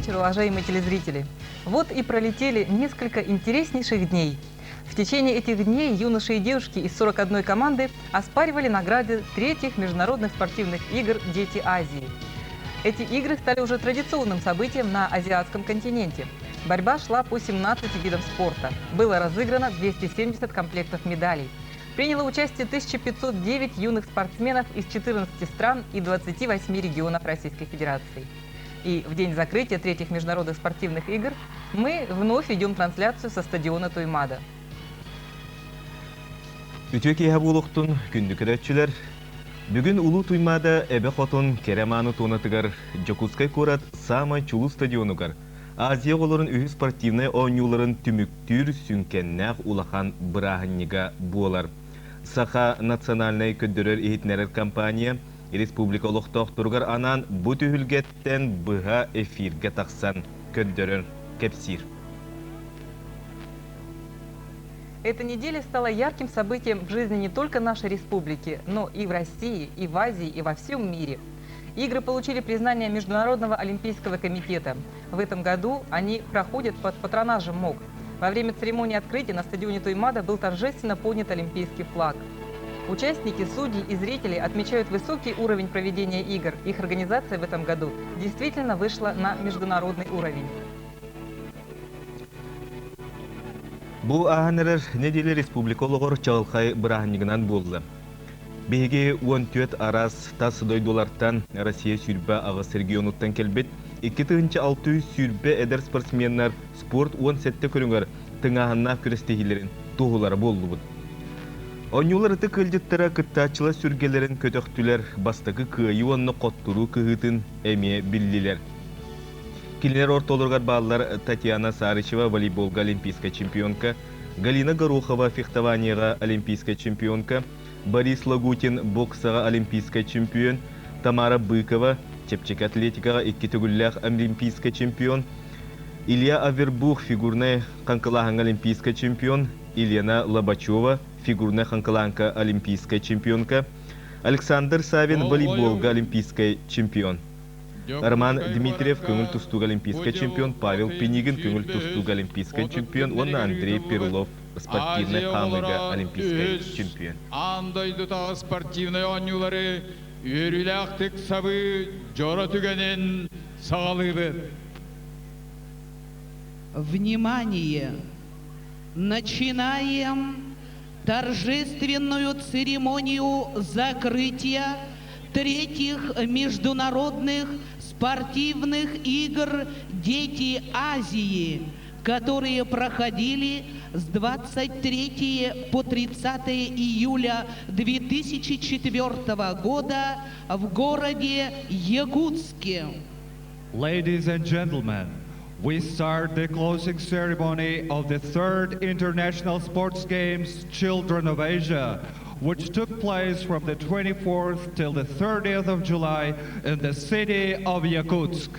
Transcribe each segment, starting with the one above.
Вечер, уважаемые телезрители! Вот и пролетели несколько интереснейших дней. В течение этих дней юноши и девушки из 41 команды оспаривали награды третьих международных спортивных игр «Дети Азии». Эти игры стали уже традиционным событием на азиатском континенте. Борьба шла по 17 видам спорта. Было разыграно 270 комплектов медалей. Приняло участие 1509 юных спортсменов из 14 стран и 28 регионов Российской Федерации. И в день закрытия третьих международных спортивных игр мы вновь ведем трансляцию со стадиона Туймада. Үтүө киэһэ буолуохтун, күндү көрөөччүлэр! Бүгүн Улуу Туймаада Эбэ Хотун кэрэ мааны туонатыгар Дьокуускай куорат саамай чулуу стадионугар Азия оҕолорун үһүс спортивнай оонньууларын түмүктүүр сүҥкэннээх улахан бырааһынньыга буолар. Саха национальнай көрдөрөр-иһитиннэрэр компания республика олохтоохторугар анаан бу түһүлгэттэн быһа эфиргэ тахсан көрдөрөр, кэпсиир. Эта неделя стала ярким событием в жизни не только нашей республики, но и в России, и в Азии, и во всем мире. Игры получили признание Международного олимпийского комитета. В этом году они проходят под патронажем МОК. Во время церемонии открытия на стадионе Туймада был торжественно поднят олимпийский флаг. Участники, судьи и зрители отмечают высокий уровень проведения игр. Их организация в этом году действительно вышла на международный уровень. Бу ааһан эрэр нэдиэлэ республика олоҕор чаҕылхай бырааһынньыгынан буолла. Биһиги 14 араас тас дойдулартан Россия 28 регионуттан кэлбит 2620 эдэр спортсменнар спорт 17 көрүҥэр тыҥааһыннаах күрэстэһиилэрин туоһулара буоллубут. Оонньуулар ытык ыалдьыттара кыттааччылар сүргэлэрин көтөхтүлэр, бастакы кыайыы уонна хотторуу кыһыытын эмиэ биллилэр. Кинилэр ортолоругар бааллар Татьяна Сарычева волейболга олимпийскай чемпионка, Галина Горохова фехтованиеҕа олимпийскай чемпионка, Борис Лагутин боксаҕа олимпийскай чемпион, Тамара Быкова чэпчэки атлетикаҕа икки төгүллээх олимпийскай чемпион, Илья Авербух фигурнай хаҥкылааһыҥҥа олимпийскай чемпион, Елена Лобачева фигурнай хаҥкылааҥка олимпийскай чемпионка, Александр Савин волейболга олимпийскай чемпион. Роман Дмитриев көҥүл тустууга олимпийскай чемпион, Павел Пинигин көҥүл тустууга олимпийскай чемпион уонна Андрей Перулов спортивнай хаамыыга олимпийскай чемпион. Аан дойдутааҕы спортивнай оонньуулары үөрүүлээхтик сабыы дьоро түгэнин саҕалыыбыт. Внимание! Начинаем торжественную церемонию закрытия третьих международных спортивных игр «Дети Азии», которые проходили с 23 по 30 июля 2004 года в городе Якутске. Ladies and gentlemen, we start the closing ceremony of the third International Sports Games Children of Asia, which took place from the 24th till the 30th of July in the city of Yakutsk.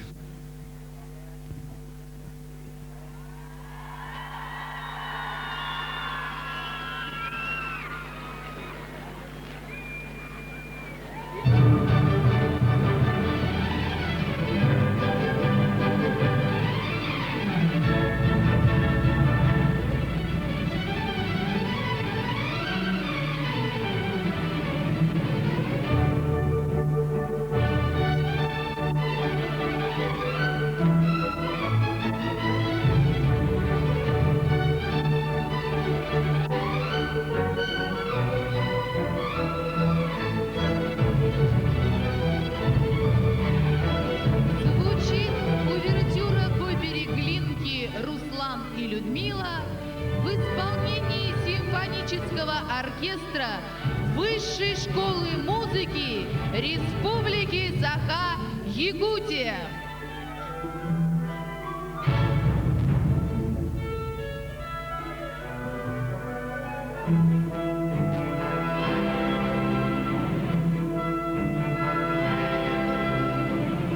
Звучит увертюра к опере Глинки «Руслан и Людмила» в исполнении симфонического оркестра Высшей школы музыки Республики Саха-Якутия.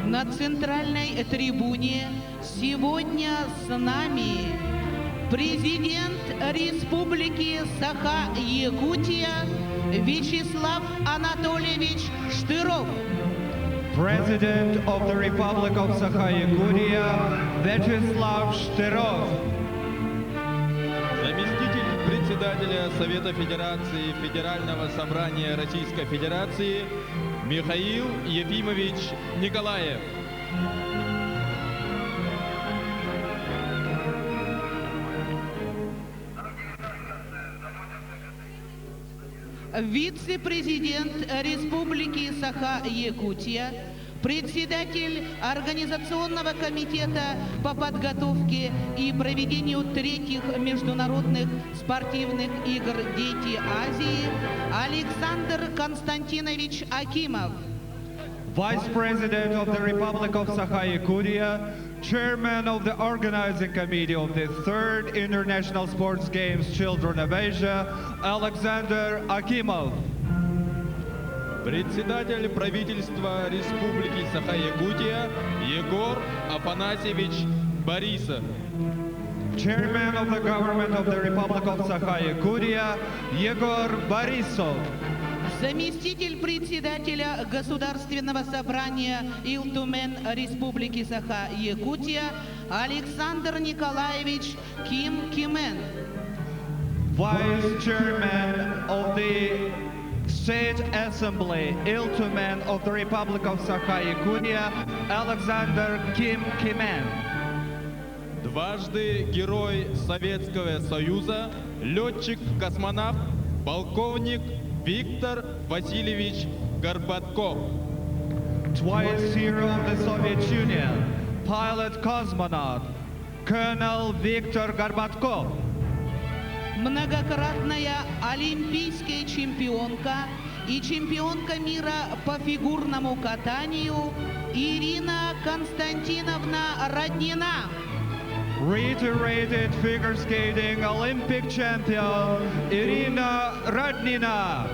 На центральной трибуне сегодня с нами президент Республики Саха-Якутия Вячеслав Анатольевич Штыров. President of the Republic of Sakha-Yakutia, Vyacheslav Shtyrov. Заместитель председателя Совета Федерации Федерального собрания Российской Федерации Михаил Ефимович Николаев. Вице-президент Республики Саха-Якутия, председатель Организационного комитета по подготовке и проведению третьих международных спортивных игр «Дети Азии» Александр Константинович Акимов. Vice President of the Republic of Sakha-Yakutia, Chairman of the Organizing Committee of the Third International Sports Games Children of Asia, Alexander Akimov. Председатель правительства Республики Саха-Якутия Егор Афанасьевич Борисов. Chairman of the Government of the Republic of Sakha-Yakutia, Yegor Borisov. Заместитель председателя Государственного собрания Ил Тумэн Республики Саха-Якутия Александр Николаевич Ким Кимен. Vice Chairman of the State Assembly, Il Tumen of the Republic of Sakha-Yakutia, Alexander Kim Kimen. Дважды Герой Советского Союза, летчик-космонавт, полковник Виктор Васильевич Горбатков. Twice Hero of the Soviet Union, pilot-cosmonaut, Colonel Viktor Gorbatkov. Многократная олимпийская чемпионка и чемпионка мира по фигурному катанию Ирина Константиновна Роднина. Reiterated figure skating Olympic champion Irina Rodnina.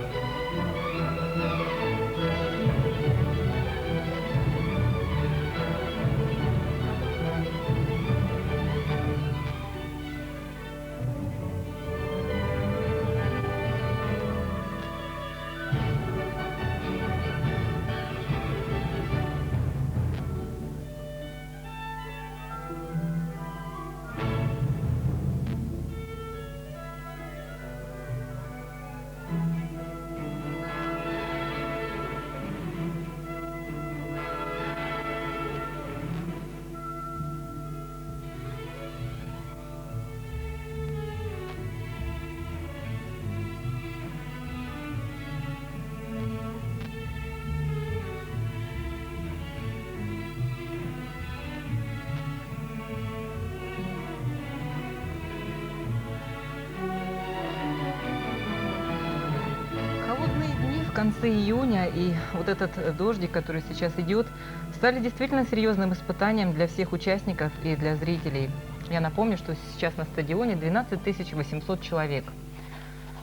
Холодные дни в конце июня и вот этот дождик, который сейчас идет, стали действительно серьезным испытанием для всех участников и для зрителей. Я напомню, что сейчас на стадионе 12 800 человек.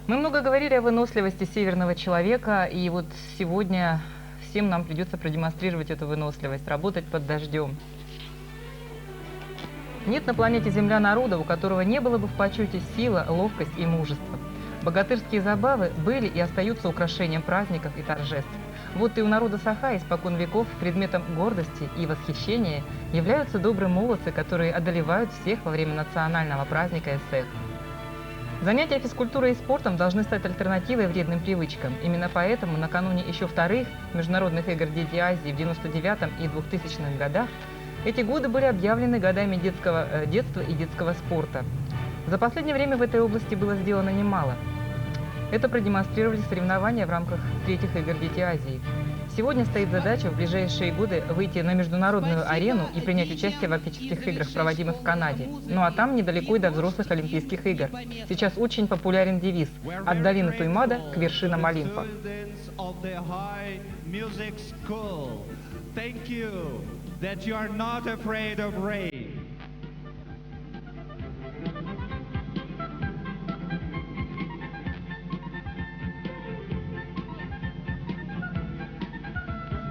Мы много говорили о выносливости северного человека, и вот сегодня всем нам придется продемонстрировать эту выносливость, работать под дождем. Нет на планете Земля народа, у которого не было бы в почете сила, ловкость и мужество. Богатырские забавы были и остаются украшением праздников и торжеств. Вот и у народа Саха испокон веков предметом гордости и восхищения являются добрые молодцы, которые одолевают всех во время национального праздника Ысыах. Занятия физкультурой и спортом должны стать альтернативой вредным привычкам. Именно поэтому накануне еще вторых международных игр «Дети Азии» в 99 и 2000-х годах эти годы были объявлены годами детства и детского спорта. За последнее время в этой области было сделано немало. Это продемонстрировали соревнования в рамках третьих игр «Дети Азии». Сегодня стоит задача в ближайшие годы выйти на международную арену и принять участие в Арктических играх, проводимых в Канаде. Ну а там недалеко и до взрослых Олимпийских игр. Сейчас очень популярен девиз «От долины Туймада к вершинам Олимпа». Thank you that you are not afraid of rain.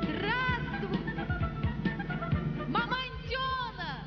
Здравствуй, мамонтенок!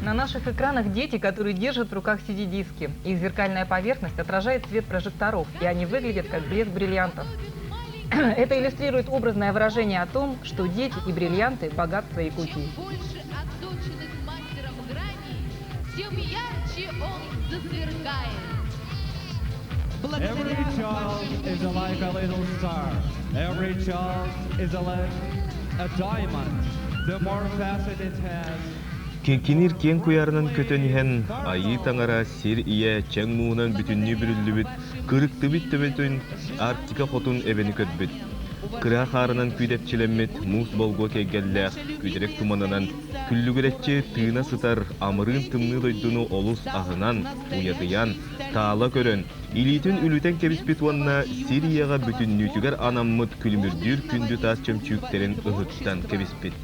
На наших экранах дети, которые держат в руках CD-диски. Их зеркальная поверхность отражает свет прожекторов, и они выглядят как блеск бриллиантов. Это иллюстрирует образное выражение о том, что дети и бриллианты – богатство Якутии. Чем больше отточенных мастером граней, тем ярче он засверкает. Every child is like a little star. Every child is a diamond. The more facet it has, Киҥкиниир киэҥ куйаарынан көтөн иһэн, Айыы Таҥара сир ийэ чэҥ мууһунан бүтүннүү бүрүллүбүт, кырыктыбыт төбөтүн Арктика хотун эбэни көрбүт. Кыра хаарынан күүдэпчилэммит муус болгуо кэйгэллээх, күдэрик туманынан күллүгүрэччи тыына сытар амырыын тымныы дойдуну олус аһынан, уйадыйан, таала көрөн, илиитин үлүтэн кэбиспит уонна сир ийэҕэ бүтүннүүтүгэр анаммыт күлүмүрдүүр күндү таас чөмчүүктэрин ыһыктан кэбиспит.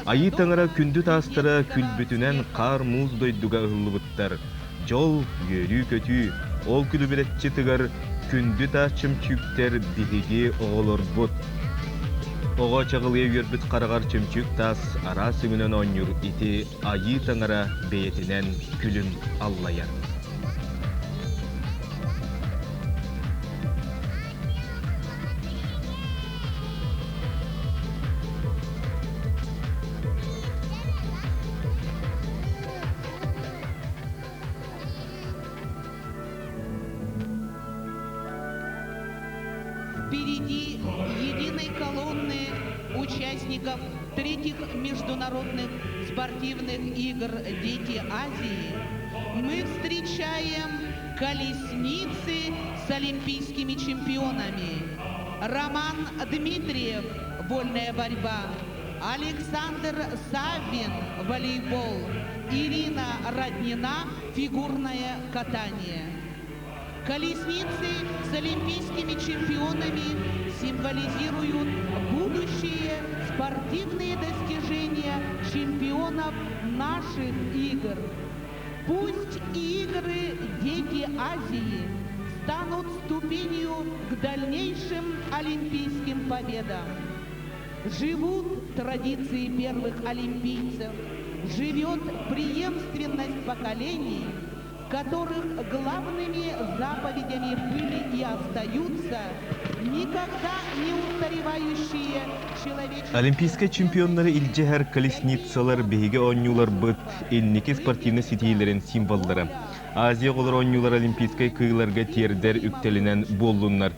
Айыы Таҥара күндү таастара күлбүтүнэн хаар-муус дойдуга ыһыллыбыттар. Дьол, үөрүү-көтүү, ол күлүбүрэччи тыгар күндү таас чөмчүүктэр биһиги оҕолорбут. Оҕо чаҕылыйа үөрбүт хараҕар чөмчүүк таас араас өҥүнэн оонньуур ити Айыы Таҥара бэйэтинэн күлүм аллайар. Впереди единой колонны участников третьих международных спортивных игр «Дети Азии» мы встречаем колесницы с олимпийскими чемпионами. Роман Дмитриев – вольная борьба, Александр Саввин – волейбол, Ирина Роднина – фигурное катание. Колесницы с олимпийскими чемпионами символизируют будущие спортивные достижения чемпионов наших игр. Пусть игры «Дети Азии» станут ступенью к дальнейшим олимпийским победам. Живут традиции первых олимпийцев, живет преемственность поколений, в которых главными заповедями были и остаются никогда не устаревающие человеческие... Олимпийскай чемпионнары илдьэ иһэр колесницалар биһиги оонньууларбыт инники спортивнай ситиһиилэрин символлара. Азия оҕолоро оонньуулар олимпийскай кыайыыларга тиэрдэр үктэлинэн буоллуннар.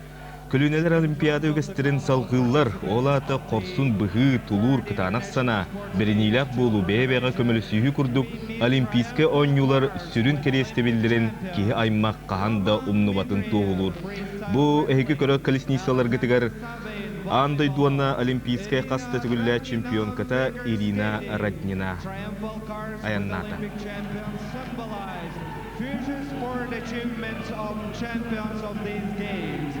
Көлүөнэлэр Олимпиада үгэстэрин салҕыыллар, ол аата хорсун быһыы, тулуур, кытаанах санаа, бэриниилээх буолуу, бэйэ-бэйэҕэ көмөлөсүһүү курдук Олимпийскай оонньуулар сүрүн кэриэстэбиллэрин киһи аймах хаһан да умнубатын туоһулуур. Бу эһиги көрөр колесницаларгытыгар аан дойду уонна Олимпийскай хас да төгүллээх чемпионката Ирина Роднина айаннаата. Future sport achievements of champions of these games.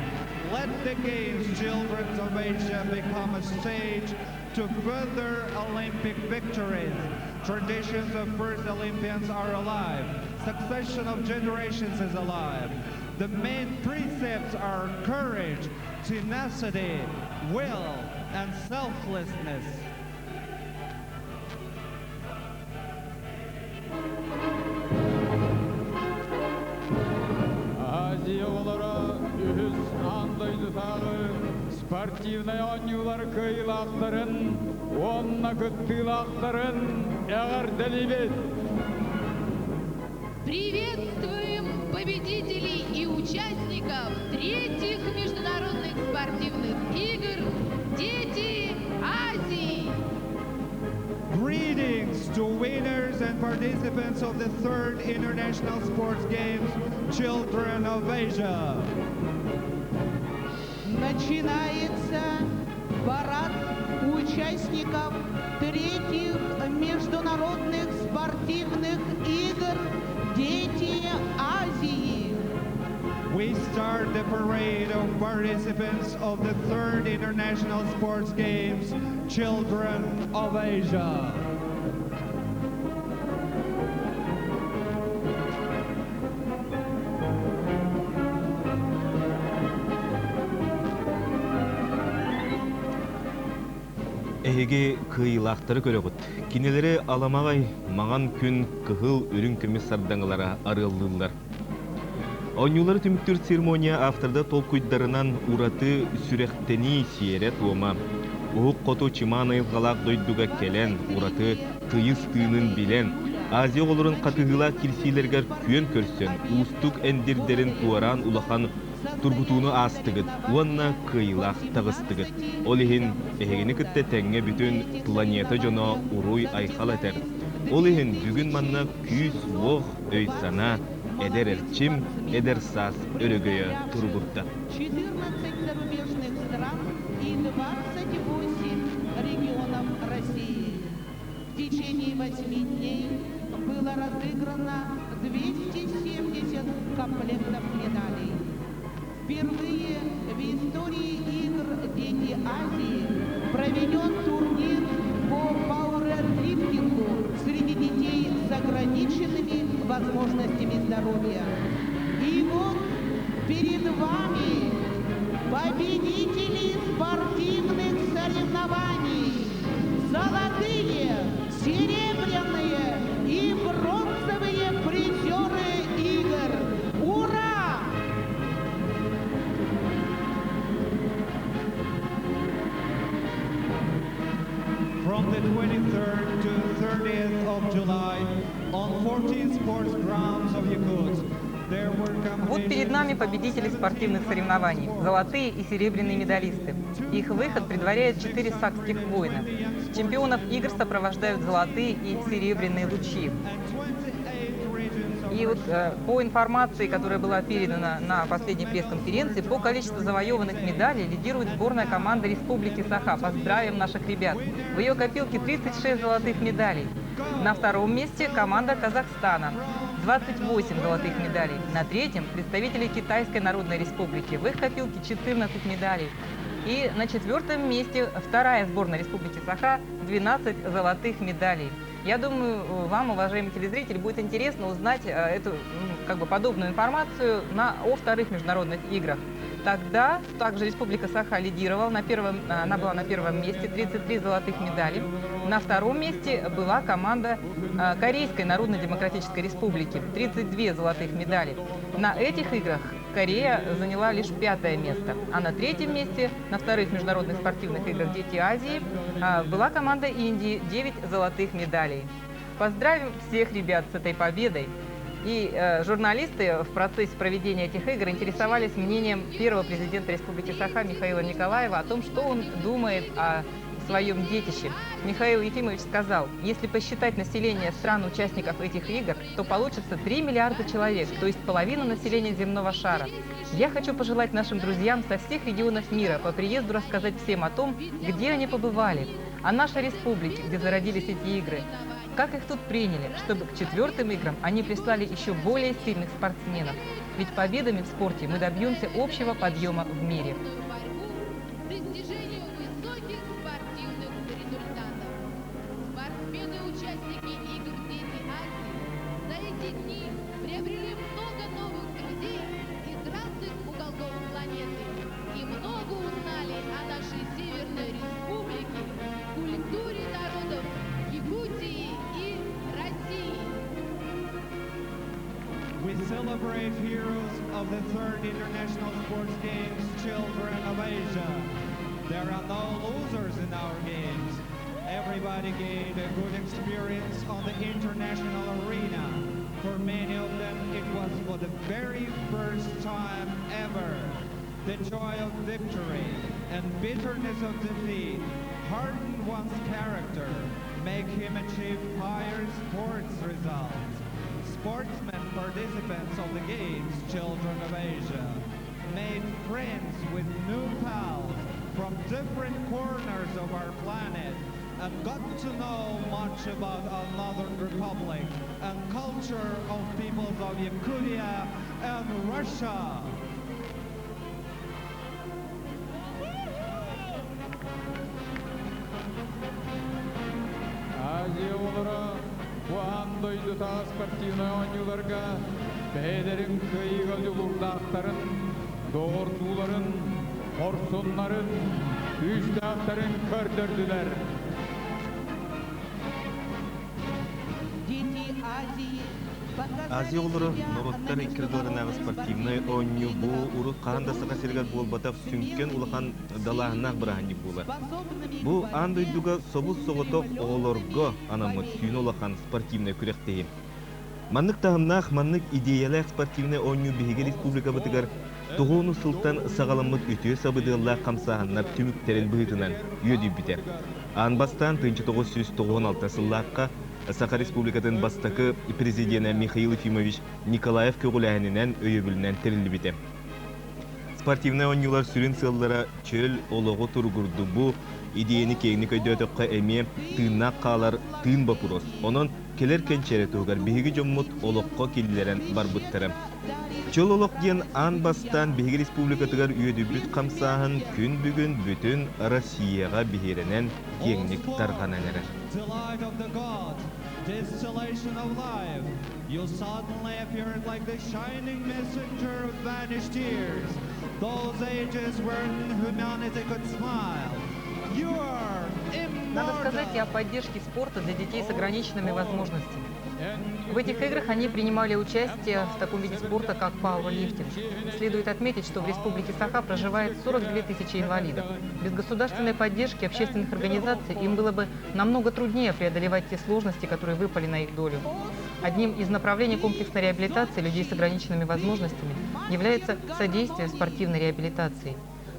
Let the games, children of Asia, become a stage to further Olympic victories. Traditions of first Olympians are alive. Succession of generations is alive. The main precepts are courage, tenacity, will, and selflessness. Азия оҕолоро үһүс аан дойдутааҕы спортивнай оонньуулар кыайыылаахтарын уонна кыттыылаахтарын эҕэрдэлиибит! Приветствуем победителей и участников третьих международных спортивных игр «Дети Азии». Greetings to winners and participants of the third International Sports Games, Children of Asia. Начинается парад участников третьих международных спортивных игр «Дети Азии». We start the parade of participants of the third International Sports Games, Children of Asia. Эһиги кыайыылаахтары көрөҕүт. Кинилэри аламаҕай маҥан күн кыһыл үрүҥ көмүс сардаҥалара арыаллыыллар. Оонньуулары түмүктүүр церемония автордар толкуйдарынан ураты сүрэхтэнии сиэрэ-туома. Уһук хоту чымаан айылҕалаах дойдуга кэлэн, ураты тыйыс тыынын билэн, Азия оҕолорун хатыһыылаах кирсиилэригэр күөн көрсөн, уустук эндирдэрин туораан улахан тургутууну аастыгыт уонна кыайыылаах таҕыстыгыт. Ол иһин эһигини кытта тэҥҥэ бүтүн планета дьоно уруй-айхал этэр. Ол иһин бүгүн манна күүс-уох, өй-санаа, эдэр эрчим, эдэр саас өрөгөйө туругурда. 14 зарубежных стран и 28 регионов России. В течение 8 дней было разыграно 270 комплектов медалей. Впервые в истории игр «Дети Азии» проведен турнир по пауэрлифтингу среди детей с ограниченными возможностями здоровья. И вот перед вами победители спортивных соревнований. Золотые, серебряные и бронзовые призеры игр. Ура! From the 23rd to 30th of July, on 14 sports grounds of Yakutsk, there were Вот перед нами победители спортивных соревнований, золотые и серебряные медалисты. Их выход предваряет четыре сакских воина. Чемпионов игр сопровождают золотые и серебряные лучи. И вот по информации, которая была передана на последней пресс-конференции, по количеству завоеванных медалей лидирует сборная команда Республики Саха. Поздравим наших ребят. В ее копилке 36 золотых медалей. На втором месте команда Казахстана. 28 золотых медалей. На третьем представители Китайской Народной Республики. В их копилке 14 медалей. И на четвертом месте вторая сборная Республики Саха 12 золотых медалей. Я думаю, вам, уважаемые телезрители, будет интересно узнать эту как бы подобную информацию о вторых международных играх. Тогда также Республика Саха лидировала, она была на первом месте, 33 золотых медали. На втором месте была команда Корейской Народно-Демократической Республики, 32 золотых медали. На этих играх Корея заняла лишь пятое место. А на третьем месте, на вторых международных спортивных играх «Дети Азии», была команда Индии, 9 золотых медалей. Поздравим всех ребят с этой победой. И журналисты в процессе проведения этих игр интересовались мнением первого президента Республики Саха Михаила Николаева о том, что он думает о своем детище. Михаил Ефимович сказал, если посчитать население стран-участников этих игр, то получится 3 миллиарда человек, то есть половина населения земного шара. Я хочу пожелать нашим друзьям со всех регионов мира по приезду рассказать всем о том, где они побывали, о нашей республике, где зародились эти игры, как их тут приняли, чтобы к четвертым играм они прислали еще более сильных спортсменов. Ведь победами в спорте мы добьемся общего подъема в мире. Достижению высоких спортивных результатов. Спортсмены-участники игр «Дети Азии» за эти дни приобрели много новых друзей из разных уголков планеты и много узнали о нашей Северной Республике, культуре народов Якутии и России. We celebrate heroes of the third International Sports Games, Children of Asia. There are no losers in our games. Everybody gained a good experience on the international arena. For many of them, it was for the very first time ever. The joy of victory and bitterness of defeat harden one's character, make him achieve higher sports results. Sportsmen participants of the games, Children of Asia, made friends with new pals from different corners of our planet and got to know much about our Northern Republic and culture of peoples of Yakutia and Russia. Азия оҕолоро бу аан дойдутааҕы спортивнай оонньууларга бэйэлэрин кыайыыга дьулуурдаахтарын, доҕордууларын, хорсуннарын, күүстээхтэрин көрдөрдүлэр. Азии показали Азия оҕолоро себя на норуоттар икки ардыларынааҕы международных спортивнай спортивных оонньуу бу играх урут хаһан да Саха сиригэр мудрыми, буолбатах сүҥкэн улахан смелыми, далааһыннаах сильными, бырааһынньык буолар. способными Бу к аан борьбе, дойдуга собус-соҕотох оҕолорго устремленными к анаммыт сүүнэ победе. улахан спортивнай күрэхтэһии. Маннык таһымнаах, маннык идиэйэлээх спортивнай оонньуу биһиги О республикабытыгар спорт эн тоҕуону сылтан дьолуургун, саҕаламмыт үтүө сабыдыаллаах хамсааһыннар дьулуургун түмүктэрин быһыытынан эппитигэр үөдүйбүтэ. хааммытыгар, Аан о бастаан 1996 толору сыллаахха биэрэн, Саха эн Республикатын бастакы сырдык президенэ мөссүөннээххин. Михаил Ефимович Николаев көҕүлээһининэн, өйөбүлүнэн тэриллибитэ. Спортивнай оонньуулар сүрүн сыаллара чөл олоҕу туругурду бу идиэйэни О киэҥник спорт, өйдөөтөххө эмиэ ты тыыннаах хаалар тыын боппуруос. Онон наслаждение, кэлэр кэнчээри награду туһугар биһиги духу дьоммут и олоххо телу киллэрэн ты барбыттара. щедро даришь Чөл олох диэн радость аан бастаан друзьям. биһиги Ты республикатыгар үөдүйбүт хамсааһын бессмертен. күн бүгүн бүтүн Россияҕа биһирэнэн All киэҥник sport, тарҕанан эрэр. delight of the God, distillation of life, you suddenly appeared like the shining messenger of vanished years, those ages when humanity could smile. You are Надо сказать и о immortal. поддержке спорта для детей с О ограниченными спорт возможностями. эн В этих играх они үтүөҕүн, принимали эн участие в баар таком виде спорта, сэбирдэҕин как пауэрлифтинг. кыайыы Следует чиэһинэйдик, отметить, что в республике Саха ааспыт проживает 42 үйэлэргэ тысячи инвалидов. кэтэстэҕин. Без государственной Эн, поддержки эн общественных кыах организаций им олоххун. было бы намного труднее преодолевать те сложности, которые выпали на их долю. О Одним спорт, из направлений ты комплексной реабилитации людей с зодчий, ограниченными ты возможностями мастер является содействие гармонии. спортивной реабилитации.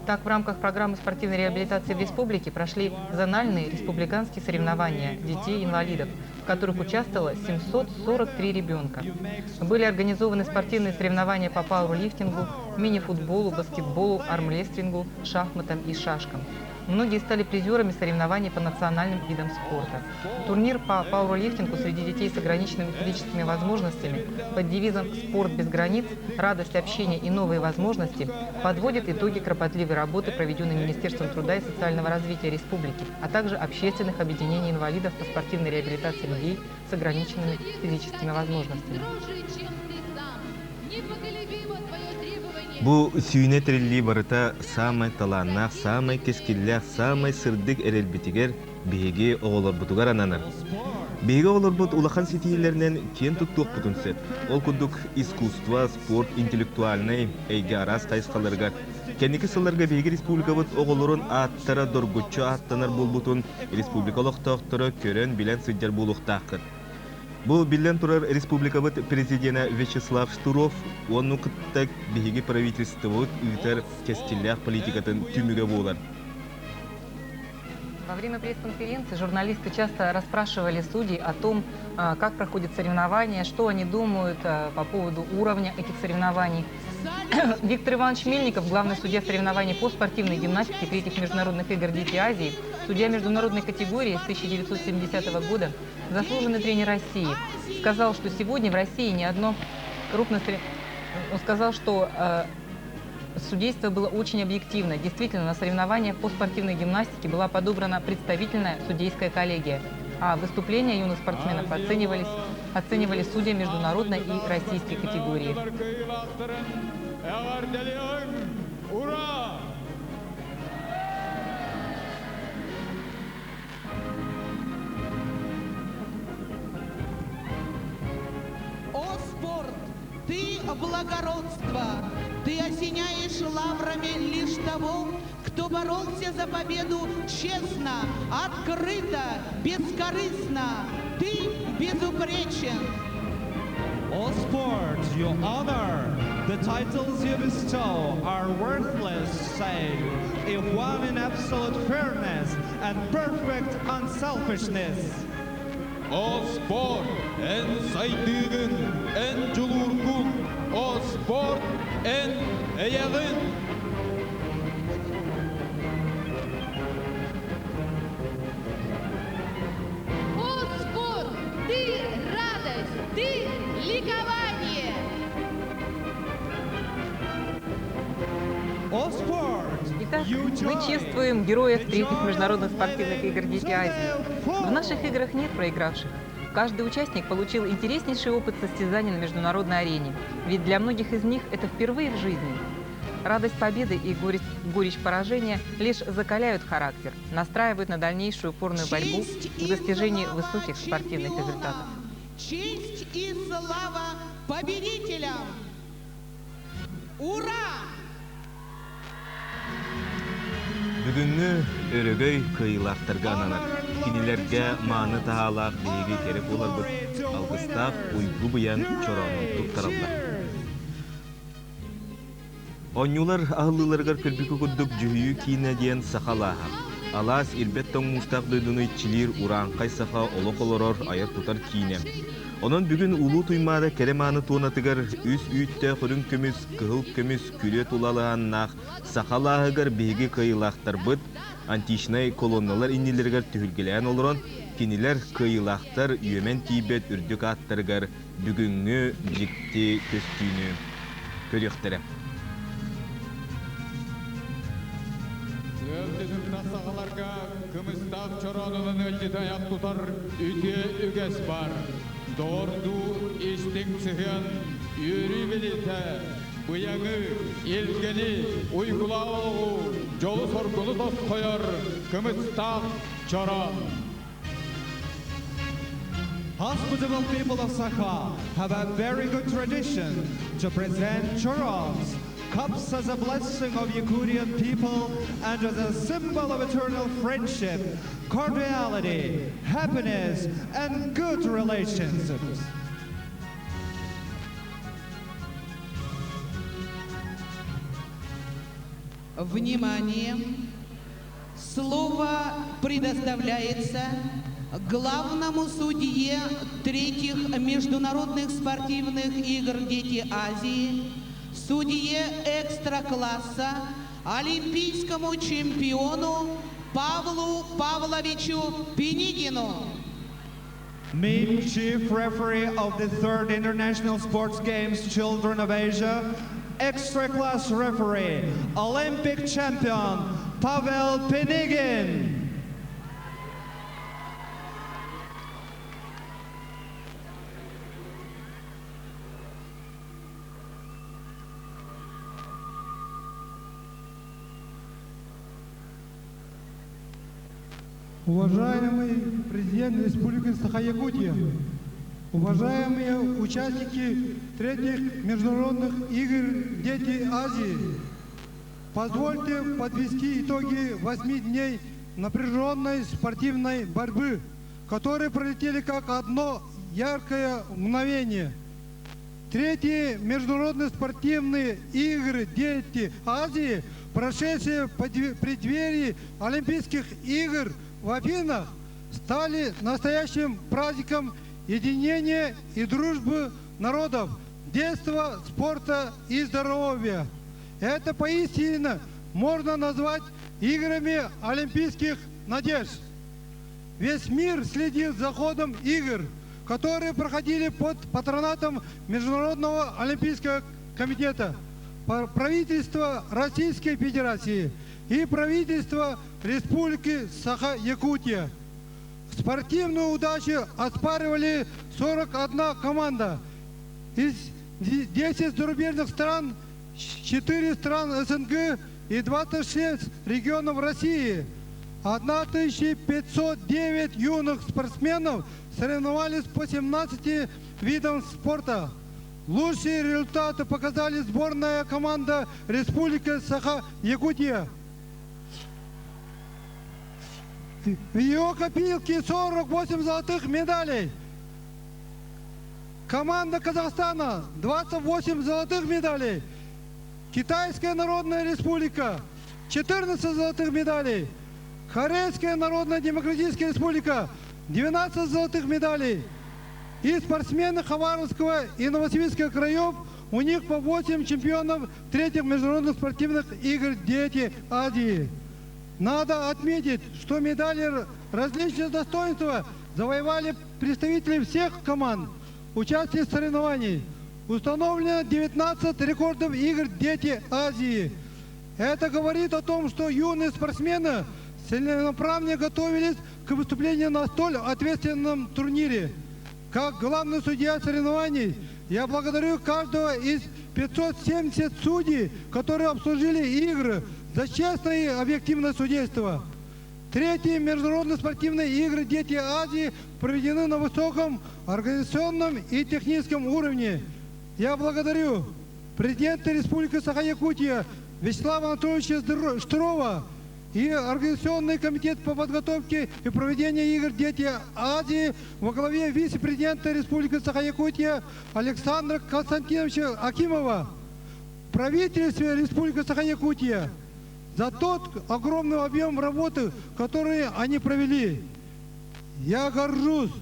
Так, в рамках программы спортивной All реабилитации в sport, республике прошли you are зональные beauty. республиканские You соревнования make детей-инвалидов, harmony. в You которых build участвовало movement with 743 rhythm. ребенка. You make Были strength организованы спортивные gracious соревнования по and you add пауэрлифтингу, power to the мини-футболу, supple баскетболу, things. армрестлингу, шахматам и шашкам. Многие стали призерами соревнований по национальным видам О спорта. спорт Турнир по эн пауэрлифтингу среди детей с үтүөҕүн, ограниченными эн физическими баар возможностями под сэбирдэҕин девизом кыайыы «Спорт без границ. чиэһинэйдик, Радость общения и ааспыт новые возможности» олоххо подводит итоги эргилиннэҕин. кропотливой работы, Эн проведенной Министерством эҥкилэ труда и суох социального уһугун. развития республики, а также общественных О, объединений спорт, инвалидов по ты спортивной реабилитации людей справедливость! с Нет ограниченными судьи физическими взыскателей возможностями. строже, чем ты сам. Непоколебимо твое требование Бу сүүнэ к тэриллии истине, барыта саамай радость талааннаах, саамай содейственное кэскиллээх, саамай движение. сырдык эрэлбитигэр биһиги оҕолорбутугар ананар. All sport, Биһиги you оҕолорбут are улахан justice, ситиилэринэн киэн the туттуохпутун perfect сөп. Ол курдук fairness which искусство, makes спорт, thinking интеллектуальнай free эйгэ in араас their хайысхаларыгар social кэнники сылларга institutions биһиги республикабыт rises оҕолорун the ааттара bombshell of доргуччу its ааттанар own буолбутун республика accord. олохтоохторо көрөн билэн сылдьар буолуохтааххыт. Бу биллэн турар республикабыт президенэ Вячеслав Штыров уонну кытта биһиги правительствобут О ыытар спорт кэскиллээх эн политикатын түмүгэ быйаҥҥын. буолар. Во время пресс-конференции журналисты часто расспрашивали судей о том, как проходят соревнования, что они думают по поводу уровня этих соревнований. Салют Виктор Иванович Мельников, честь главный судья соревнований по победителей спортивной и гимнастике третьих участников международных игр «Дети Азии», третьих судья международной международных категории с спортивных 1970 года, игр заслуженный тренер «Дети России, сказал, Азии». что сегодня в России ни одно крупное соревнование... Он сказал, что судейство было очень объективно. Действительно, на соревнованиях по спортивной гимнастике была подобрана представительная судейская коллегия. А выступления юных спортсменов Азия оценивались, оҕолоро оценивали үгүс судьи аан международной и дойдутааҕы российской спортивнай категории. оонньуулар кыайыылаахтарын эҕэрдэлиэҕиҥ! Ура! О, спорт, ты благородство! Ты осеняешь лаврами лишь того, кто боролся за победу честно, открыто, бескорыстно. Ты безупречен. All sport, you honor. The titles you bestow are worthless, save if won in absolute fairness and perfect unselfishness. О спорт, эн сайдыыгын, эн дьулуургун, о спорт, эн эйэҕин! О, спорт, ты радость, ты ликование! All sport, Итак, you мы joy, чествуем героев the третьих joy международных of спортивных living игр to «Дети Азии». the В наших full. играх нет проигравших. Каждый участник получил интереснейший опыт состязаний на международной арене. Ведь для многих из них это впервые в жизни. Радость победы и горечь поражения лишь закаляют характер, настраивают на дальнейшую упорную борьбу Честь к и достижению слава высоких спортивных результатов. чемпионам! Честь и слава победителям! Ура! Бүгүҥҥү өрөгөй кыайыылаахтарга ананар. Кинилэргэ мааны таһаалаах биһиги кэрэ буоларбыт алгыстаах уйгу-быйаҥ чороонун туттараллар. Оонньуулар аһыллыыларыгар көрбүкү курдук дьүһүйүү киинэ диэн саха алааһа. Алаас ирбэт тоҥ муустаах дойдуну иччилиир урааҥхай саха олох олорор, айар-тутар киинэ. Онон бүгүн Улуу Туймаада кэрэ-мааны туонатыгар үс үүттээх үрүҥ көмүс, кыһыл көмүс күрүө тулалаһаннаах саха алааһыгар биһиги кыайыылаахтарбыт античнай колонналар иннилэригэр түһүлгэлээн олорон, кинилэр кыайыылаахтар үөмэн тиийбэт үрдүк ааттарыгар бүгүҥҥү дьикти көстүүнү көрүөхтэрэ. Ыалдьытымтах сахаларга кымыстаах чороонунан ыалдьыты айах тутар үтүө үгэс бар. Доҕордуу истиҥ сыһыан, үөрүү билитэ, быйаҥы, илгэни, уйгулаах олоҕу, дьолу-соргуну тосхойор кымыстаах чороон. Hospitable people of Sakha have a very good tradition to present chorons, cups as a blessing of Yakutian people and as a symbol of eternal friendship, cordiality, happiness, and good relations. Внимание! Слово предоставляется главному судье третьих международных спортивных игр «Дети Азии», судье экстра-класса, олимпийскому чемпиону Павлу Павловичу Пинигину. Main chief referee of the third International Sports Games Children of Asia, extra class referee, Olympic champion Pavel Pinigin. Уважаемый президент Республики Саха-Якутия, уважаемые участники третьих международных игр «Дети Азии», позвольте подвести итоги восьми дней напряженной спортивной борьбы, которые пролетели как одно яркое мгновение. Третьи международные спортивные игры «Дети Азии», прошедшие в преддверии Олимпийских игр в Афинах, стали настоящим праздником единения и дружбы народов, детства, спорта и здоровья. Это поистине можно назвать играми олимпийских надежд. Весь мир следил за ходом игр, которые проходили под патронатом Международного олимпийского комитета, правительства Российской Федерации и правительства Республики Саха-Якутия. Спортивную удачу оспаривали 41 команда из 10 зарубежных стран, 4 стран СНГ и 26 регионов России. 1509 юных спортсменов соревновались по 17 видам спорта. Лучшие результаты показали сборная команда Республики Саха-Якутия. В ее копилке 48 золотых медалей. Команда Казахстана 28 золотых медалей. Китайская Народная Республика 14 золотых медалей. Корейская Народная Демократическая Республика 12 золотых медалей. И спортсмены Хабаровского и Новосибирского краев, у них по 8 чемпионов третьих международных спортивных игр «Дети Азии». Надо отметить, что медали различных достоинства завоевали представители всех команд, участниц соревнований. Установлено 19 рекордов игр «Дети Азии». Это говорит о том, что юные спортсмены целенаправленно готовились к выступлению на столь ответственном турнире. Как главный судья соревнований, я благодарю каждого из 570 судей, которые обслужили игры, за честное и объективное судейство. Третьи международные спортивные игры «Дети Азии» проведены на высоком организационном и техническом уровне. Я благодарю президента Республики Саха-Якутия Вячеслава Анатольевича Штырова и Организационный комитет по подготовке и проведению игр «Дети Азии» во главе вице-президента Республики Саха-Якутия Александра Константиновича Акимова, правительстве Республики Саха-Якутия за тот огромный объем работы, который они провели. Я горжусь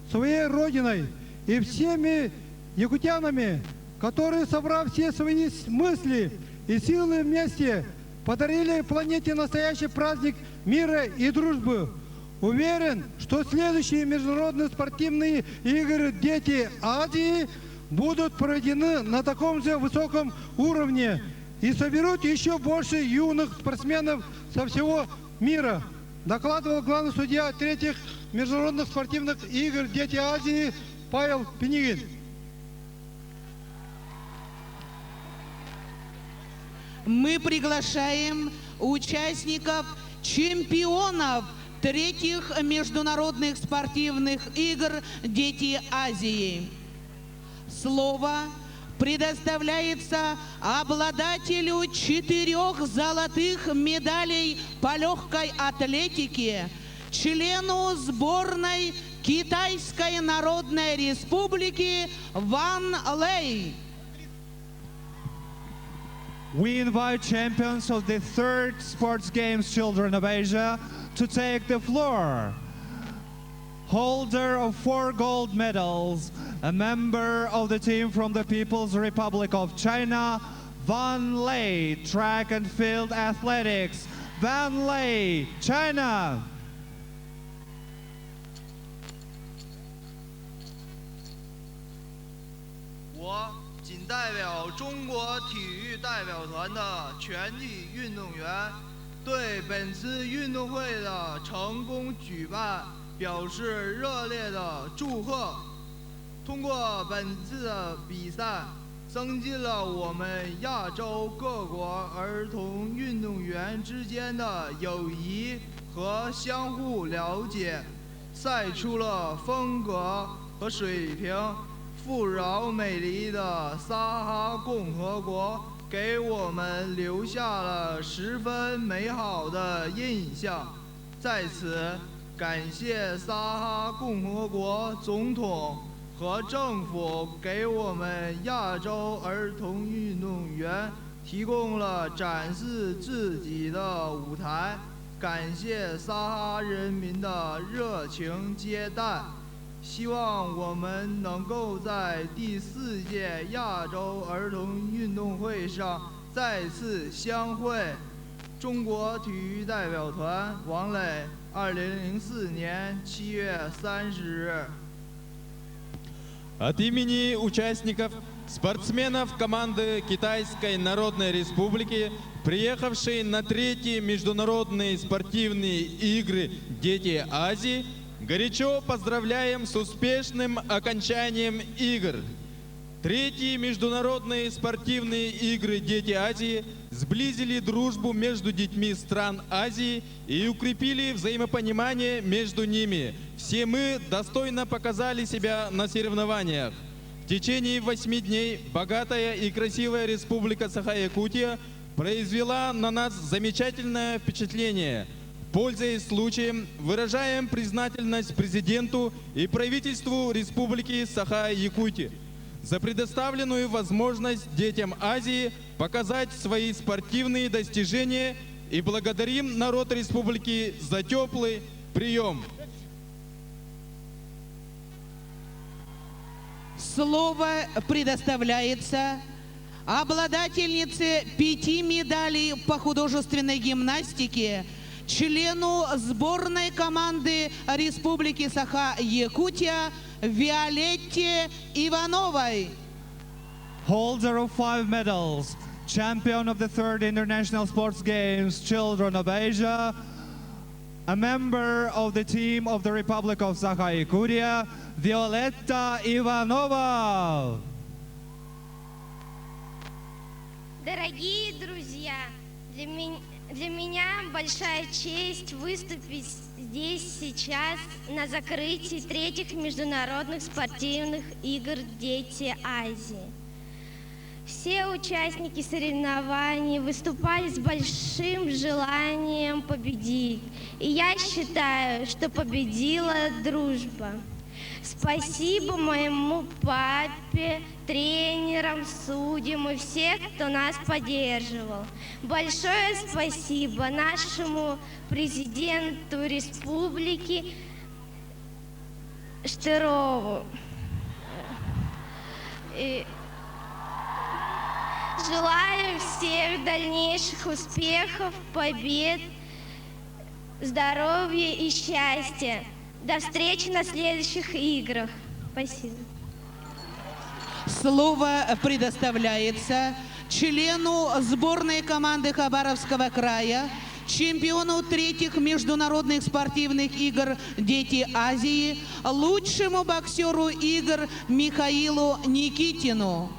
своей родиной и всеми якутянами, которые, собрав все свои мысли и силы вместе, подарили планете настоящий праздник мира и дружбы. Уверен, что следующие международные спортивные игры «Дети Азии» будут проведены на таком же высоком уровне и соберут еще больше юных спортсменов со всего мира. Докладывал главный судья третьих международных спортивных игр «Дети Азии» Павел Пинигин. Мы приглашаем участников, чемпионов третьих международных спортивных игр «Дети Азии». Слово предоставляется обладателю четырех золотых медалей по легкой атлетике, члену сборной Китайской Народной Республики Ван Лэй. We invite champions of the third Sports Games Children of Asia to take the floor. Holder of four gold medals, a member of the team from the People's Republic of China, Van Lei, track and field athletics. Van Lei, China. 我仅代表中国体育代表团的全体运动员，对本次运动会的成功举办表示热烈的祝贺。通过本次的比赛，增进了我们亚洲各国儿童运动员之间的友谊和相互了解，赛出了风格和水平。富饶美丽的撒哈共和国给我们留下了十分美好的印象。在此，感谢撒哈共和国总统和政府给我们亚洲儿童运动员提供了展示自己的舞台，感谢撒哈人民的热情接待。希望我们能够在第四届亚洲儿童运动会上再次相会。中国体育代表团王磊，2004年7月30日。 От имени участников, спортсменов команды Китайской Народной Республики, приехавшей на третьи международные спортивные игры «Дети Азии», горячо поздравляем с успешным окончанием игр. Третьи международные спортивные игры «Дети Азии» сблизили дружбу между детьми стран Азии и укрепили взаимопонимание между ними. Все мы достойно показали себя на соревнованиях. В течение 8 дней богатая и красивая республика Саха-Якутия произвела на нас замечательное впечатление. Пользуясь случаем, выражаем признательность президенту и правительству Республики Саха-Якутия за предоставленную возможность детям Азии показать свои спортивные достижения и благодарим народ республики за теплый прием. Слово предоставляется обладательнице пяти медалей по художественной гимнастике, члену сборной команды Республики Саха-Якутия Виолетте Ивановой. Holder of five medals, champion of the third International Sports Games, Children of Asia, a member of the team of the Republic of Sakha-Yakutia, Violetta Ivanova. Дорогие друзья, для, меня, Для меня большая честь выступить здесь сейчас на закрытии третьих международных спортивных игр «Дети Азии». Все участники соревнований выступали с большим желанием победить. И я считаю, что победила дружба. Спасибо моему папе, тренерам, судьям и всех, кто нас поддерживал. Большое спасибо нашему президенту республики Штырову. И желаю всех дальнейших успехов, побед, здоровья и счастья. До встречи на следующих играх. Спасибо. Слово предоставляется члену сборной команды Хабаровского края, чемпиону третьих международных спортивных игр «Дети Азии», лучшему боксеру игр Михаилу Никитину.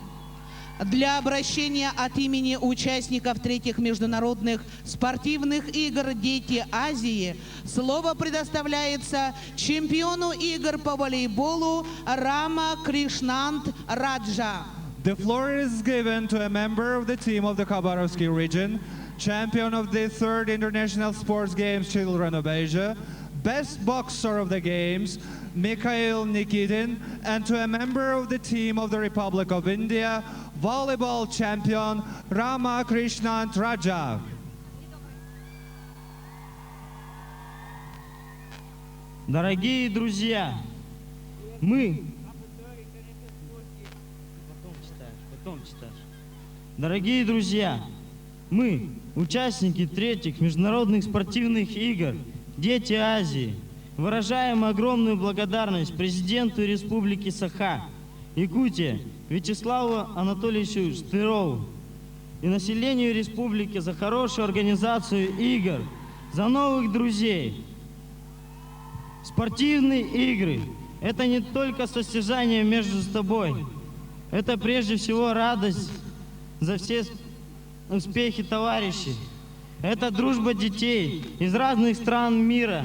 Для обращения от имени участников третьих международных спортивных игр «Дети Азии» слово предоставляется чемпиону игр по волейболу Рама Кришнант Раджа. The floor is given to a member of the team of the Khabarovsky region, champion of the third International Sports Games Children of Asia, best boxer of the games, Mikhail Nikitin, and to a member of the team of the Republic of India, volleyball champion Rama Krishnant Raja. Дорогие друзья, мы... Потом читаешь, потом читаешь. Дорогие друзья, мы, участники третьих международных спортивных игр «Дети Азии», выражаем огромную благодарность президенту Республики Саха, Якутия, Вячеславу Анатольевичу Штырову и населению республики за хорошую организацию игр, за новых друзей. Спортивные игры – это не только состязание между собой, это прежде всего радость за все успехи товарищей. Это дружба детей из разных стран мира.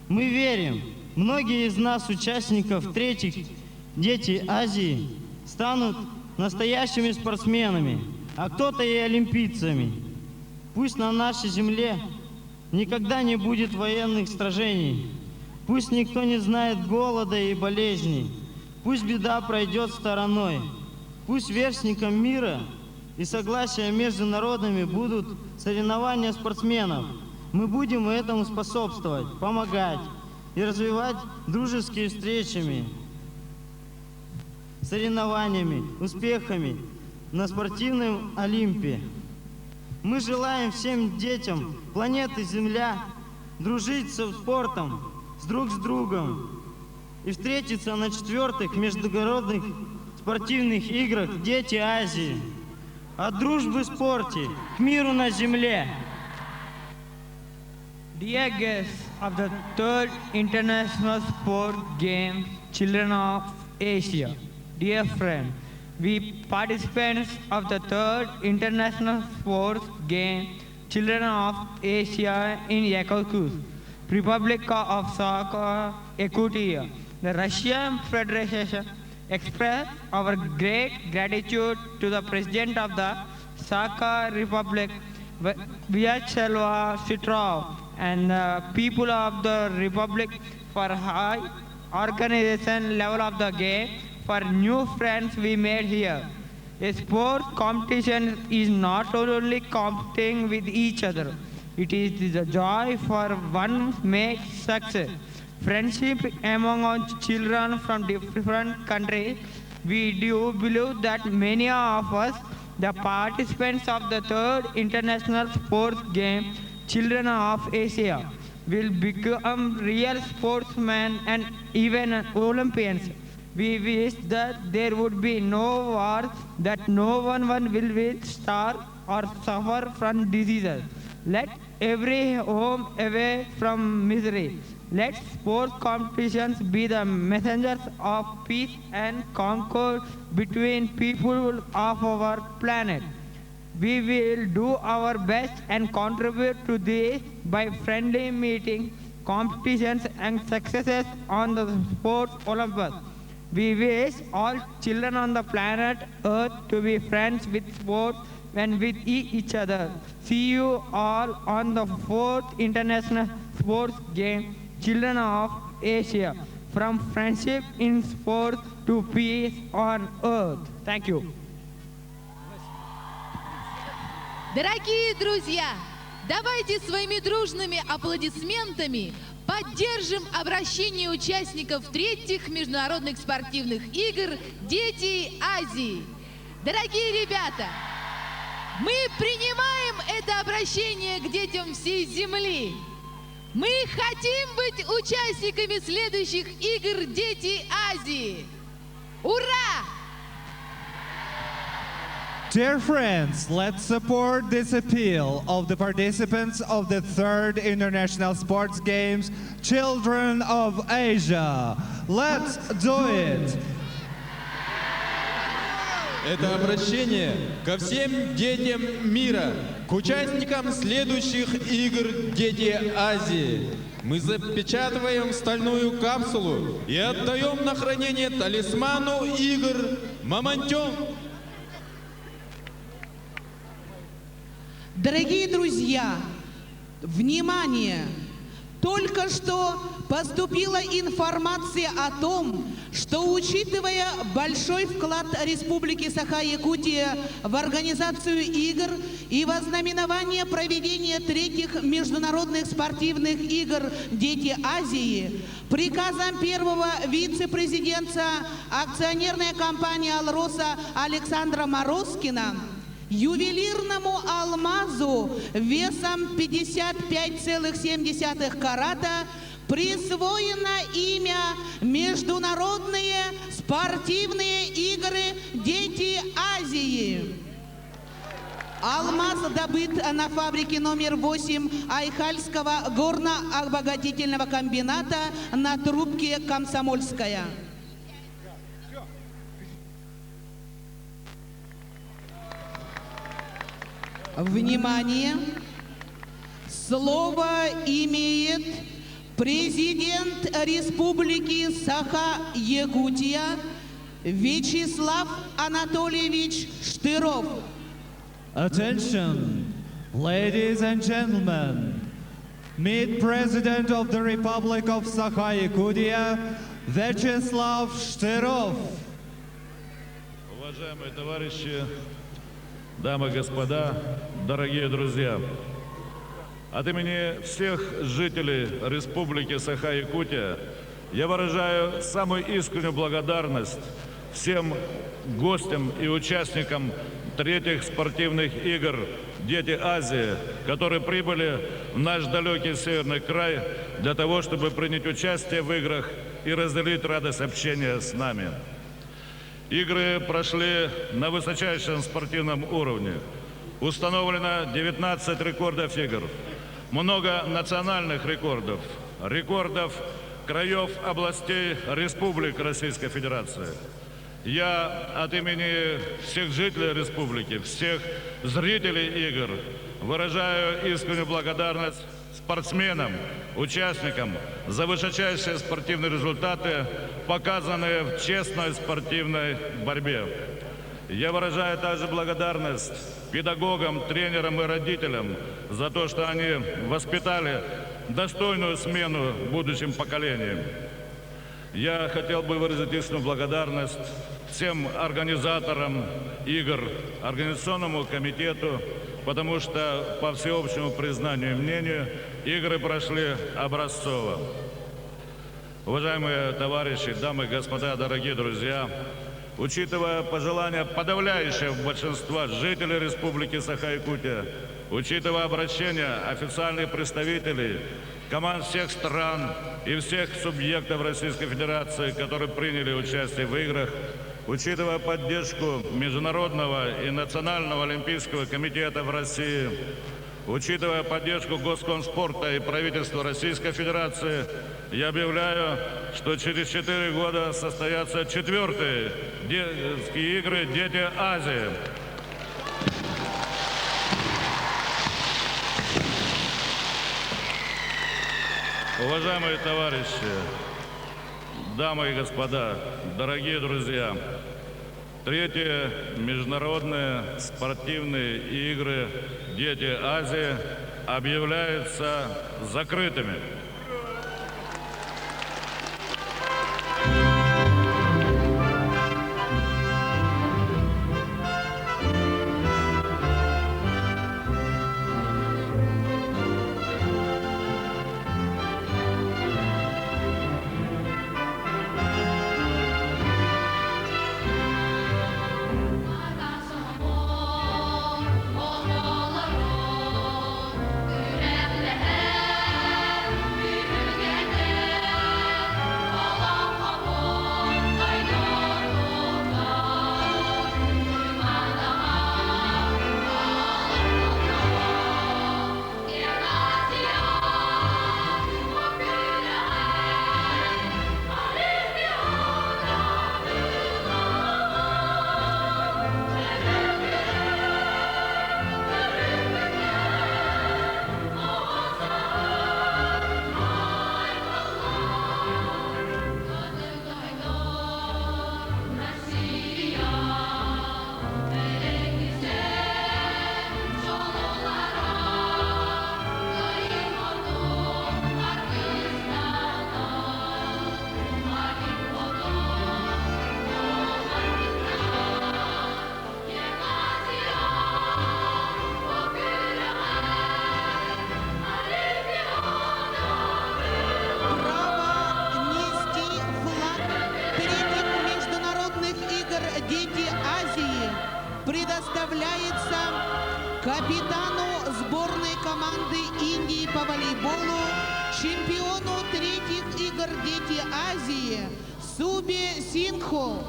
Мы верим, многие из нас, участников третьих «Дети Азии», станут настоящими спортсменами, а кто-то и олимпийцами. Пусть на нашей земле никогда не будет военных сражений. Пусть никто не знает голода и болезней. Пусть беда пройдет стороной. Пусть вершником мира и согласия между народами будут соревнования спортсменов. Мы будем этому способствовать, помогать и развивать дружеские встречами, соревнованиями, успехами на спортивном Олимпе. Мы желаем всем детям планеты Земля дружить со спортом, с друг с другом и встретиться на четвертых международных спортивных играх «Дети Азии». От дружбы в спорте к миру на земле. Dear guests of the third International Sport Games, Children of Asia, dear friends, we participants of the third International Sports Game, Children of Asia in Yakutsk, Republic of Sakha, Yakutia, the Russian Federation express our great gratitude to the President of the Sakha Republic, Vyacheslav Sitrov, and the people of the Republic for high organization level of the game, for new friends we made here. A sport competition is not only competing with each other, it is the joy for one makes success. Friendship among our children from different countries. We do believe that many of us, the participants of the third International Sports Game, Children of Asia, will become real sportsmen and even Olympians. We wish that there would be no war, that no one will be starve or suffer from diseases. Let every home away from misery. Let sports competitions be the messengers of peace and concord between people of our planet. We will do our best and contribute to this by friendly meetings, competitions and successes on the sports Olympus. We wish all children on the planet Earth to be friends with sports and with each other. See you all on the fourth International Sports Game, Children of Asia. From friendship in sports to peace on earth. Thank you. Дорогие друзья, давайте своими дружными аплодисментами поддержим обращение участников третьих международных спортивных игр «Дети Азии». Дорогие ребята, мы принимаем это обращение к детям всей Земли. Мы хотим быть участниками следующих игр «Дети Азии». Ура! Dear friends, let's support this appeal of the participants of the third International Sports Games, Children of Asia. Let's do it! Это обращение ко всем детям мира, к участникам следующих игр «Дети Азии». Мы запечатываем стальную капсулу и отдаем на хранение талисману игр «Мамонтенок». Дорогие друзья, внимание! Только что поступила информация о том, что, учитывая большой вклад Республики Саха-Якутия в организацию игр и в ознаменование проведения третьих международных спортивных игр «Дети Азии», приказом первого вице-президента акционерной компании «Алроса» Александра Морозкина ювелирному алмазу весом 55,7 карата присвоено имя Международные спортивные игры «Дети Азии». Алмаз добыт на фабрике номер 8 Айхальского горно-обогатительного комбината на трубке «Комсомольская». Внимание! Слово имеет президент Республики Саха-Якутия Вячеслав Анатольевич Штыров. Attention, ladies and gentlemen. Meet President of the Republic of Sakha-Yakutia, Vyacheslav Штыров. Уважаемые товарищи, дамы и господа, дорогие друзья, от имени всех жителей Республики Саха-Якутия я выражаю самую искреннюю благодарность всем гостям и участникам третьих спортивных игр «Дети Азии», которые прибыли в наш далекий северный край для того, чтобы принять участие в играх и разделить радость общения с нами. Игры прошли на высочайшем спортивном уровне. Установлено 19 рекордов игр, много национальных рекордов, рекордов краев, областей, республик Российской Федерации. Я от имени всех жителей республики, всех зрителей игр выражаю искреннюю благодарность спортсменам, участникам за высочайшие спортивные результаты, показанные в честной спортивной борьбе. Я выражаю также благодарность педагогам, тренерам и родителям за то, что они воспитали достойную смену будущим поколениям. Я хотел бы выразить искреннюю благодарность всем организаторам игр, организационному комитету, потому что, по всеобщему признанию и мнению, игры прошли образцово. Уважаемые товарищи, дамы и господа, дорогие друзья, учитывая пожелания подавляющего большинства жителей Республики Саха-Якутия, учитывая обращения официальных представителей команд всех стран и всех субъектов Российской Федерации, которые приняли участие в играх, учитывая поддержку Международного и Национального олимпийского комитета в России, учитывая поддержку Госкомспорта и правительства Российской Федерации, я объявляю, что через 4 года состоятся 4-е детские игры «Дети Азии». Уважаемые товарищи, дамы и господа, дорогие друзья, третьи международные спортивные игры «Дети Азии» объявляются закрытыми. Нести флаг третьих международных игр «Дети Азии» предоставляется капитану сборной команды Индии по волейболу, чемпиону третьих игр «Дети Азии» Субе Сингху.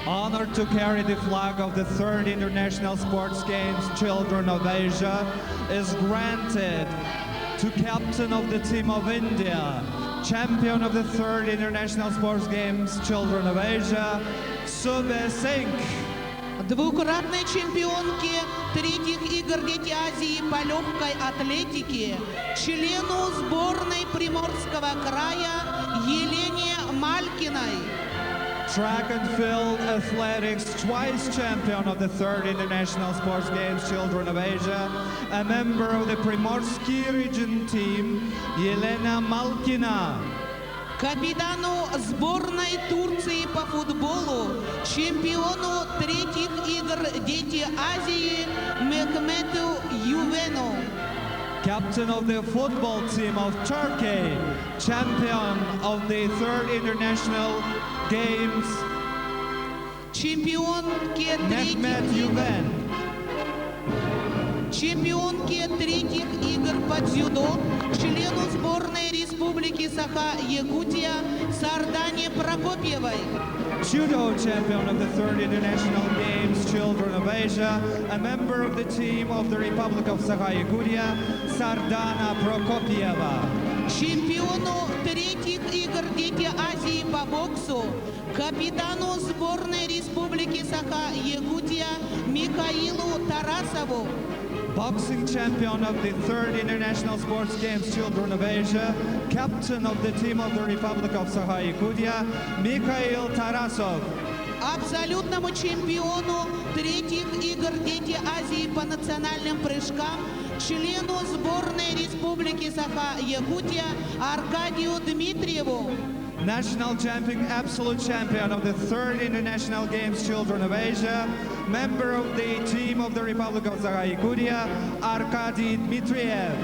Honored to carry the flag of the third International Sports Games Children of Asia is granted to captain of the team of India, champion of the third International Sports Games Children of Asia, Sube Singh. Двукратной чемпионке третьих игр «Дети Азии» по легкой атлетике, члену сборной Приморского края Елене Малькиной. Track and field athletics, twice champion of the third International Sports Games Children of Asia, a member of the Primorsky region team, Yelena Malkina. Капитану сборной Турции по футболу, чемпиону третьих игр «Дети Азии» Мехмету Ювену. Captain of the football team of Turkey, champion of the third International Games, Чемпионке третьих Mehmet игр, Yuven. чемпионке третьих игр по дзюдо, члену сборной Республики Саха-Якутия Сардане Прокопьевой. Judo champion of the third International Games, Children of Asia, a member of the team of the Republic of Sakha-Yakutia, Sardana Prokopieva. Чемпиону третьих игр «Дети Азии» по боксу, капитану сборной Республики Саха-Якутия Михаилу Тарасову. Boxing champion of the third International Sports Games Children of Asia, captain of the team of the Republic of Sakha-Yakutia, Mikhail Tarasov. Абсолютному чемпиону третьих игр «Дети Азии» по национальным прыжкам, члену сборной Республики Саха-Якутия Аркадию Дмитриеву. National champion, absolute champion of the third International Games Children of Asia, member of the team of the Republic of Sakha-Yakutia, Arkady Dmitriev.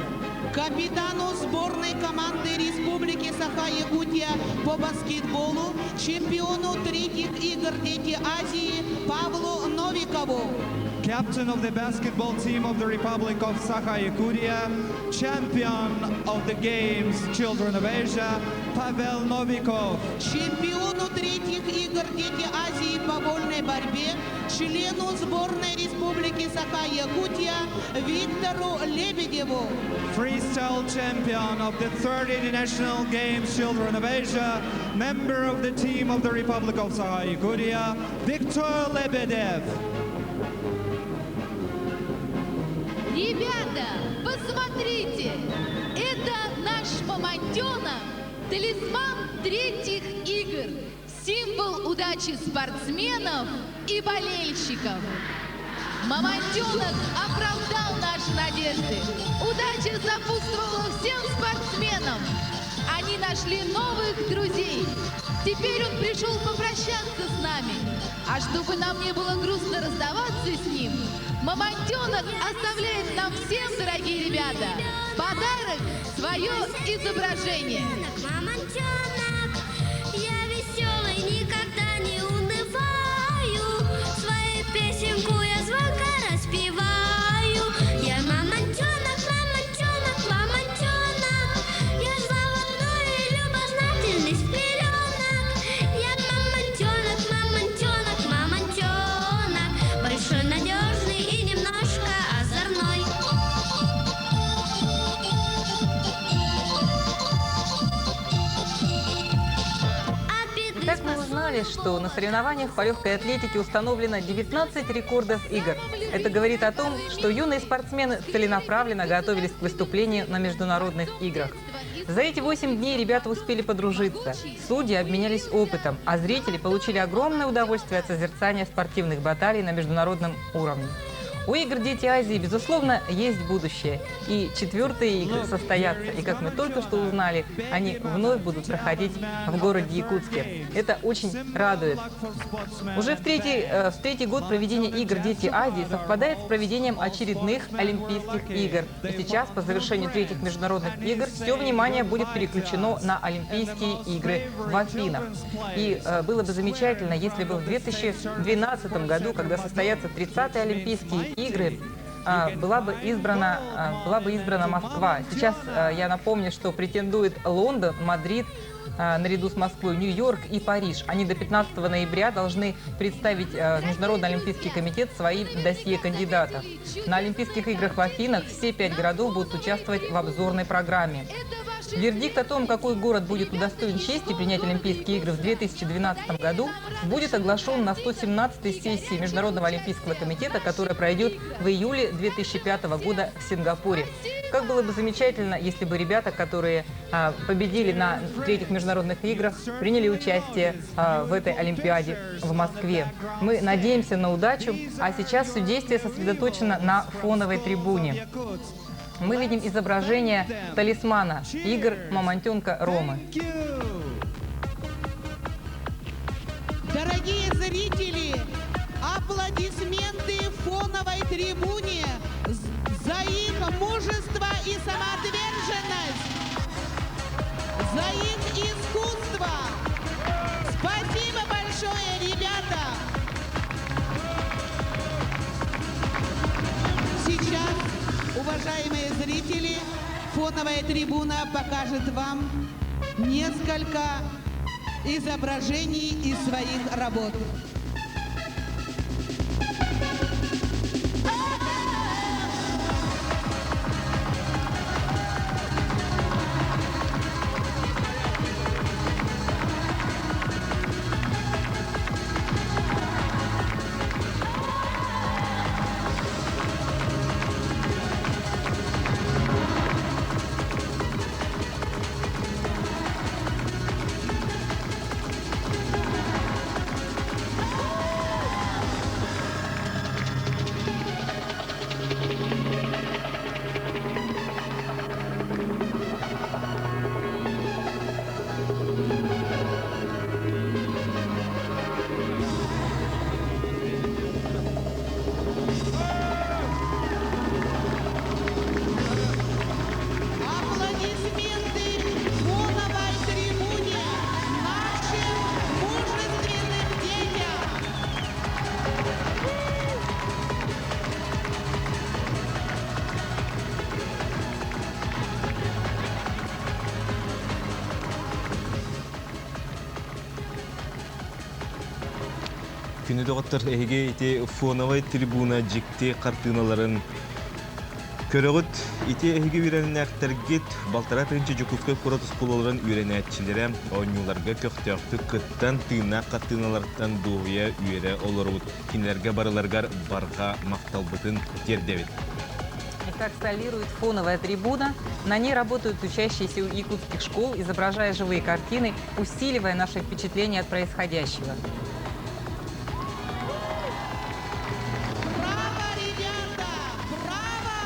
Капитану сборной команды Республики Саха-Якутия по баскетболу, чемпиону третьих игр «Дети Азии» Павлу Новикову. Captain of the basketball team of the Republic of Sakha-Yakutia, champion of the Games Children of Asia, Pavel Novikov. Чемпиону третьих игр «Дети Азии» по вольной борьбе, члену сборной Республики Саха-Якутия Виктору Лебедеву. Freestyle champion of the third International Games Children of Asia, member of the team of the Republic of Sakha-Yakutia, Viktor Lebedev. Ребята, посмотрите, это наш Мамонтенок – талисман третьих игр, символ удачи спортсменов и болельщиков. Мамонтенок оправдал наши надежды. Удача сопутствовала всем спортсменам. Они нашли новых друзей. Теперь он пришел попрощаться с нами. А чтобы нам не было грустно расставаться с ним, Мамонтенок оставляет нам всем, дорогие ребята, подарок свое изображение. Мамонтенок, я веселый, никогда не унываю. Свою песенку я звонко распеваю. Я мамонтенок, мамонтенок, мамонтенок. Я заводной и любознательный с пеленок. Я мамонтенок, мамонтенок, мамонтенок. Большой, надежный и немножко озорной. Итак, мы узнали, что на соревнованиях по легкой атлетике установлено 19 рекордов игр. Это говорит о том, что юные спортсмены целенаправленно готовились к выступлению на международных играх. За эти 8 дней ребята успели подружиться. Судьи обменялись опытом, а зрители получили огромное удовольствие от созерцания спортивных баталий на международном уровне. У игр «Дети Азии», безусловно, есть будущее. И четвертые игры состоятся. И, как мы только что узнали, они вновь будут проходить в городе Якутске. Это очень радует. Уже в третий, э, в третий год проведения игр «Дети Азии» совпадает с проведением очередных Олимпийских игр. И сейчас, по завершению третьих международных игр, все внимание будет переключено на Олимпийские игры в Афинах. И э, было бы замечательно, если бы в 2012 году, когда состоятся 30-е Олимпийские игры, а, была бы избрана, а, была бы избрана Москва. Сейчас а, я напомню, что претендует Лондон, Мадрид, наряду с Москвой, Нью-Йорк и Париж. Они до 15 ноября должны представить в Международный олимпийский комитет свои досье кандидатов. На Олимпийских играх в Афинах все пять городов будут участвовать в обзорной программе. Вердикт о том, какой город будет удостоен чести принять Олимпийские игры в 2012 году, будет оглашен на 117-й сессии Международного олимпийского комитета, которая пройдет в июле 2005 года в Сингапуре. Как было бы замечательно, если бы ребята, которые а, победили на третьих международных играх, приняли участие а, в этой Олимпиаде в Москве. Мы надеемся на удачу, а сейчас все действие сосредоточено на фоновой трибуне. Мы видим изображение талисмана игр Мамонтенка Ромы. Дорогие зрители, аплодисменты фоновой трибуне за их мужество и самоотверженность, за их искусство. Спасибо большое, ребята! Сейчас, уважаемые зрители, фоновая трибуна покажет вам несколько изображений из своих работ. Аплодисменты фоновой трибуне нашим мужественным детям! Күндү доҕоттор эһиги ити фоновай трибуна дьикти хартыыналарын көрөҕүт. Ити эһиги үөрэннээхтэргит балтараа тыһыынча Дьокуускай куорат оскуолаларын үөрэнээччилэрэ оонньууларга көхтөөхтүк кыттан тыыннаах хартыыналартан дуоһуйа үөрэ олоробут. Кинилэргэ барыларыгар барҕа махталбытын тиэрдэбит. Как солирует фоновая трибуна. На ней работают учащиеся якутских школ, изображая живые картины, усиливая наше впечатление от происходящего. Браво, ребята! Браво!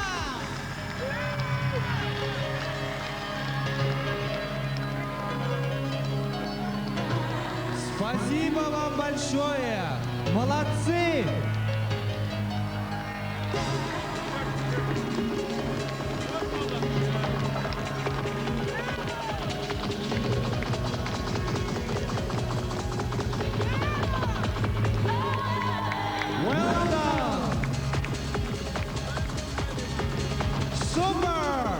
Спасибо вам большое! Молодцы! Well done! Super!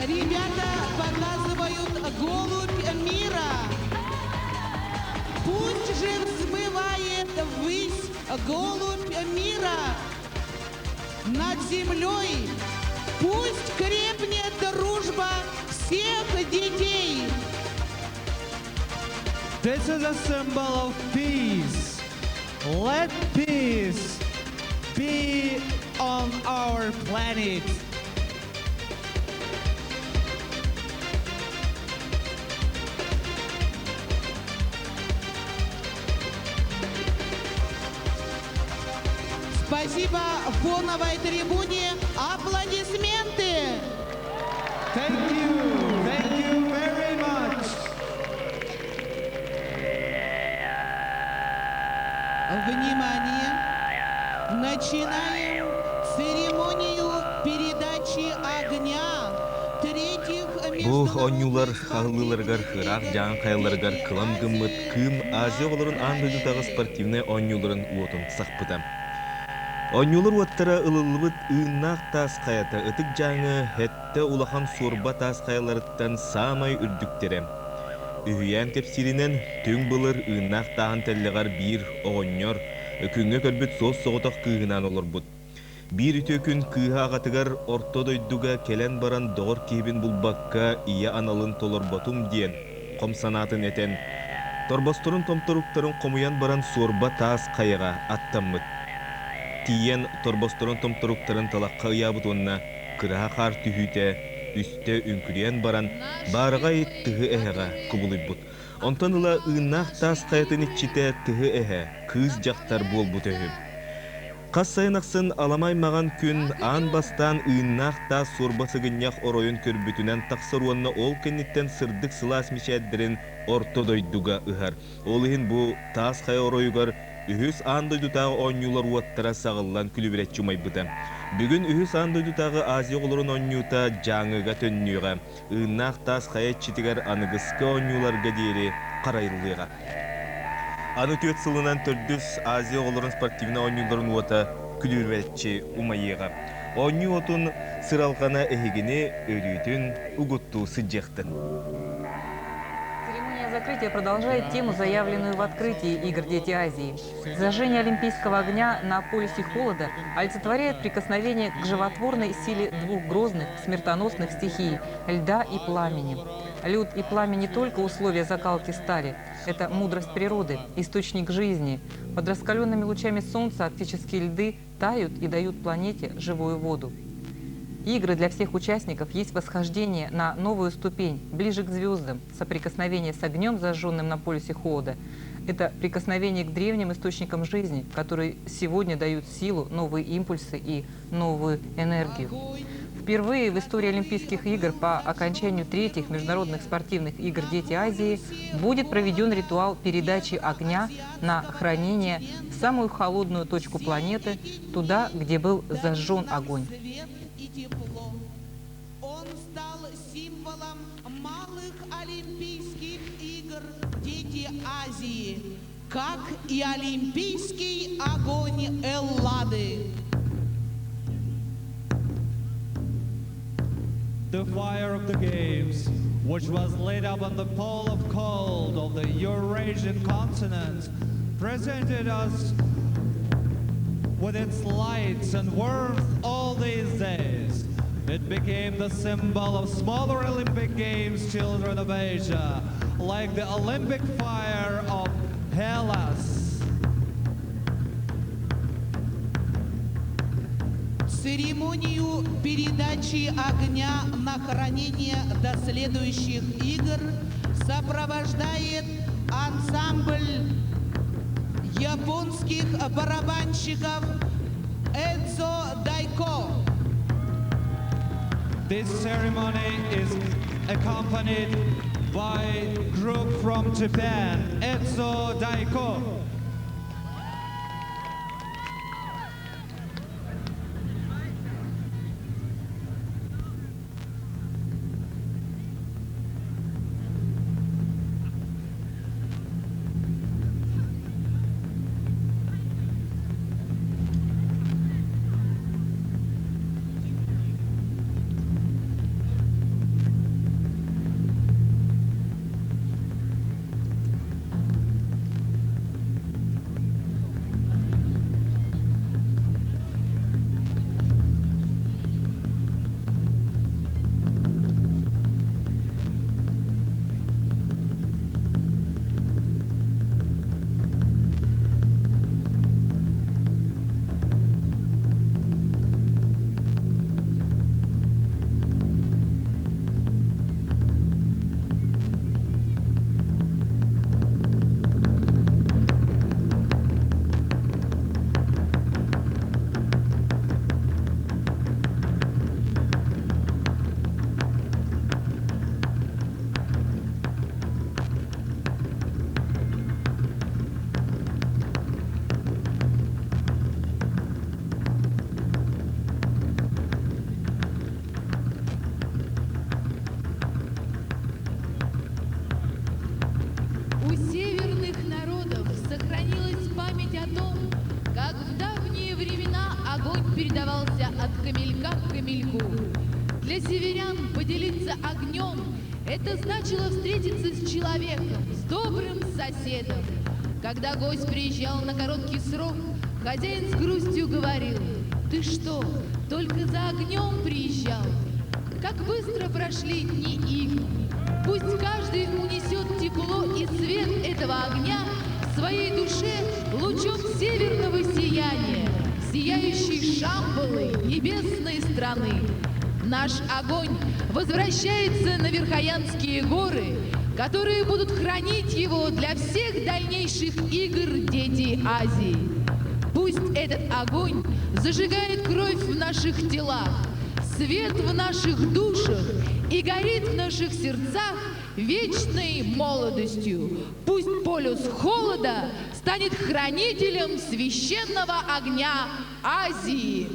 Ребята показывают голубь мира. Пусть же взмывает ввысь голубь мира над землей. Пусть крепнет дружба всех детей. This is a symbol of peace. Let peace be on our planet. Спасибо фоновой трибуне. Аплодисменты! Thank you. Thank you very much. Внимание! Начинаем церемонию передачи огня третьих Бу оонньуулар аһыллыыларыгар ыраах Дьааҥы хайаларыгар кылам гыммыт Кыым Азия оҕолорун аан дойдутааҕы спортивнай оонньууларын уотун сахпыта. Оонньуулар уоттара ылыллыбыт Ыыннаах таас хайата Ытык Дьааҥы сэттэ улахан суорба таас хайаларыттан саамай үрдүктэрэ. Үһүйээн кэпсииринэн, түҥ былыр Ыыннаах тааһын тэллэҕэр биир оҕонньор күҥҥэ көрбүт суос-соҕотох кыыһынаан олорбут. Биир үтүө күн кыыһа аҕатыгар орто дойдуга кэлэн баран доҕор киһибин булбакка ийэ аналын толорботум диэн хом санаатын этэн, торбосторун томторуктарын хомуйан баран суорба таас хайаҕа аттаммыт. Тиийэн торбосторун томторуктарын талахха ыйаабыт уонна кыраһа хаар түһүүтэ үстэ үҥкүрүйэн баран баараҕай тыһы эһэҕэ кубулуйбут. Онтон ыла Ыыннаах таас хайатын иччитэ тыһы эһэ, кыыс-дьахтар буолбут үһү. Хас сайын ахсын аламай маҕан күн аан бастаан Ыыннаах таас суорба сыгынньах оройун көрбүтүнэн тахсар уонна ол кэнниттэн сырдык сылаас мичээрдэрин орто дойдуга ыһар. Ол иһин бу таас хайа оройугар үһүс аан дойдутааҕы оонньуулар уоттара саҕыллан күлүбүрэччи умайбыта. Бүгүн үһүс аан дойдутааҕы Азия оҕолорун оонньуута Дьааҥыга төннүөҕэ. Ыыннаах таас хайа иччитигэр аныгыскы оонньууларга диэри харайыллыаҕа. Аны түөрт сылынан төрдүс Азия оҕолорун спортивнай оонньууларын уота күлүрүрэччи умайыаҕа. Оонньуу уотун сыралҕана эһигини өрүүтүн угуттуу сылдьыахтын. Церемония закрытия продолжает тему, заявленную в открытии игр «Дети Азии». Зажжение олимпийского огня на полюсе холода олицетворяет прикосновение к животворной силе двух грозных, смертоносных стихий – льда и пламени. Лед и пламя не только условия закалки стали – это мудрость природы, источник жизни. Под раскаленными лучами солнца арктические льды тают и дают планете живую воду. Игры для всех участников есть восхождение на новую ступень, ближе к звездам, соприкосновение с огнем, зажженным на полюсе холода. Это прикосновение к древним источникам жизни, которые сегодня дают силу, новые импульсы и новую энергию. Впервые в истории Олимпийских игр по окончанию третьих международных спортивных игр «Дети Азии» будет проведен ритуал передачи огня на хранение в самую холодную точку планеты, туда, где был зажжен огонь. Свет и тепло. Он стал символом малых Олимпийских игр «Дети Азии», как и олимпийский огонь Эллады. The fire of the games, which was lit up on the pole of cold of the Eurasian continent, presented us with its lights and warmth all these days. It became the symbol of smaller Olympic Games children of Asia, like the Olympic fire of Hellas. Церемонию передачи огня на хранение до следующих игр сопровождает ансамбль японских барабанщиков Эдзо Дайко. This ceremony is accompanied by group from Japan, Etso Daiko. У северных народов сохранилась память о том, как в давние времена огонь передавался от камелька к камельку. Для северян поделиться огнем – это значило встретиться с человеком, с добрым соседом. Когда гость приезжал на короткий срок, хозяин с грустью говорил, «Ты что, только за огнем приезжал?» Как быстро прошли дни игр. Пусть каждый унесет тепло и свет этого огня в своей душе лучом северного сияния, сияющей Шамбалы небесной страны. Наш огонь возвращается на Верхоянские горы, которые будут хранить его для всех дальнейших игр Дети Азии. Пусть этот огонь зажигает кровь в наших телах, свет в наших душах и горит в наших сердцах вечной молодостью. Пусть полюс холода станет хранителем священного огня Азии.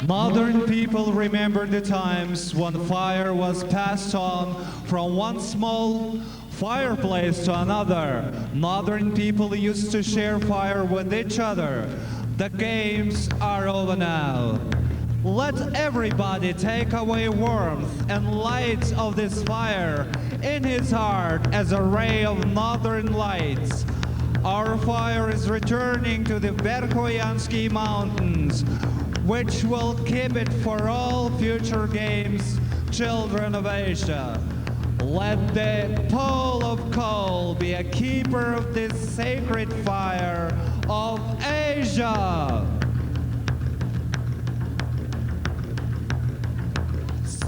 Modern people remember the times when fire was passed on from one small fireplace to another. Modern people used to share fire with each other. The games are over now. Let everybody take away warmth and light of this fire in his heart as a ray of northern lights. Our fire is returning to the Verkhoyansky Mountains, which will keep it for all future games, children of Asia. Let the pole of coal be a keeper of this sacred fire of Asia.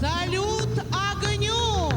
Салют огню!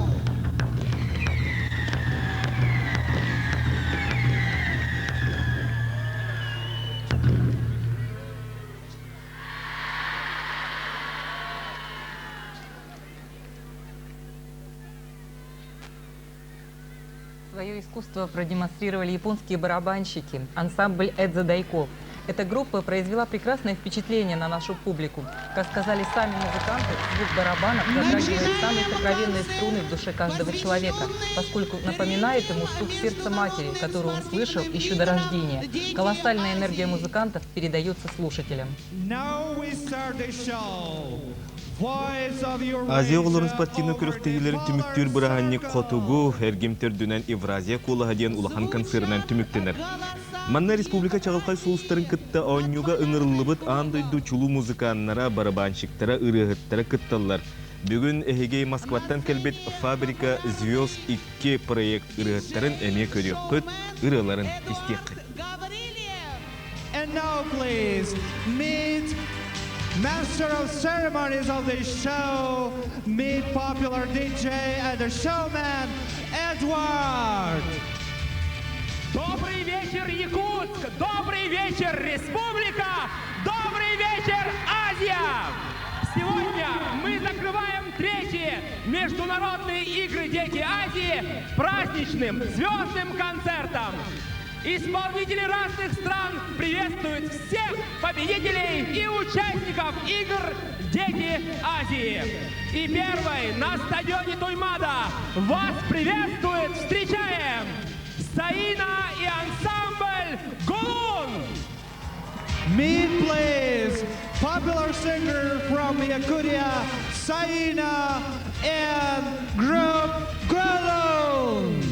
Свое искусство продемонстрировали японские барабанщики, ансамбль Эдзо Дайко. Эта группа произвела прекрасное впечатление на нашу публику. Как сказали сами музыканты, звук барабанов затрагивает самые сокровенные струны в душе каждого человека, поскольку напоминает ему стук сердца матери, которую он слышал еще до рождения. Колоссальная энергия музыкантов передается слушателям. Now we start the show. Voice of Азия оҕолорун Eurasia спортивнай over күрэхтэһиилэрин the түмүктүүр polar бырааһынньык circumpolar хотугу эргим төрдүнэн Евразия куолаһа диэн улахан концерынан Звучат түмүктэнэр. голоса. Манна республика чаҕылхай сулустарын кытта оонньууга ыҥырыллыбыт аан дойду чулуу музыканнара, барабанщиктара, ырыаһыттара кытталлар. Бүгүн эһиги Москваттан кэлбит «Фабрика звезд 2» проект ырыаһыттарын эмиэ көрүөххүт, ырыаларын истиэххит. And now please meet Master of Ceremonies of the show, meet popular DJ and the showman, Edward. Добрый вечер, Якутск! Добрый вечер, Республика! Добрый вечер, Азия! Сегодня мы закрываем третьи международные игры «Дети Азии» праздничным звездным концертом. Исполнители разных стран приветствуют всех победителей и участников игр «Дети Азии». И первой на стадионе Туймада вас приветствует, встречаем, Саина и ансамбль «Гулун». Meet please popular singer from Yakutia, Saina and group Gulun.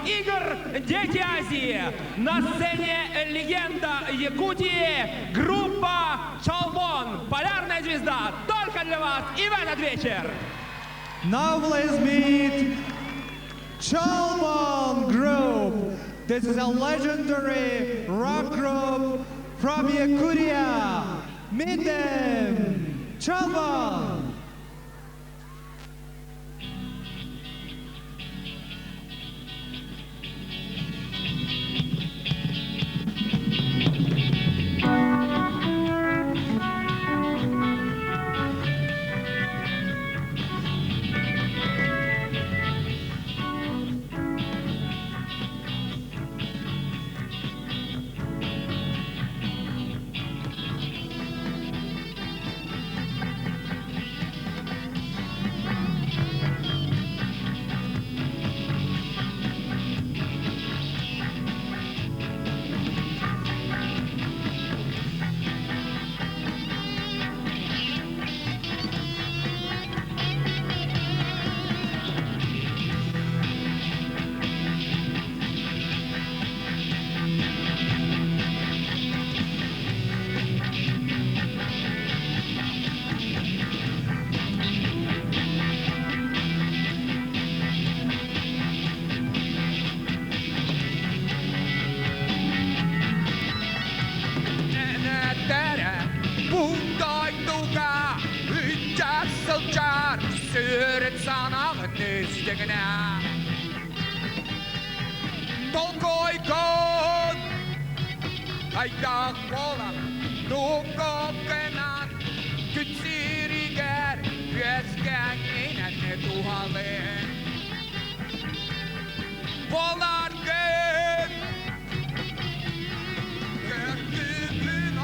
игр «Дети Азии». На сцене легенда Якутии, группа «Чолбон», полярная звезда, только для вас и в этот вечер. Now let's meet Cholbon Group. This is a legendary rock group from Yakutia. Meet them, Cholbon. Толкойкон Айдах болан Tukokkenan Kytsiriger Yeskänginän tuhaleen Polargen Kertybyn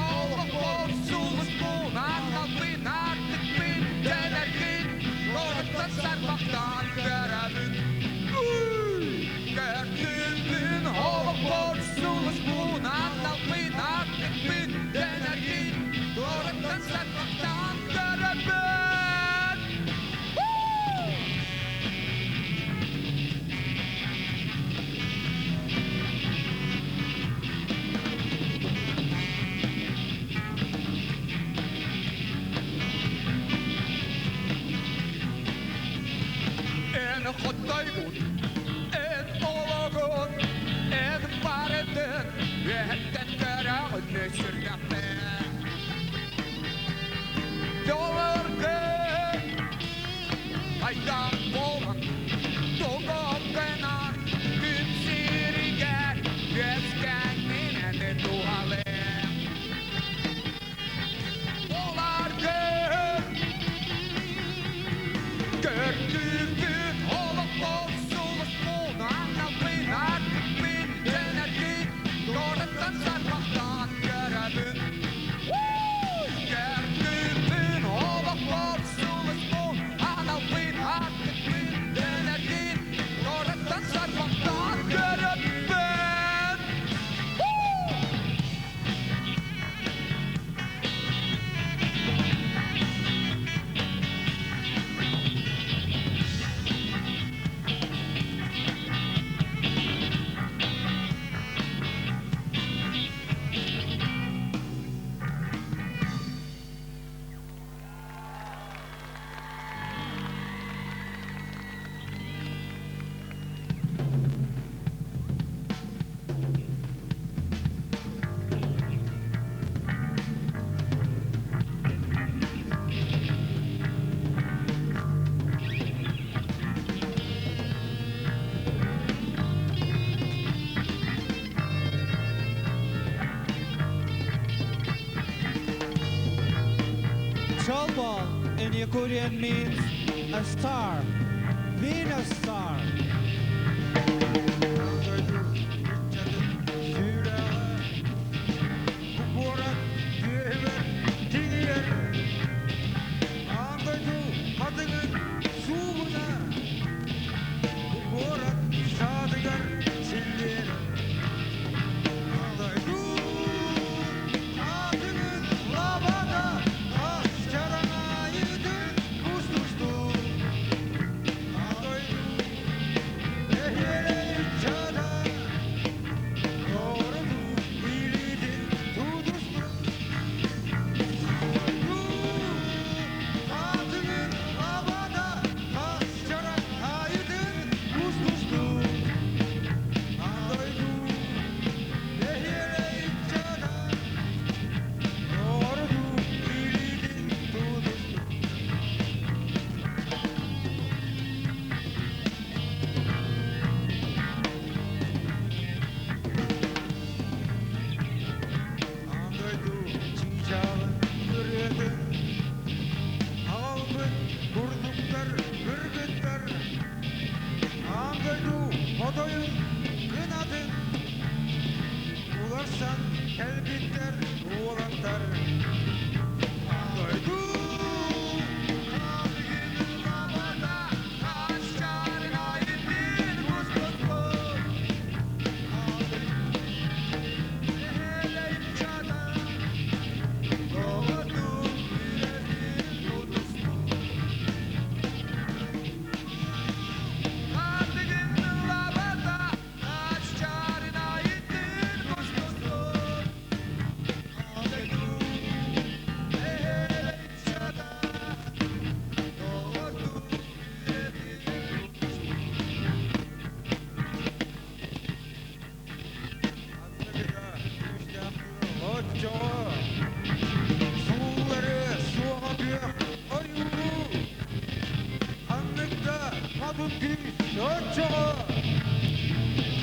Хоттойгун, эн ологун, эн барытын, үөһэттэн көрөҕүн сүргэхпин. Долларгын, айдаах буолан, тугоккынан, күн сиригэр, үөскэҥҥинэн туһалыам. Долларгын, Көрдүүбүн олохпор сулуспун, аналбын, артыкпын, дэнэргин, туораттан сарбахтаан көрөбүн. Көрдүүбүн олохпор сулуспун, аналбын, артыкпын, дэнэргин, туораттан сарбахтаан көрөбүн. Cholbon in Yakutian means a star, being a star.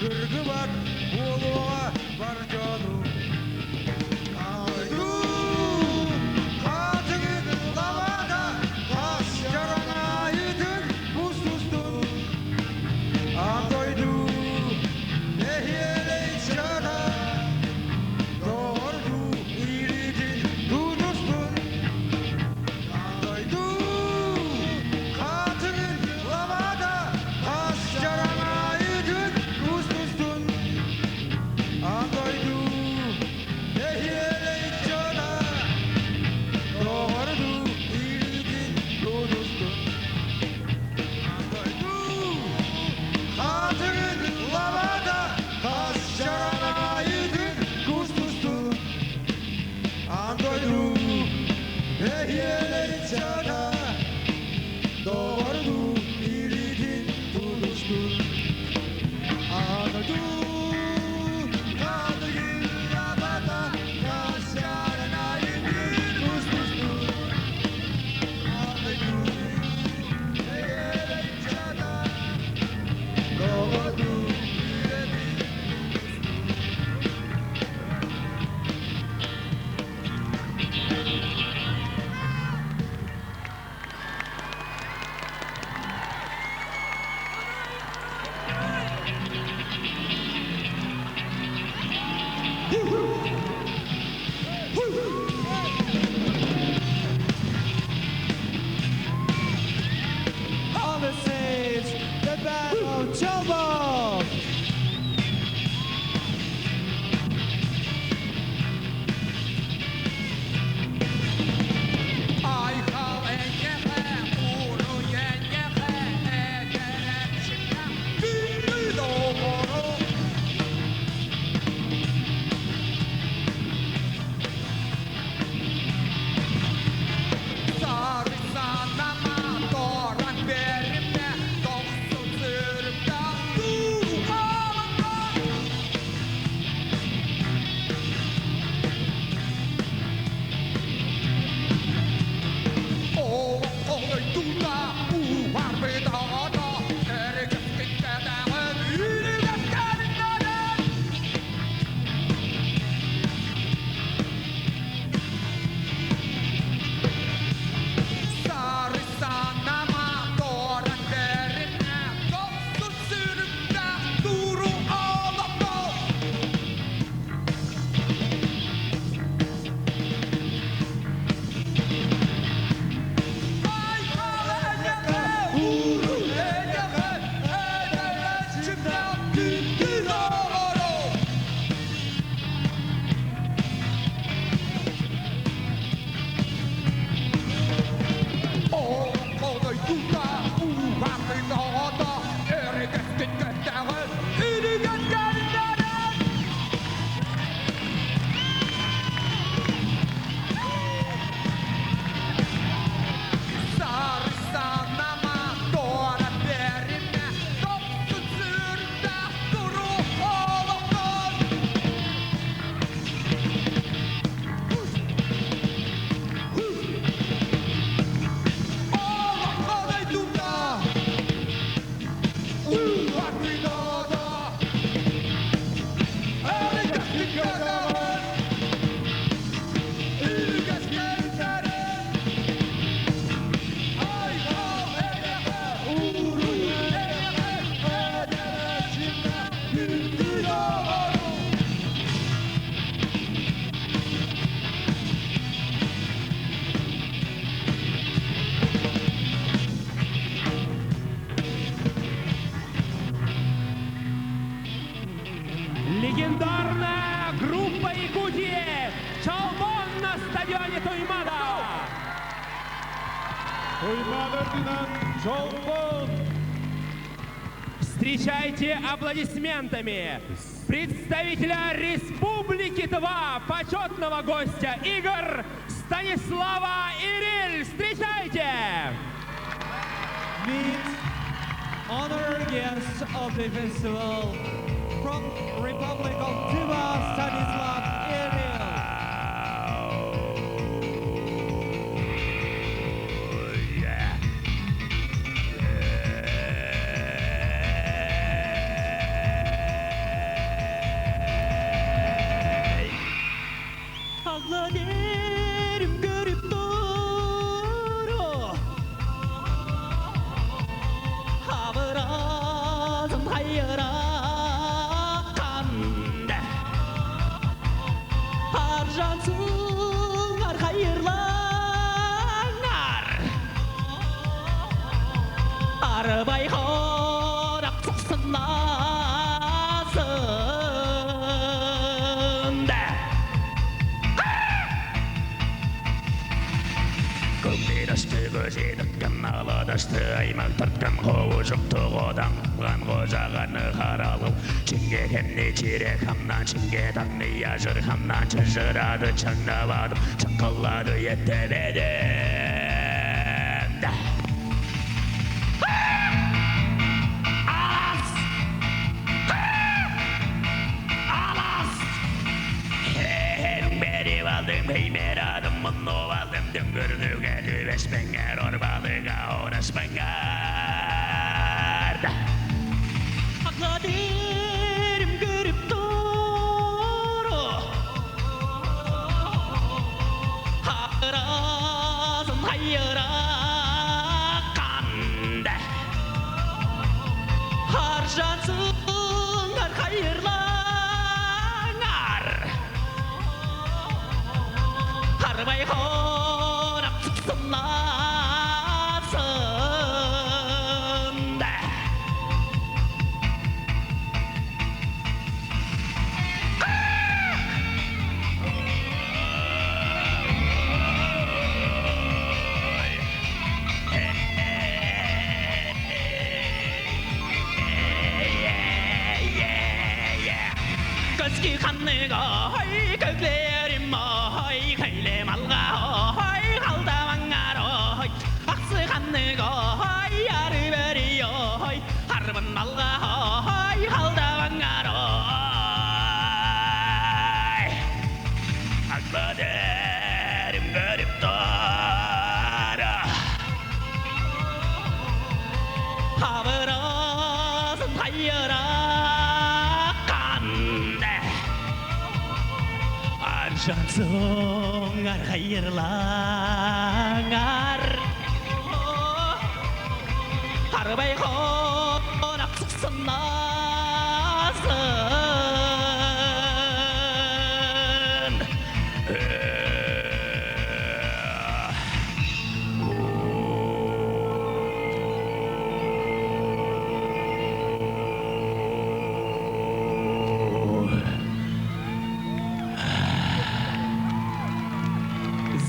Кыргыбат буолуоҕа бар дьону. Дойду хаатыгын лабаата хас чараҥаайытын мустустун. Аан дойду нэһиэлэй чата доҕордуу илиитин тутустун. Аан дойду хаатыгын лабаата хас чараҥаайытын мустустун. Аан дойду нэһиэлэй чата доҕордуу илиитин тутустун. Аан дойду хаатыгын лабаата хас чараҥаайытын кустустун. Аан дойду нэһиэлэй чата доҕордуу илиитин тутустун. Аан дойду хаатыгын лабаата хас чараҥаайытын кустустун. Аан дойду нэһиэлэй чата доҕордуу илиитин тутустун. On the stage, the band of Cholbon! Айхал эйиэхэ, уруй эйиэхэ, эдэр күндү доҕорум. Сарысанама торан бериме, дохсун сүрүккэ дууһаланна. Олох дойдута уһарбыт аҕата, эргэскиккэтэҕин үүнүгэскэриннэрин. Сарысанама торан бериме, дохсун сүрүккэ туру олохто. Айхал эйиэхэ, уруй эйиэхэ, эдэр эрчимнээх күндү доҕорум. Олоҥхо дойдута уһарбыт аҕата, эргэскиккэтэҕин үүнүгэскэриннэрин. Сарысанама торан бериме, дохсун сүрдээх туру олохтон. Олоҥхо дойдута уһарбыт аҕата, эргэскиккэтэҕин үүнүгэскэриннэрин. Айхал эйиэхэ, уруй эйиэхэ, эдэр эрчимнээх күндү доҕорум. Легендарная группа Якутии Чолбон на стадионе Туймада! Туймаада үрдүнэн Чолбон! Встречайте аплодисментами представителя Республики Тыва, почетного гостя игр Станислава Ириль. Встречайте! Meet honorary guests of the festival from Republic of Tyva, Stanislav Eril.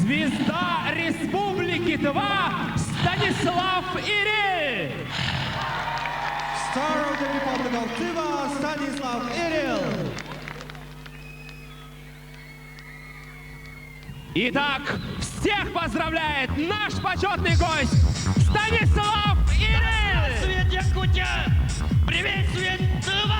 Звезда Республики Тыва Станислав Ириль! Star of the Republic of Tyva, Stanislav Iril. Итак, всех поздравляет наш почетный гость Станислав Ириль! Привет, Якутия! Приветствует Тыва!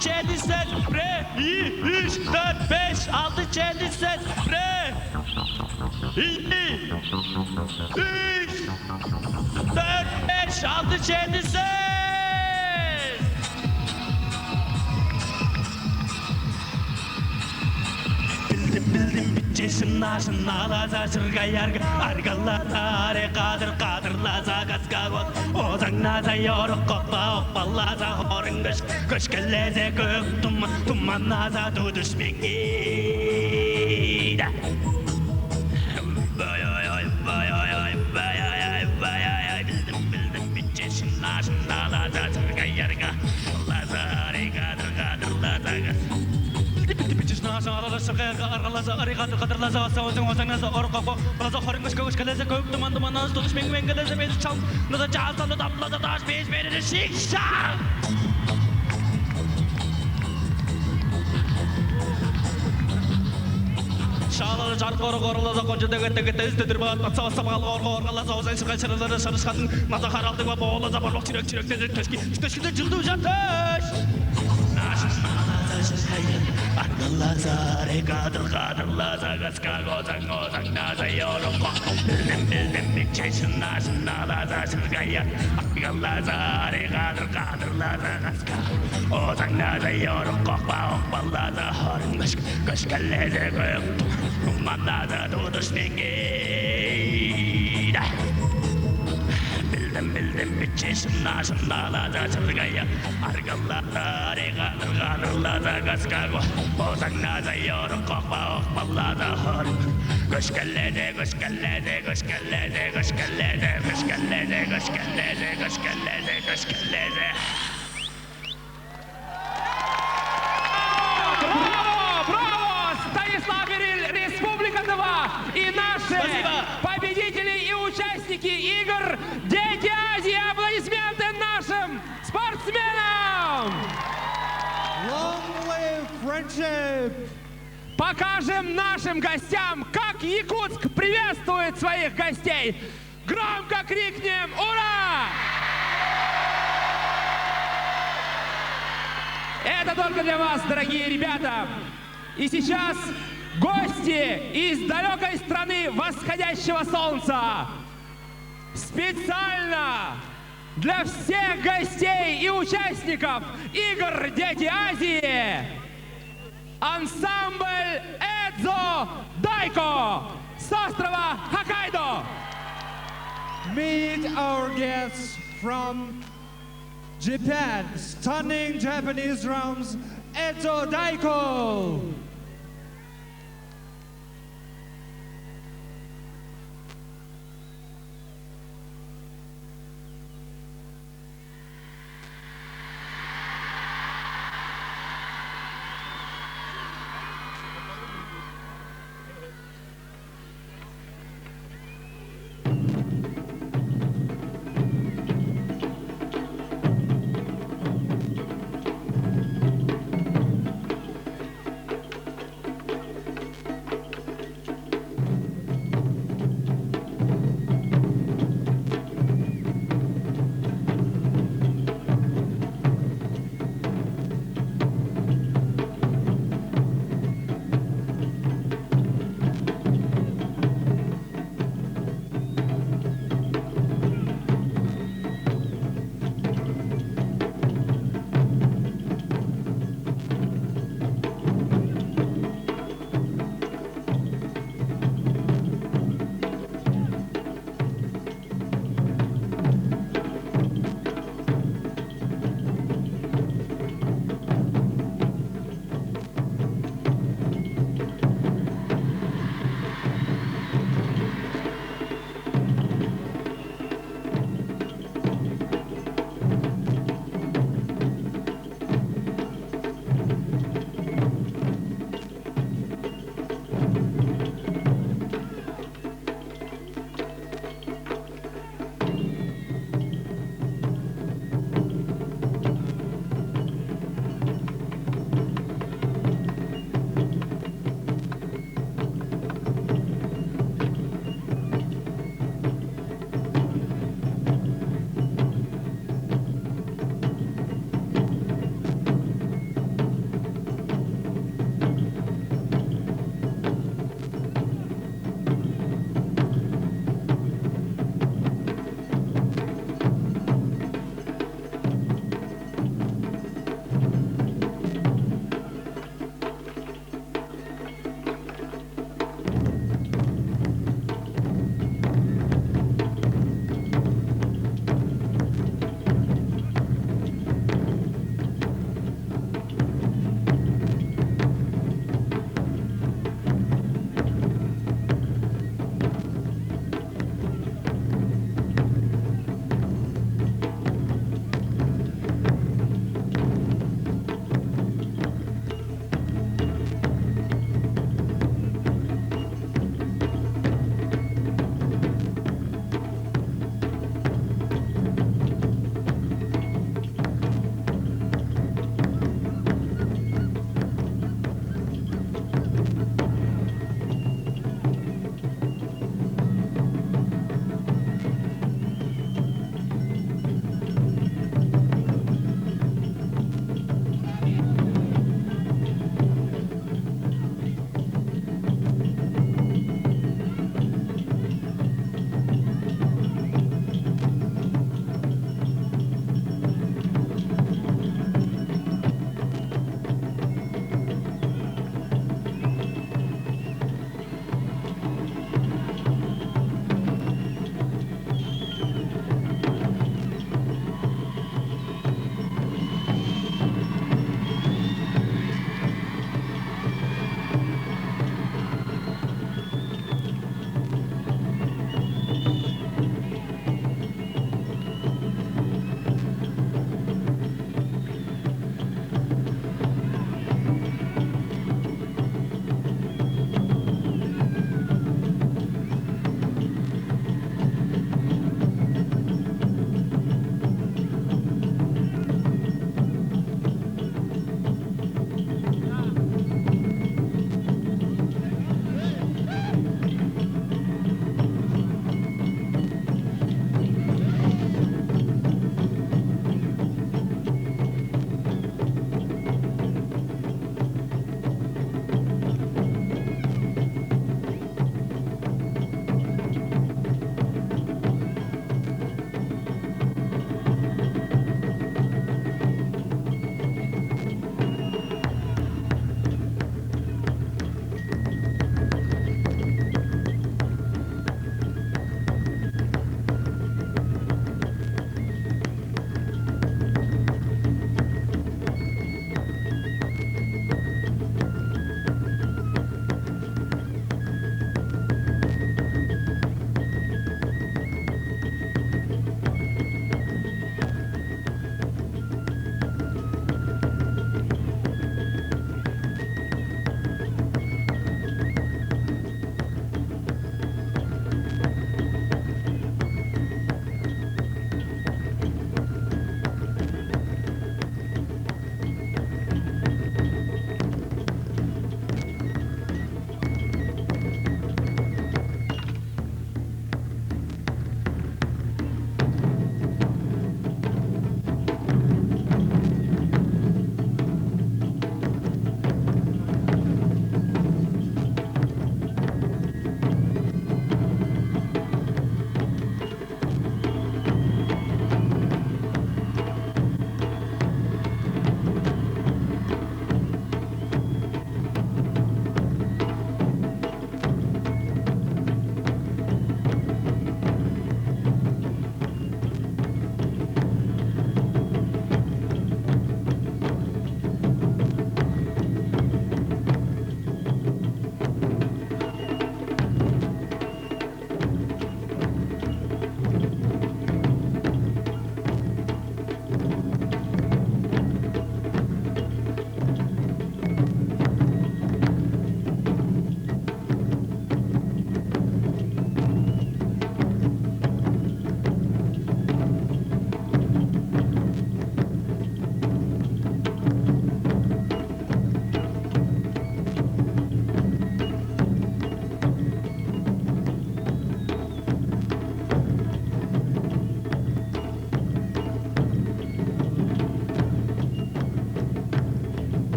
7, 8, 1, 2, 3, 4, 5, 6, 7, 8, 1, 2, 3, 4, 5, 6, 7, 8. Bildim bildim bitçeşim naşın nalaza şırgayarga argalaza are kadır kadırlaza gaskagot ozang naza yoruk kokpa okpallaza horıngış köşkeleze kök tuman tuman naza tuduş mengide. Bildim bildim bitçeşim naşın nalaza şırgayarga laza are kadır kadırlaza gas. Bildim bildim bitçeşim naşım nalaza çırgaya Argalaza regadırlaza gaskago Ozang naza yoruk kokpa okpallaza hor Göçkellede göçkellede göçkellede göçkellede göçkellede göçkellede göçkellede göçkellede Браво! Браво! Станислав Вериль, Республика 2 и наши победители и участники игр Дети Азии! Аплодисменты нашим спортсменам! Long live friendship! Покажем нашим гостям, как Якутск приветствует своих гостей! Громко крикнем «Ура!» Это только для вас, дорогие ребята. И сейчас гости из далекой страны восходящего солнца. Специально для всех гостей и участников игр «Дети Азии» ансамбль Эдзо Дайко с острова Хоккайдо. Meet our guests from Japan, stunning Japanese drums, Ezo Daiko.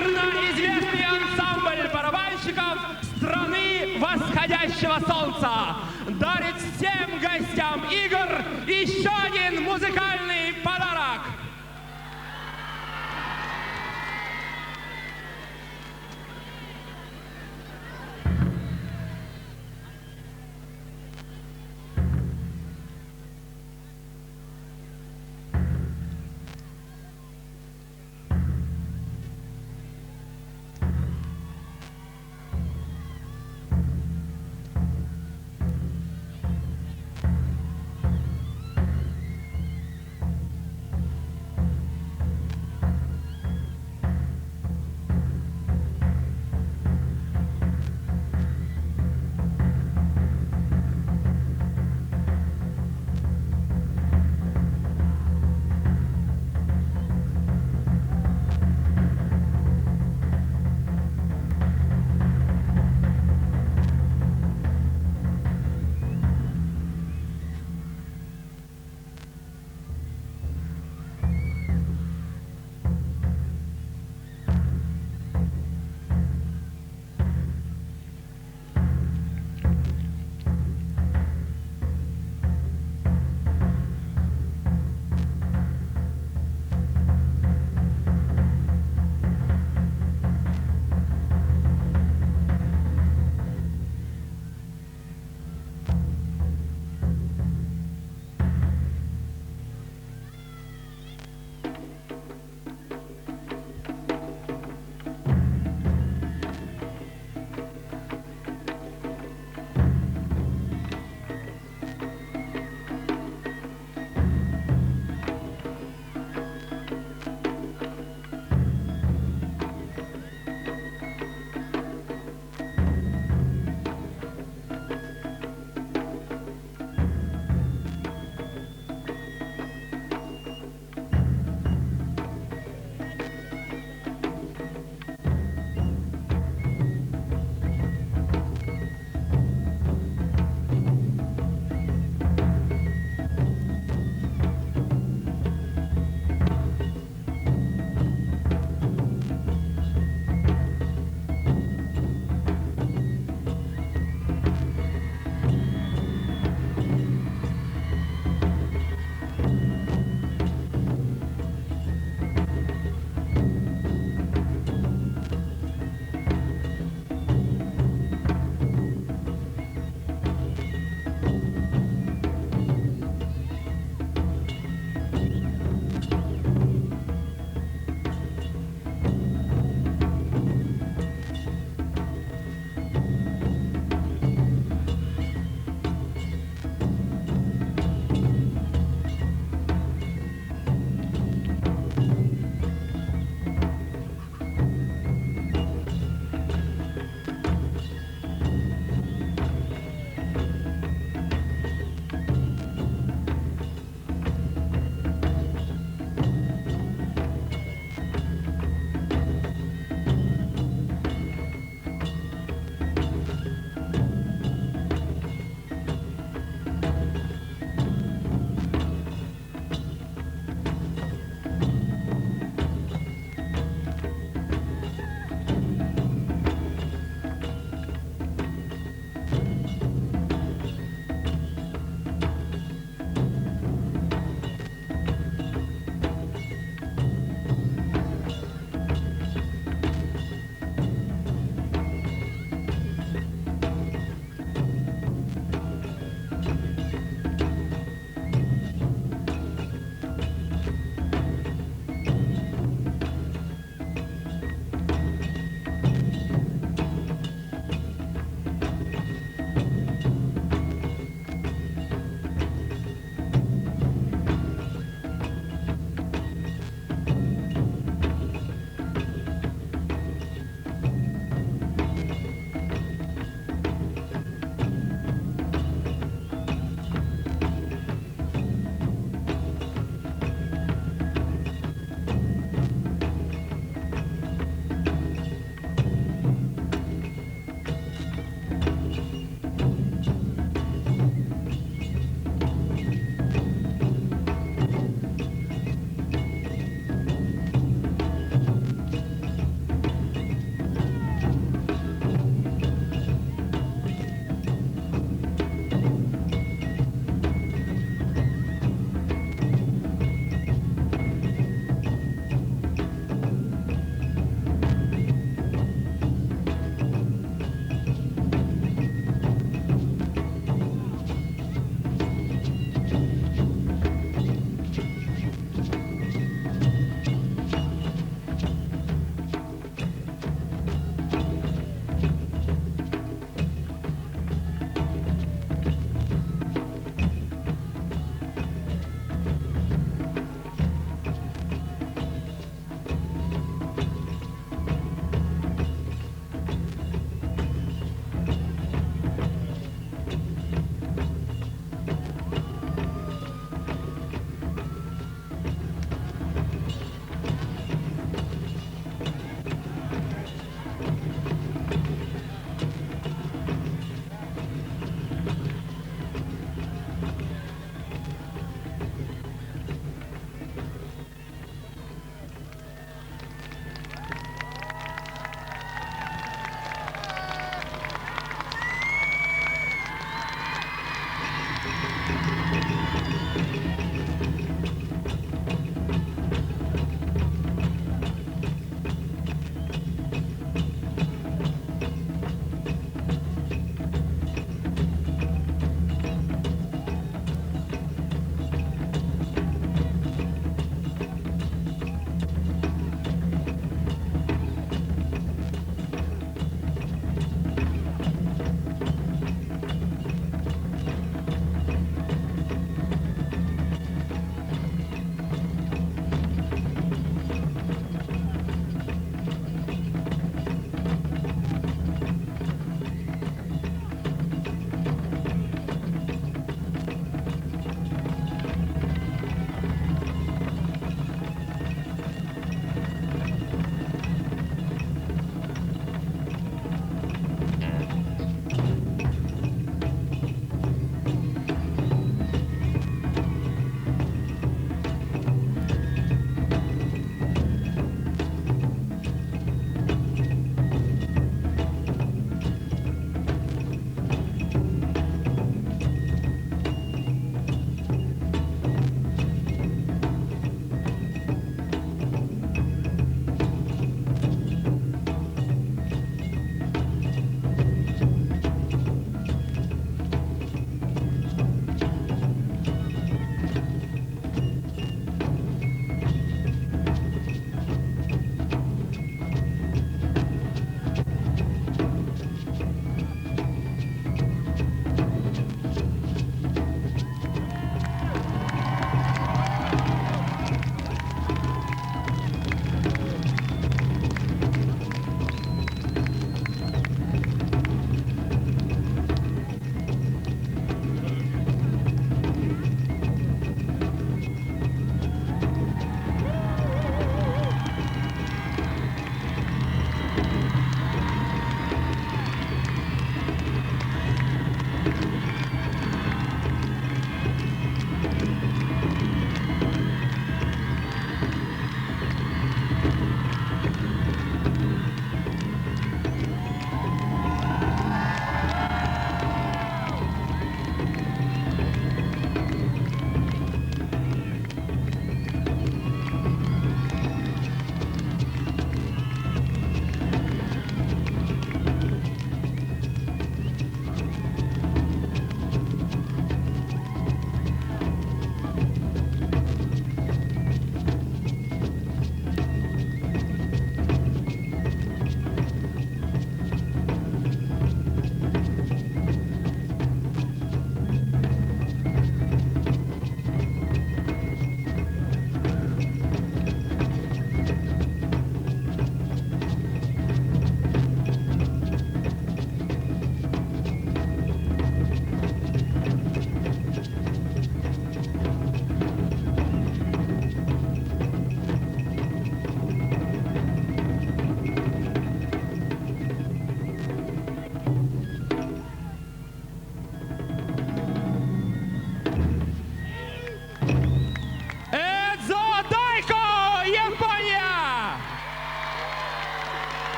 Всемирно известный ансамбль барабанщиков страны восходящего солнца дарит всем гостям игр еще один музыкальный подарок.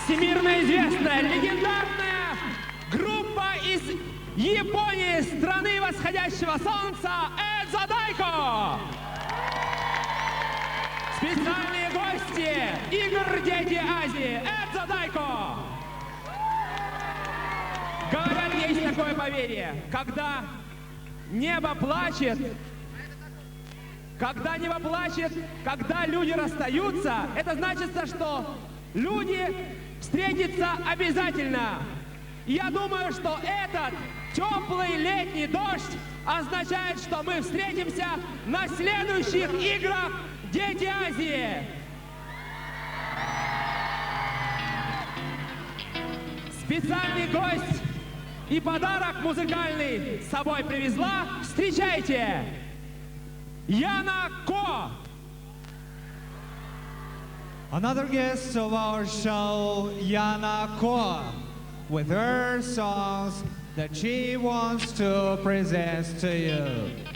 Всемирно известная, легендарная группа из Японии, страны восходящего солнца, Эдзо Дайко! Специальные гости Игр Дети Азии, Эдзо Дайко! Говорят, есть такое поверье, когда небо плачет, когда небо плачет, когда люди расстаются, это значит, что люди встретятся обязательно. Я думаю, что этот теплый летний дождь означает, что мы встретимся на следующих играх Дети Азии. Специальный гость и подарок музыкальный с собой привезла. Встречайте! Яна Ко! Another guest of our show, Yana Ko, with her songs that she wants to present to you.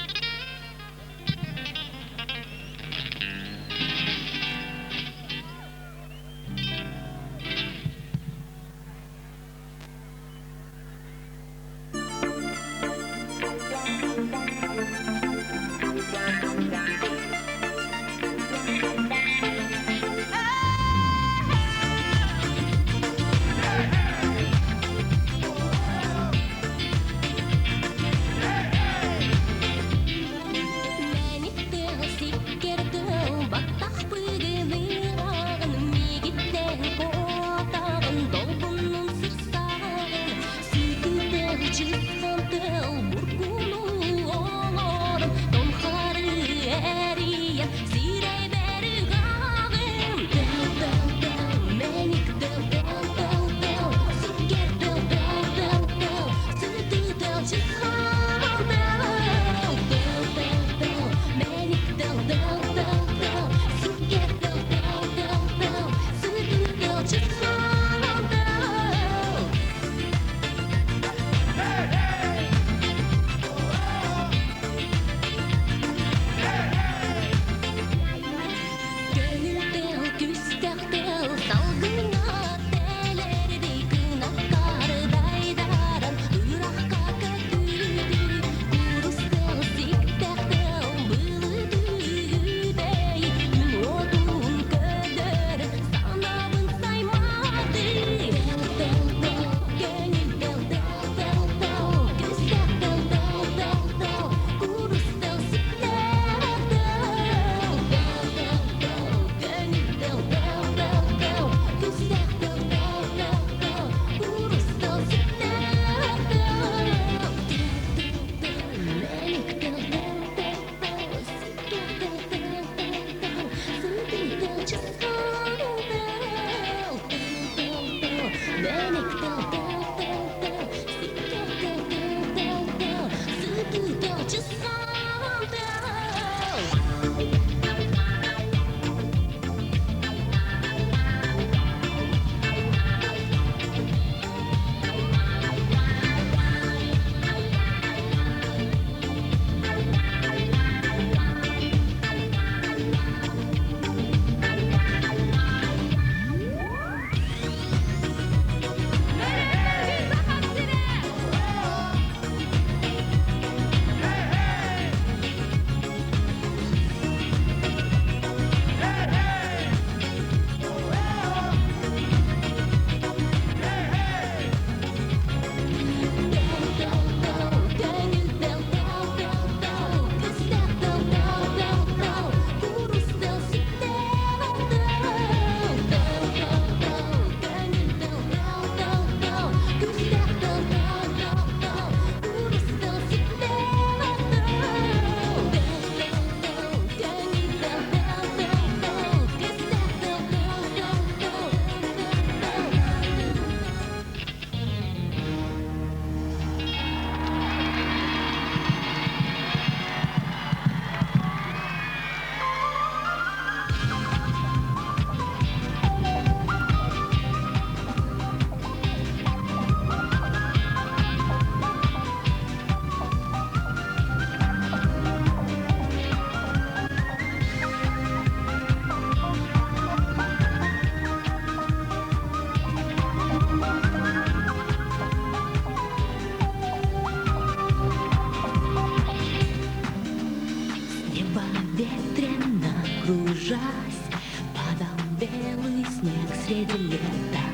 Среди лета.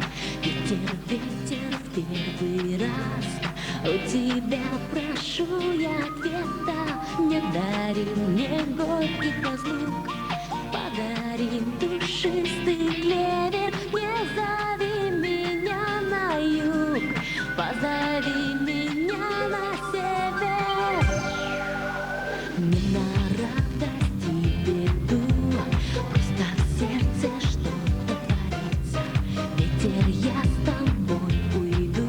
Ветер, ветер, в первый раз у тебя прошу я ответа. Не дари мне горьких разлук, подари душистый клевер. Не зови меня на юг, позови меня на север. Не на радость и беду, просто в сердце что-то творится. Ветер, я с тобой уйду,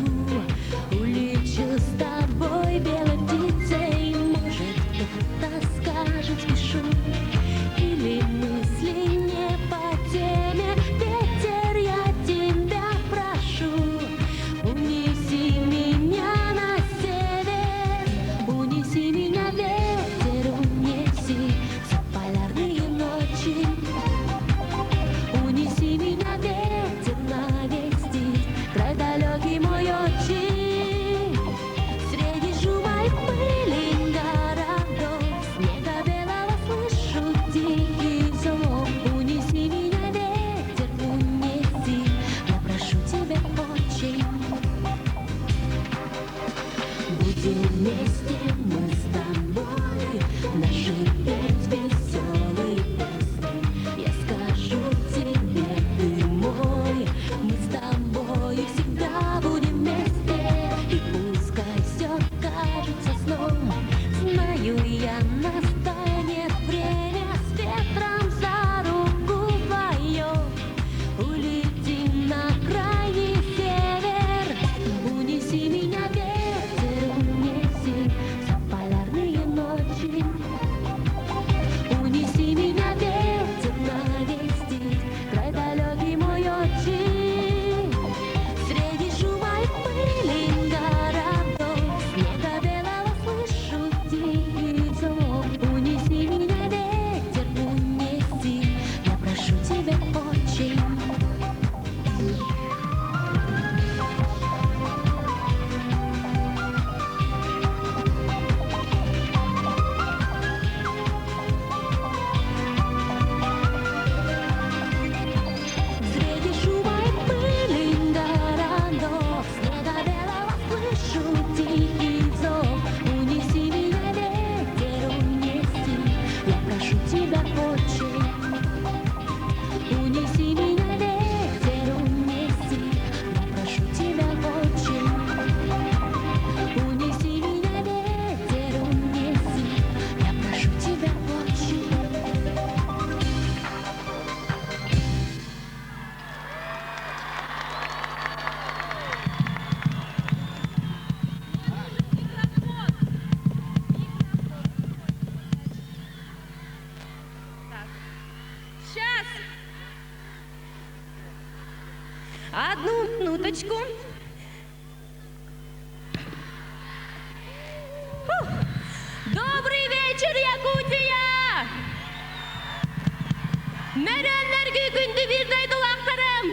улечу с тобой белой птицей. Может, кто-то скажет, спешу, или мысли не по теме. Ветер, я тебя прошу, унеси меня на север, унеси меня, ветер, унеси за полярные ночи. Унеси меня, ветер, навестить край далекий мой отчий. Среди шума и пыли городов, снега белого слышу тихий зов. Унеси меня, ветер, унеси, я прошу тебя очень. Будем вместе мы с тобой, наши петь веселые песни. Я скажу тебе, ты мой, мы с тобой всегда будем вместе. И пускай все кажется сном, знаю я, настанет время, с ветром за руку вдвоем улетим на крайний север. Унеси меня, ветер, унеси за полярные ночи. Унеси меня, ветер, навестить край далекий мой отчий. Среди шума и пыли городов, снега белого слышу тихий зов. Унеси меня, ветер, унеси, я прошу тебя очень. Среди шума и пыли городов, снега белого слышу тихий зов. Унеси меня, ветер, унеси, я прошу тебя очень. Унеси меня, ветер, унеси, я прошу тебя очень. Унеси меня, ветер, унеси, я прошу тебя очень. Сейчас. Одну минуточку. Фух. Добрый вечер, Якутия! Мөрөннөргө күндү биир дойдулаахтарым!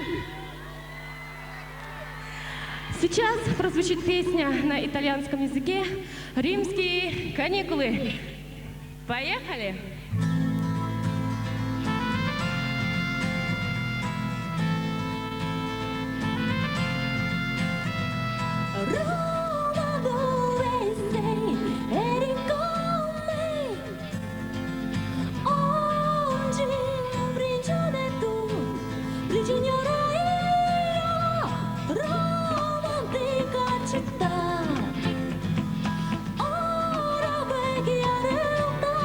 Сейчас прозвучит песня на итальянском языке «Римские каникулы». Поехали! Roma dove sei, eri con me. Oggi prigione tu, prigioniera io. Roma antica città, ora vecchia realtà.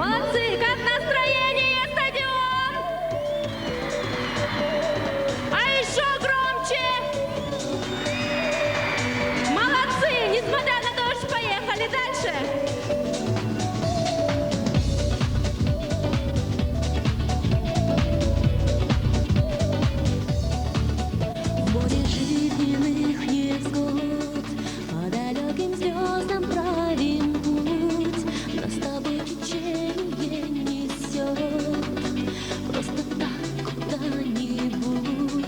Молодцы! Как настроение, стадион? А еще громче! Молодцы! Несмотря на дождь, поехали дальше! В море жизненных невзгод по далеким звездам правим путь. Нас с тобой течение несет просто так куда-нибудь.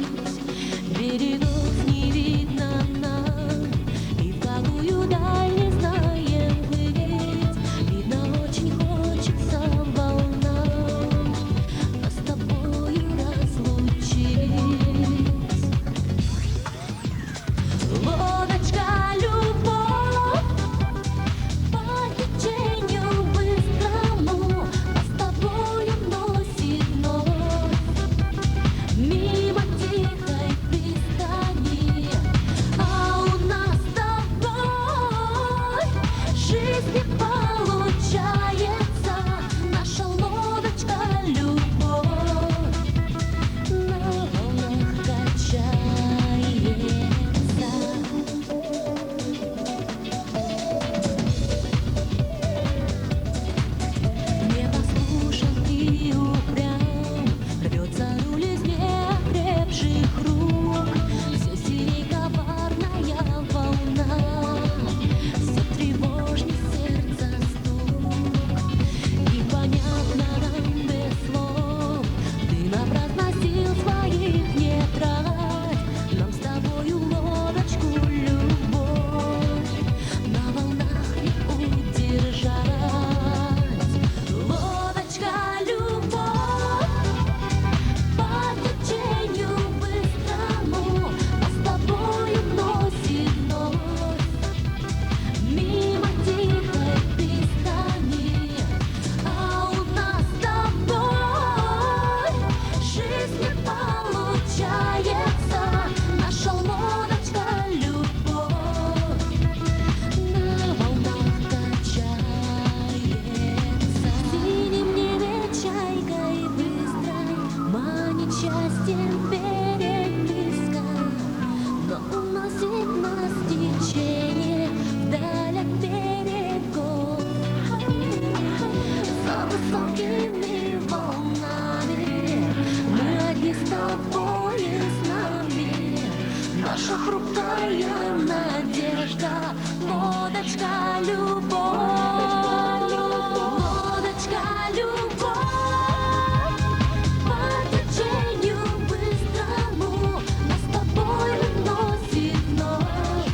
Берегов не видно нам, и в какую даль не знаем плыть. Видно, очень хочется волнам нас с тобою разлучить. Лодочка, любовь, по течению быстрому нас с тобою носит вновь. Мимо тихой пристани, а у нас с тобой жизнь не получается, наша лодочка, любовь на волнах качается. Непослушен и упрям, рвется руль из неокрепших рук. Все сильней коварная волна, все тревожней сердце стук. И понятно нам без слов, ты напрасно сил своих не трать. Нам с тобою лодочку любовь на волнах не удержать. Лодочка, любовь, по течению быстрому нас с тобою носит вновь. Мимо тихой пристани, а у нас с тобой жизнь не получается, наша лодочка, любовь на волнах качается. В синем небе чайкой быстрой манит счастьем берег близко, но уносит нас течение вдаль от берегов. За высокими волнами мы одни с тобой и с нами. Наша хрупкая надежда, лодочка, любовь, лодочка, любовь, по течению быстрому нас с тобой уносит вновь.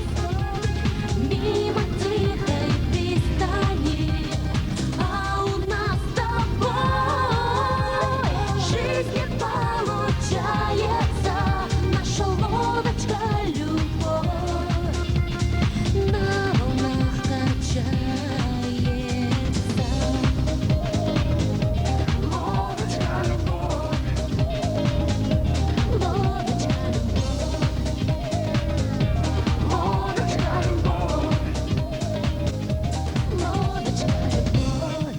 Мимо тихой пристани, а у нас с тобой жизнь не получается, наша лодочка, любовь на волнах качается. Лодочка, любовь, лодочка, любовь, лодочка, любовь, лодочка, любовь.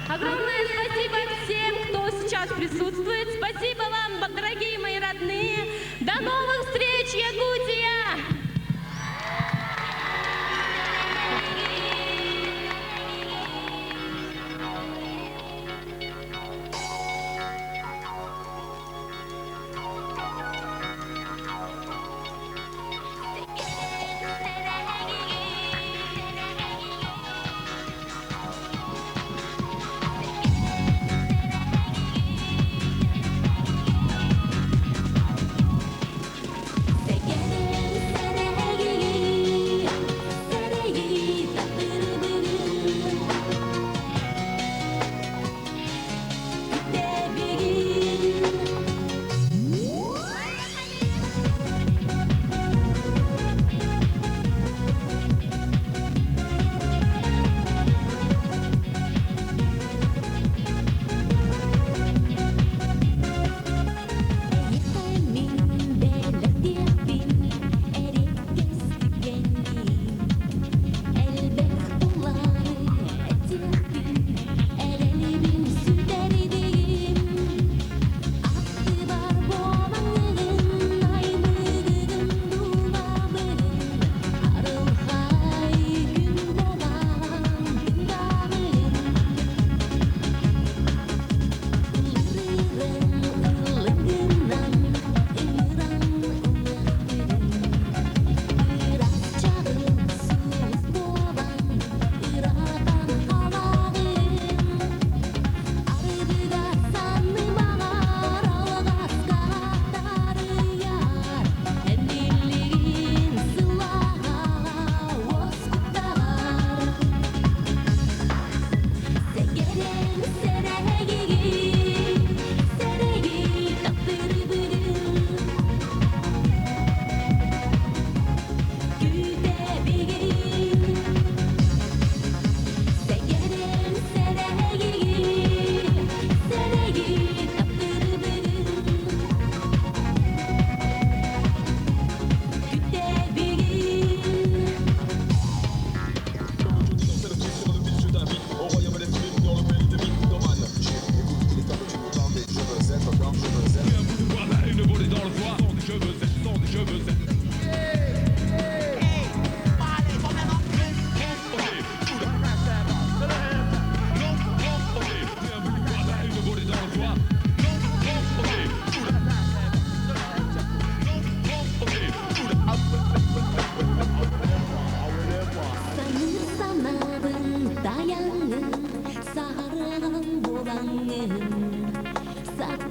Огромное спасибо всем, кто сейчас присутствует. Спасибо вам, дорогие мои родные. До новых встреч, Якутия! Say, get it.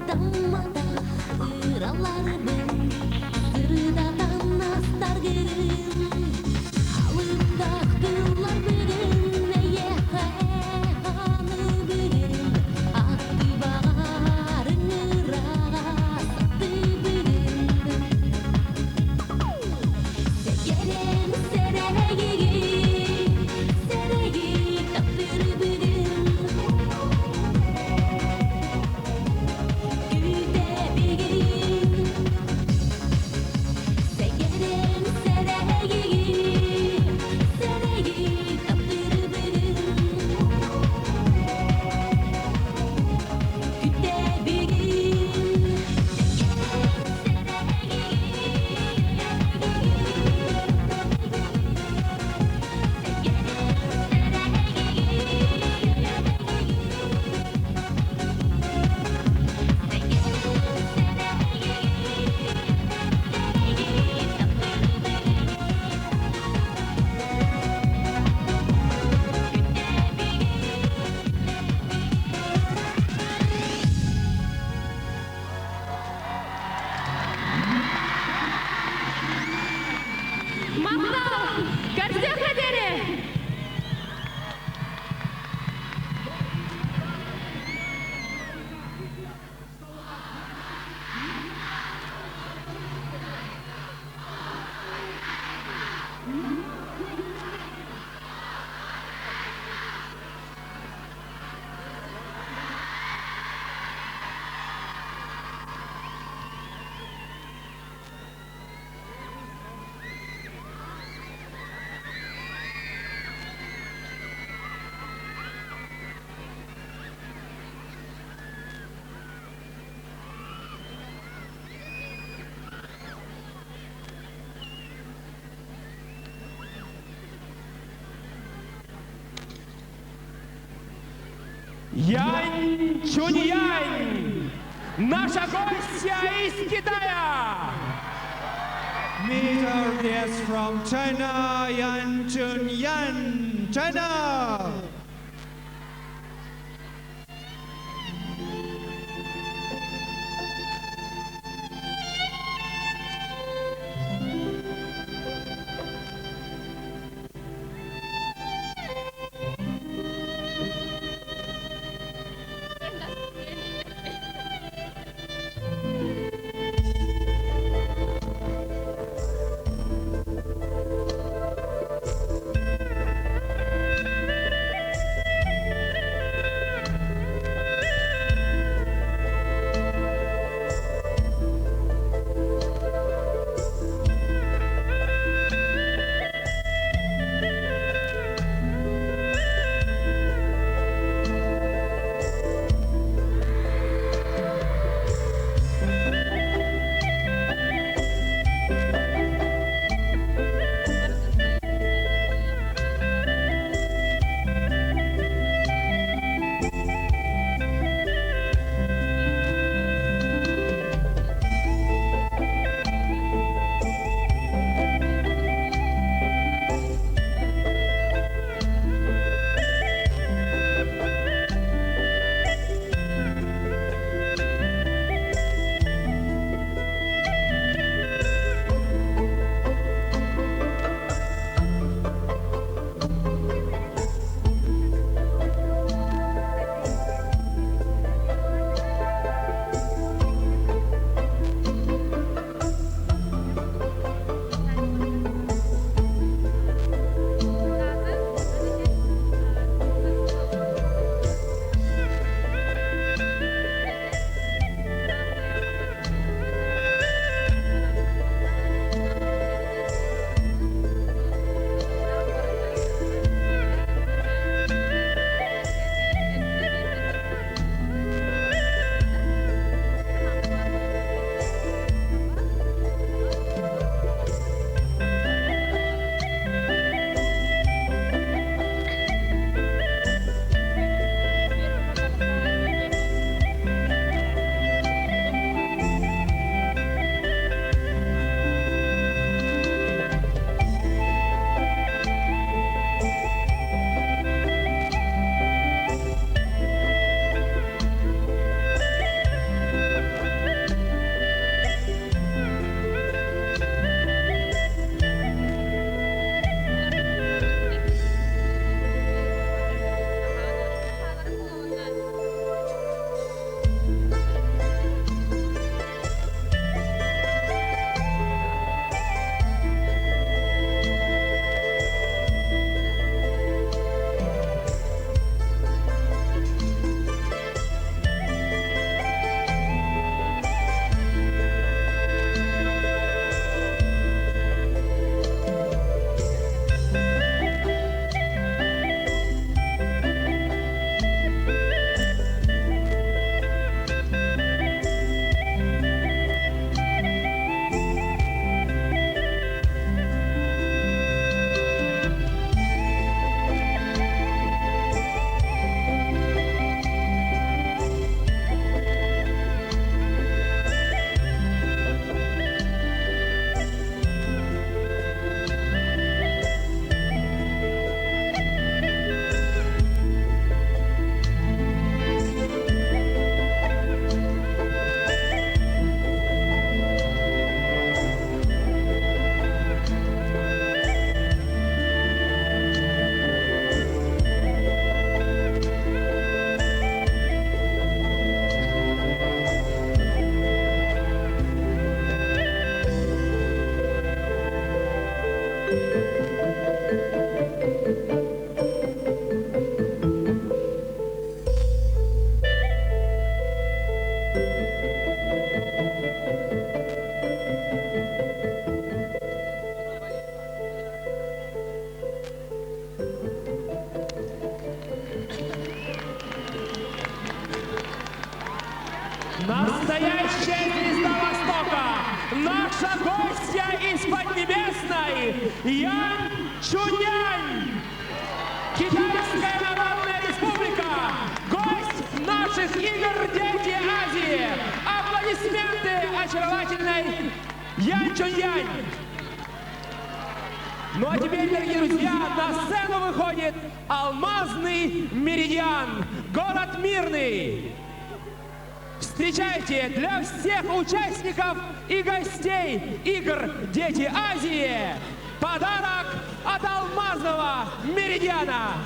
Хаттамматах ыраларбын сырдатан астаргын, Алыптаах тылларбын эйиэхэ аныыбын, Аттыбар ыҥыраҕа саттыбын. Сэгэрим сэрэйигин, сэрэйик таптыырбын, Күүтэбигин. Сэгэрим сэрэйигин, сэрэйик таптыырбын, Күтэбигин. Махтал! Көрсүөххэ диэри! Янь Чуньянь, наша гостья из Китая! Meet our guest from China, Yan Chun Yan, China! Настоящая звезда Востока, наша гостья из Поднебесной, Ян Чунянь! Китайская Народная Республика, гость наших игр «Дети Азии». Аплодисменты очаровательной Ян Чунянь! Ну а теперь, дорогие друзья, на сцену выходит Алмазный Меридиан, город Мирный. Встречайте для всех участников и гостей игр «Дети Азии» подарок от Алмазного Меридиана.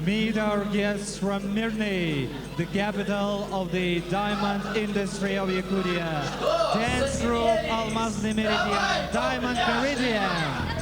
Meet our guests from Mirny, the capital of the diamond industry of Yakutia. Dance troupe Almazny Meridian, Diamond Meridian.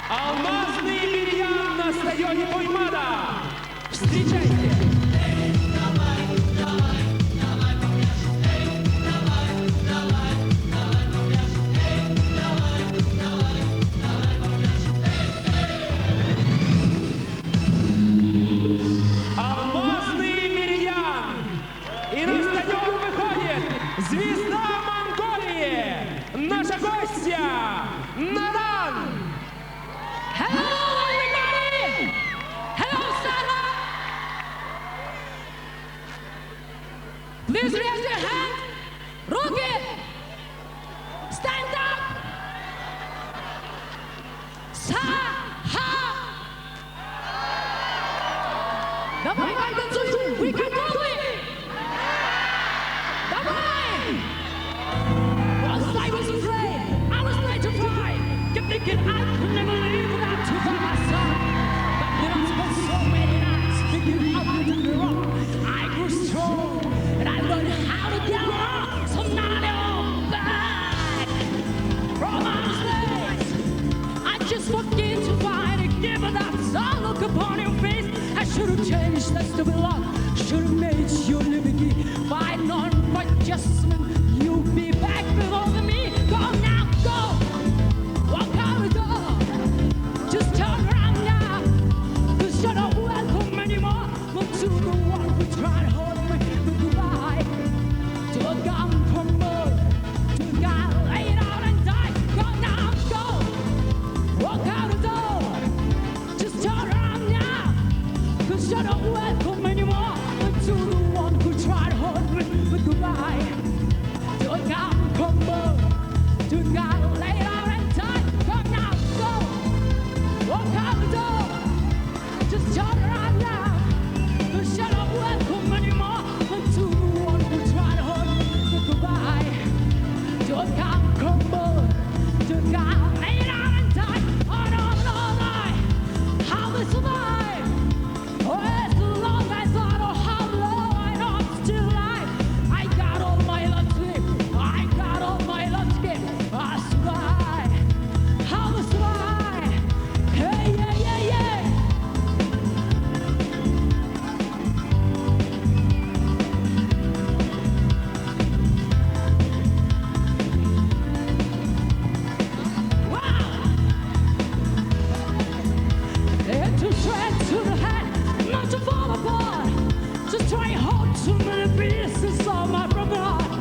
Алмазный Меридиан на стадионе Туймада. Встречайте! Алмазный Меридиан! И на стадион выходит звезда Монголии! наша гостья Наран! Hello, everybody! Hello, Sakha! Please raise your hand. Руки! Stand up! Са-ха! Давай, танцуем! Вы готовы? Давай! Once I was afraid, I was petrified. Kept thinking I could never live without you by my side. But then I spent so many nights thinking I could do wrong. I grew strong and I learned how to get along. So now I'm back from outer space. I just walked in to find a gift that saw look upon your face. I should have changed that stupid lock. Should have made you live again. If I'd known but just when you'd be back before me. Go now, go. Walk out the door. Just turn around now. Cause you're not welcome anymore. Not to the one who tried to hold me. But goodbye. To a gun from To a guy laid out and died. Go now, go. Walk out the door. Just turn around now. Cause you're not welcome anymore. But to the one who tried to hold me. But goodbye. To a gun from To a guy laid out and died. Go now, go. Walk out the door. Just turn around now. Cause you're not welcome anymore. But to the one who tried to hold me. But goodbye. To a gun crumble. To a guy laid out and died. Oh no, no, no. How we survive. Oh, as long as I don't have love, I know I'm still alive. I got all my love to give. I got all my love to give. I survive. How we survive. Hey, yeah, yeah, yeah. And to straight to the head, not to fall apart. Just try hard too many pieces of my broken heart.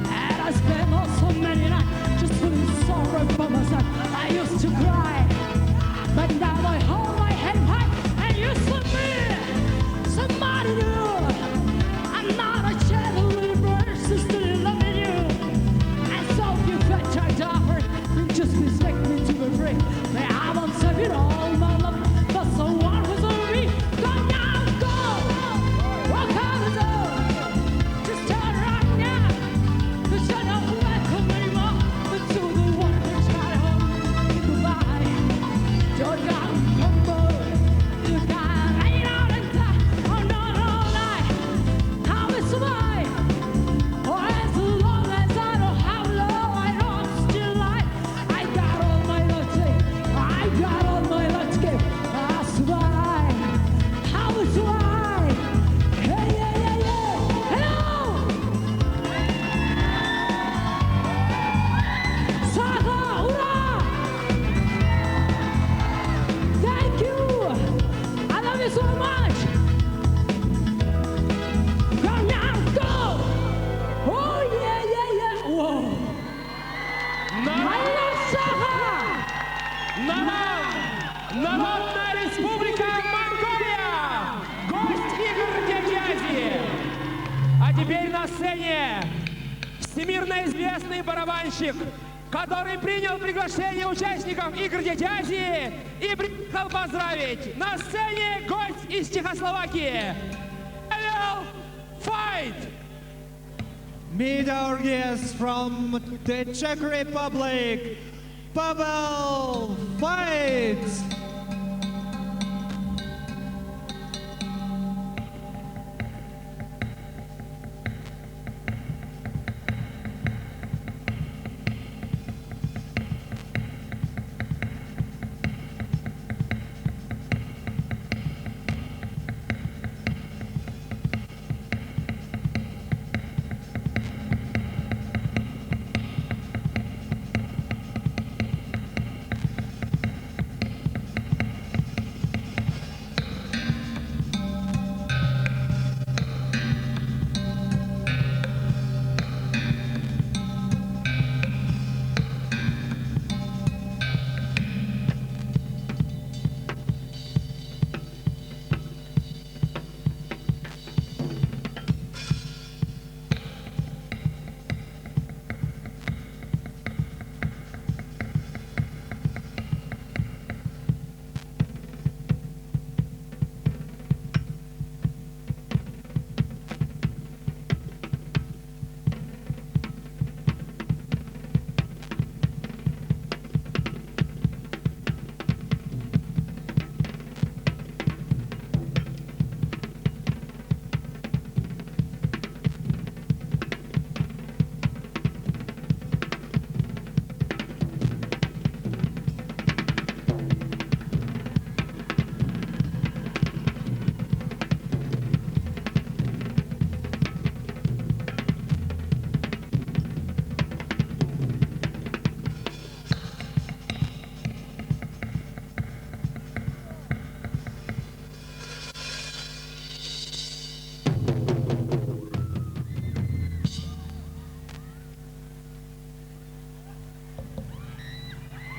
And I spent all so many nights just feeling sorry for myself. I used to cry, but now I hold my head high and you see me, somebody new. I'm not a gentle little bird, still loving you. And so if you fetch our daughter, you just expect me to be free. May I won't save it all my love for someone who's on me. Go now, go! Walk out the door. Just turn around now. Cause you're not welcome anymore. But to the one who tried to hold me goodbye. Don't go crumble. You got laid out and die. Oh no, no, lie. How we survive. Oh, as long as I don't have love, I know I'm still alive. I got all my love to give. I got all my love to give. I survive. How we survive. Hey, yeah, yeah, yeah. Hello! Sakha, ура! Thank you. I love you so much. Go now, go! Oh, yeah, yeah, yeah. Whoa. I love Sakha! Наран! Народная Республика Монголия! Гость игр Дети Азии! А теперь на сцене всемирно известный барабанщик, который принял приглашение участников игр Дети Азии и приехал поздравить. На сцене гость из Чехословакии Павел Файт! Meet our guest from the Czech Republic, Pavel Fajt.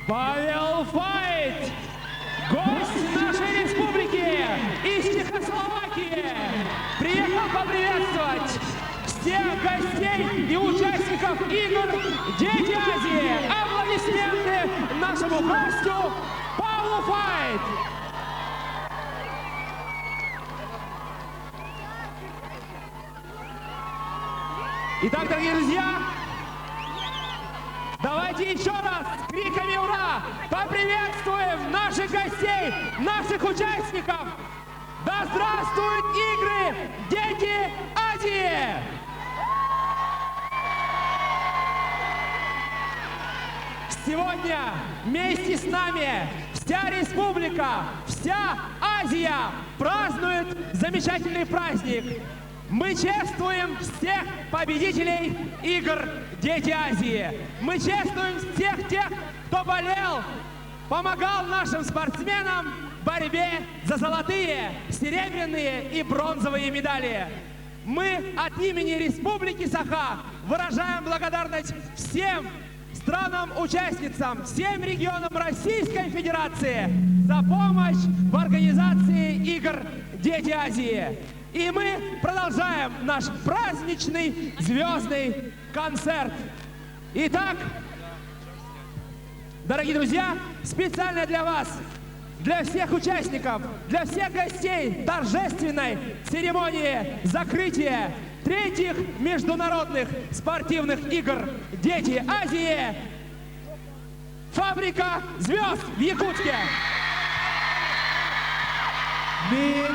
Павел Файт, гость нашей республики из Чехословакии, приехал поприветствовать всех гостей и участников игр «Дети Азии». Аплодисменты нашему гостю Павлу Файт! Итак, дорогие друзья, давайте еще раз с криками «Ура!» поприветствуем наших гостей, наших участников! Да здравствуют игры «Дети Азии»! Сегодня вместе с нами вся республика, вся Азия празднует замечательный праздник. Мы чествуем всех победителей игр «Дети Азии». Мы чествуем всех тех, кто болел, помогал нашим спортсменам в борьбе за золотые, серебряные и бронзовые медали. Мы от имени Республики Саха выражаем благодарность всем странам-участницам, всем регионам Российской Федерации за помощь в организации игр «Дети Азии». И мы продолжаем наш праздничный звездный концерт. Итак, дорогие друзья, специально для вас, для всех участников, для всех гостей торжественной церемонии закрытия третьих международных спортивных игр «Дети Азии» «Фабрика звезд» в Якутске. Meet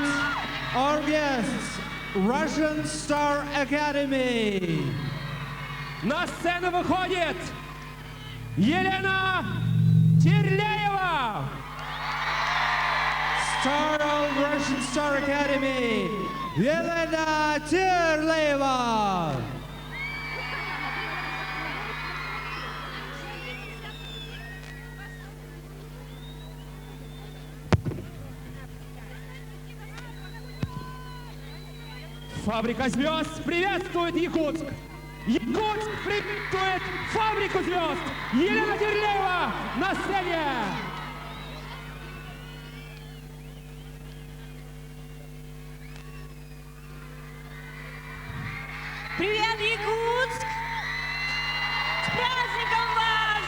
our guests, Russian Star Academy. На сцену выходит Елена Терлеева. Star of Russian Star Academy, Елена Терлеева. Фабрика звезд приветствует Якутск! Якутск приветствует Фабрику звезд! Елена Терлеева на сцене! Привет, Якутск! С праздником вас!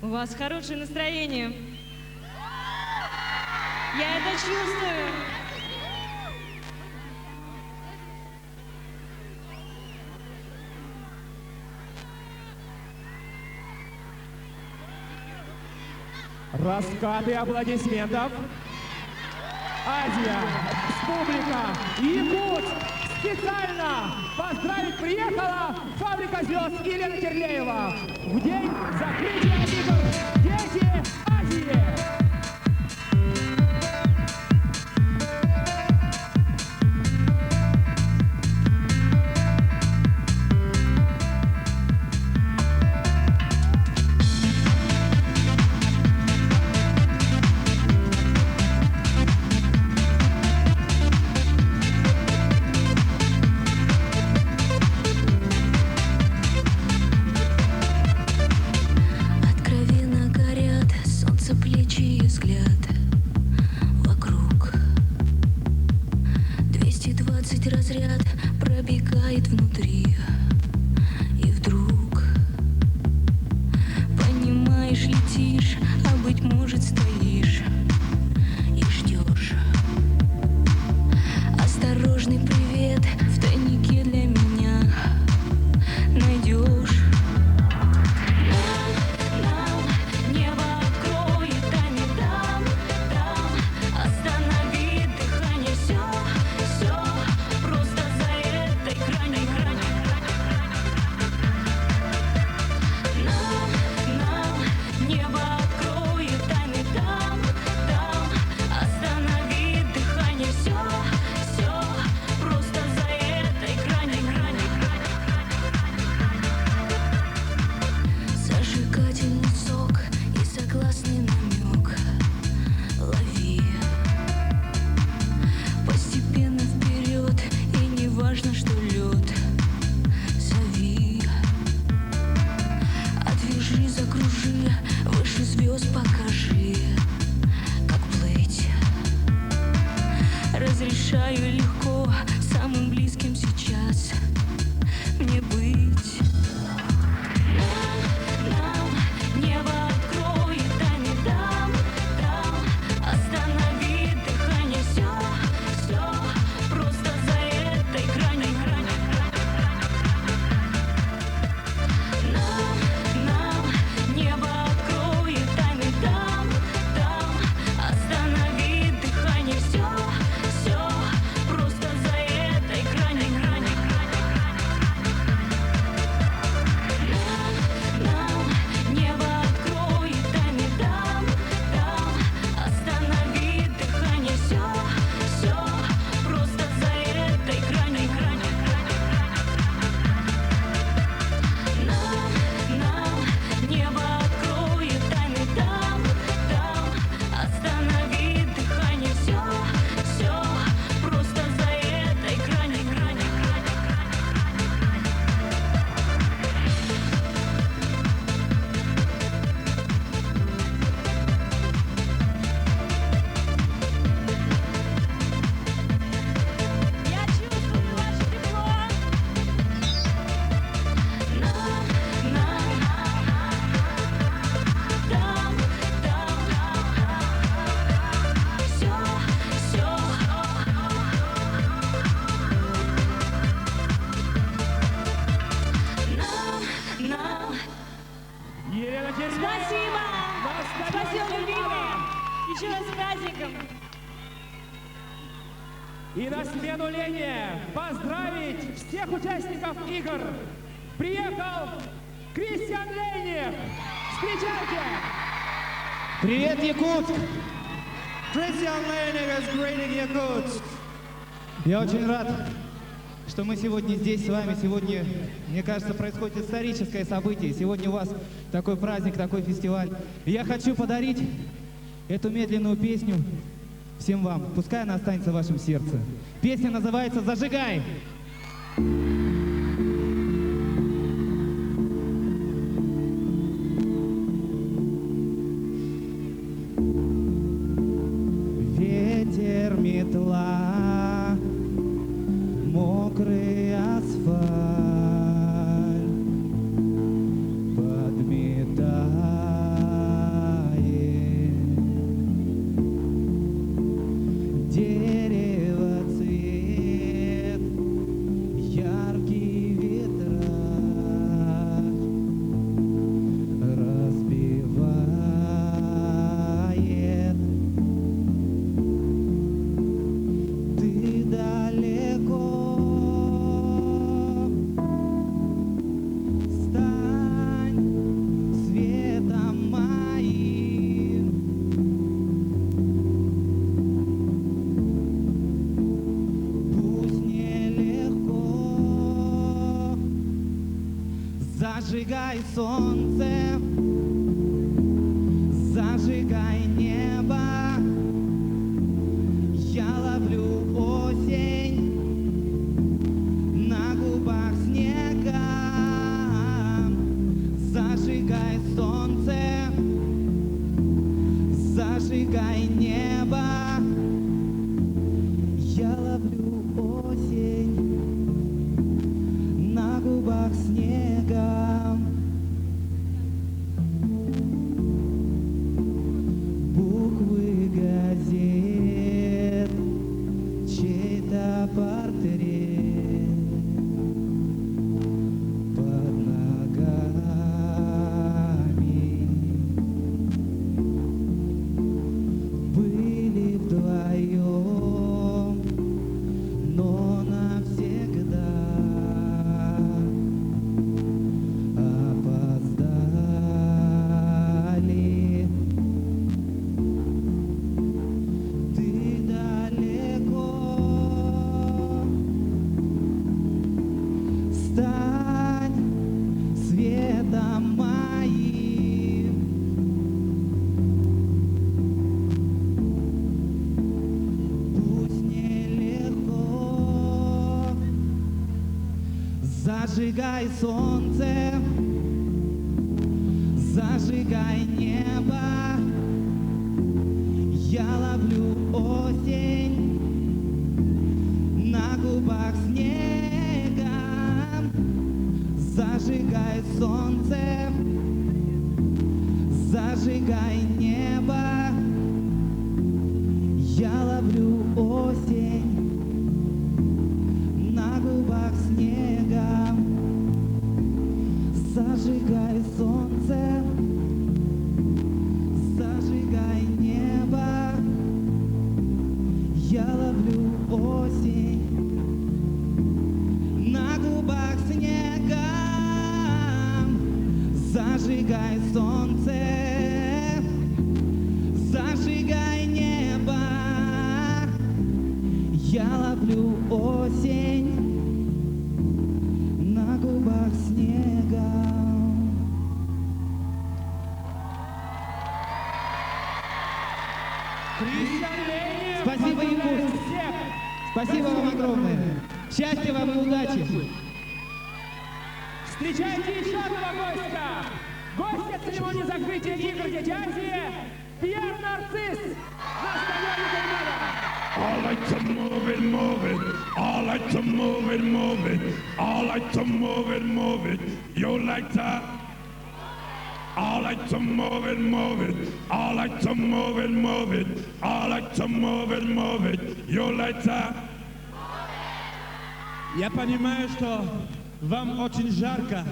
У вас хорошее настроение. Я это чувствую. Раскаты аплодисментов. Азия, Республика, Якутск специально поздравить приехала Фабрика звезд Елена Терлеева в день закрытия игр «Дети Азии». Откровенно горят солнце плечи. И на смену Лене поздравить всех участников игр приехал Кристиан Лейник. Встречайте! Привет, Якутск! Christian Leinig is greeting Yakutsk. Я очень рад, что мы сегодня здесь с вами. Сегодня, мне кажется, происходит историческое событие. Сегодня у вас такой праздник, такой фестиваль. И я хочу подарить эту медленную песню всем вам. Пускай она останется в вашем сердце. Песня называется «Зажигай». Ветер, метла, мокрый асфальт подметает дерево цвет, яркий витраж разбивает. Ты далеко, стань светом моим. Пусть нелегко, зажигай солнце, зажигай небо. Я ловлю осень на губах снега. Зажигай солнце, зажигай небо. Я ловлю осень на губах снега. Буквы газет, чей-то портрет под ногами. Были вдвоем, но навсегда опоздали. Ты далеко, стань светом моим. Пусть нелегко, зажигай солнце, зажигай небо. Я ловлю осень на губах снега. Зажигай солнце, зажигай небо. Я ловлю осень на губах снега. Зажигай солнце, зажигай небо. Я ловлю осень на губах снега. Зажигай солнце, зажигай небо. Я ловлю осень на губах снега. Кристиан Лейник Спасибо, поздравляет Якутск. всех. Спасибо вам огромное. Счастья вам и удачи. Встречайте еще одного гостя! Гостя церемонии закрытия игр Дети Азии Пьер Нарцисс на стадионе Туймаада. I like to move it, move it. I like to move it, move it. I like to move it, move it. You like to? I like to move it, move it. I like to move it, move it. I like to move it, move it. You like to? Я понимаю, что вам очень жарко.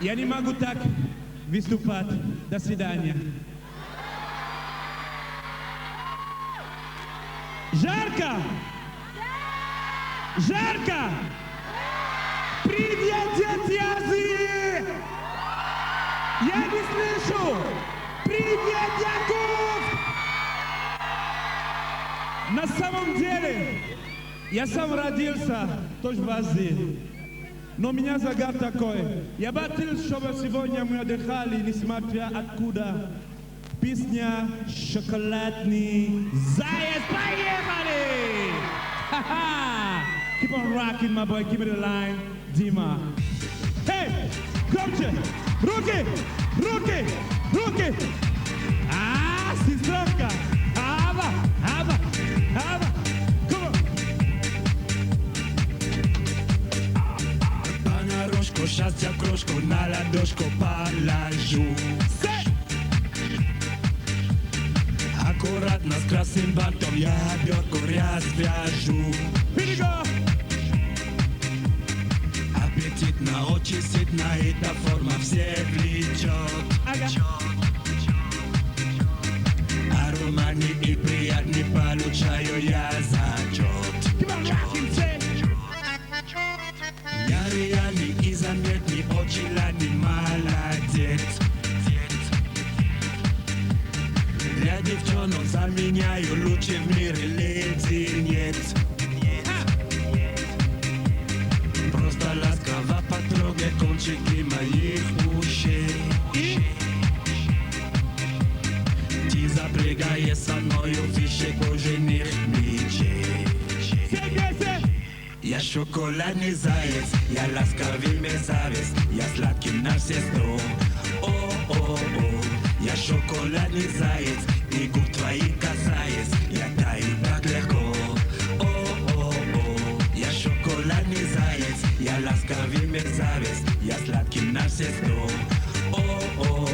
Я не могу так выступать. До свидания. Жарко? Жарко? Привет, дети Азии! Я не слышу! Привет, Якутск! На самом деле, я сам родился тоже в Азии. Но у меня загад такой. Я бы хотел, чтобы сегодня мы отдыхали, несмотря откуда. Песня «Шоколадный заяц». Поехали! Ха-ха! Keep on rocking, my boy. Give me the line, Дима. Hey! Громче! Руки! Руки! Руки! А, сестренка! Ава! Ава! Ава! Come on! Понарошку, счастья крошку на ладошку положу. Аккуратно с красным бантом я обертку развяжу. Аппетитно, очень сытно, эта форма всех влечет. Ароматный и приятный получаю я зачет. Я реальный и заметный, очень ладный молодец. Для девчонок заменяю лучший в мире леденец. Просто ласково потрогай кончики моих ушей. Ты запрягая со мною выше кожаных мечей. Я шоколадный заяц, я ласковый мерзавец, я сладкий на все сто. О-о-о, я шоколадный заяц, и губ твоих касаясь, я таю так легко. О-о-о, я шоколадный заяц, я ласковый мерзавец, я сладкий на все сто. О-о-о,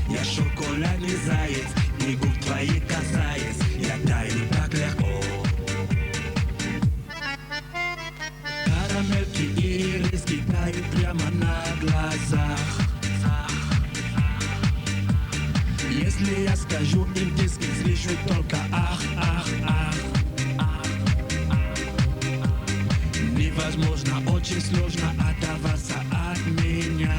я шоколадный заяц, и губ твоих касаясь, я таю так легко. Карамельки и риски тают прямо на глазах. Если я скажу им диски, слышу только ах, ах, ах. Невозможно, очень сложно оторваться от меня.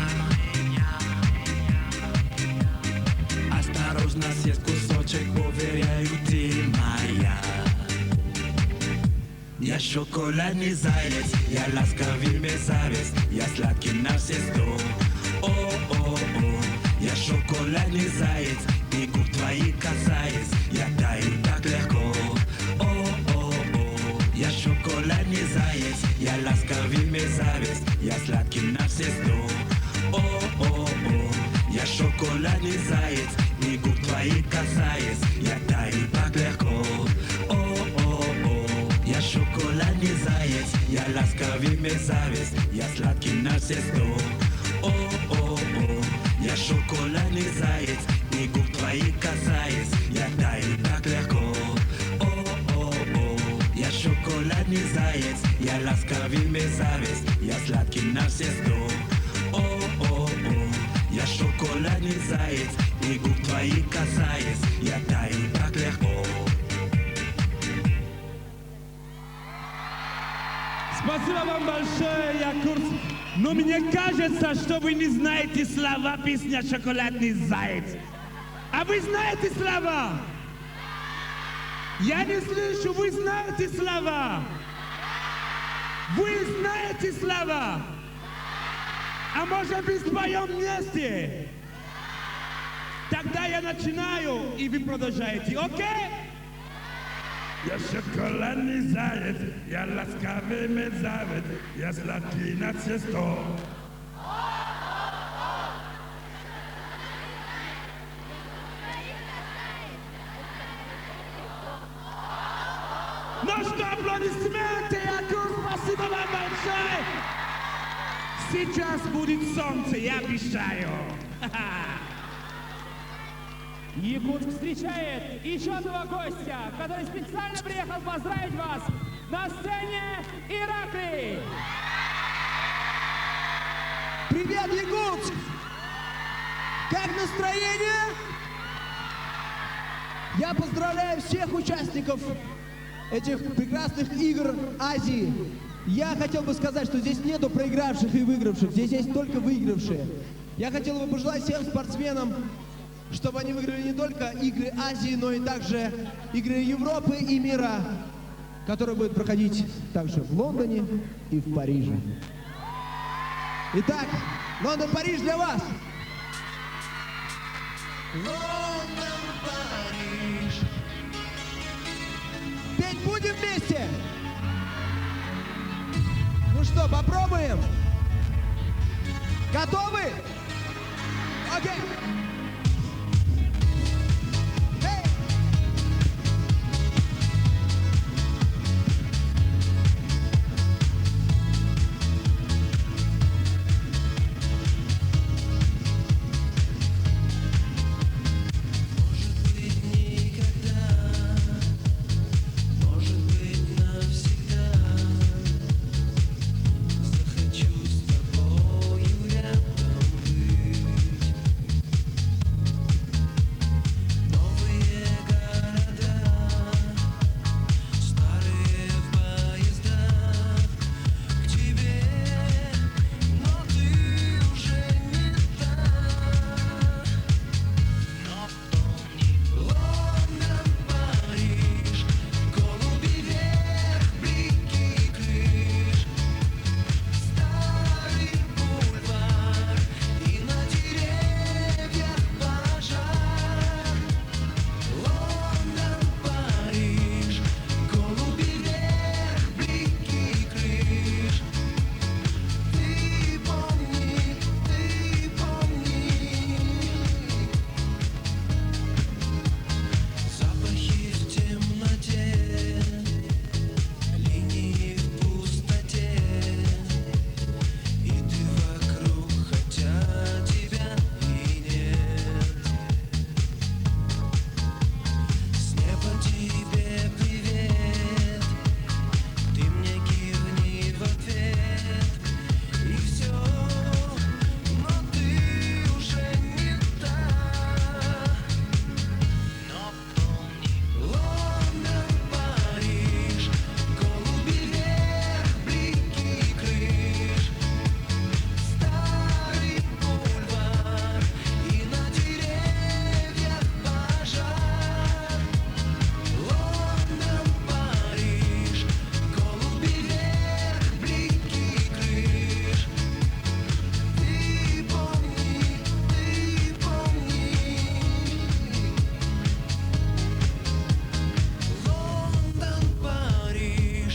Осторожно, съесть кусочек, уверяю, ты моя. Я шоколадный заяц, я ласковый мерзавец, я сладкий на все сто. О-о-о, я шоколадный заяц, и губ твоих касаясь, я таю так легко. О-о-о, я шоколадный заяц, я ласковый мерзавец, я сладкий на все сто. О-о-о, я шоколадный заяц, и губ твоих касаясь, я таю так легко. О-о-о, я шоколадный заяц, я ласковый мерзавец, я сладкий на все сто. О-о-о, я шоколадный заяц, и губ твоих касаясь, я таю так легко. О-о-о, я шоколадный заяц, я ласковый мерзавец, я сладкий на все сто. О-о-о, я шоколадный заяц, и губ твоих касаясь, я таю так легко. Спасибо вам большое, Якутск. Но мне кажется, что вы не знаете слова песня «Шоколадный заяц». А вы знаете слова? Я не слышу, вы знаете слова? Вы знаете слова? А может быть, споем вместе? Тогда я начинаю, и вы продолжаете, окей? Я шоколадный заяц, я ласковый мерзавец, я сладкий на все сто. Ну что, аплодисменты, Якутск, спасибо вам большое! Сейчас будет солнце, я обещаю. Якутск встречает еще одного гостя, который специально приехал поздравить вас на сцене Ираклий. Привет, Якутск! Как настроение? Я поздравляю всех участников этих прекрасных игр Азии. Я хотел бы сказать, что здесь нету проигравших и выигравших, здесь есть только выигравшие. Я хотел бы пожелать всем спортсменам, чтобы они выиграли не только игры Азии, но и также игры Европы и мира, которые будут проходить также в Лондоне и в Париже. Итак, Лондон, Париж для вас! Лондон, Париж. Петь будем вместе? Ну что, попробуем? Готовы? Окей! Может быть, никогда, может быть, навсегда захочу с тобою рядом быть. Новые города, старые в поездах к тебе, но ты уже не та. Но помни, Лондон, Париж, голуби вверх, блики крыш, старый бульвар и на деревьях пожар. Лондон, Париж, голуби вверх, блики крыш. Ты помни, ты помни. Запахи в темноте, линии в пустоте, и ты вокруг, хотя тебя и нет. С неба тебе привет, ты мне кивни в ответ, и все, но ты уже не та. Но помни, Лондон, Париж, голуби вверх, блики крыш, старый бульвар и на деревьях пожар. Лондон, Париж, голуби вверх, блики крыш. Ты помни, ты помни. Лондон, Париж.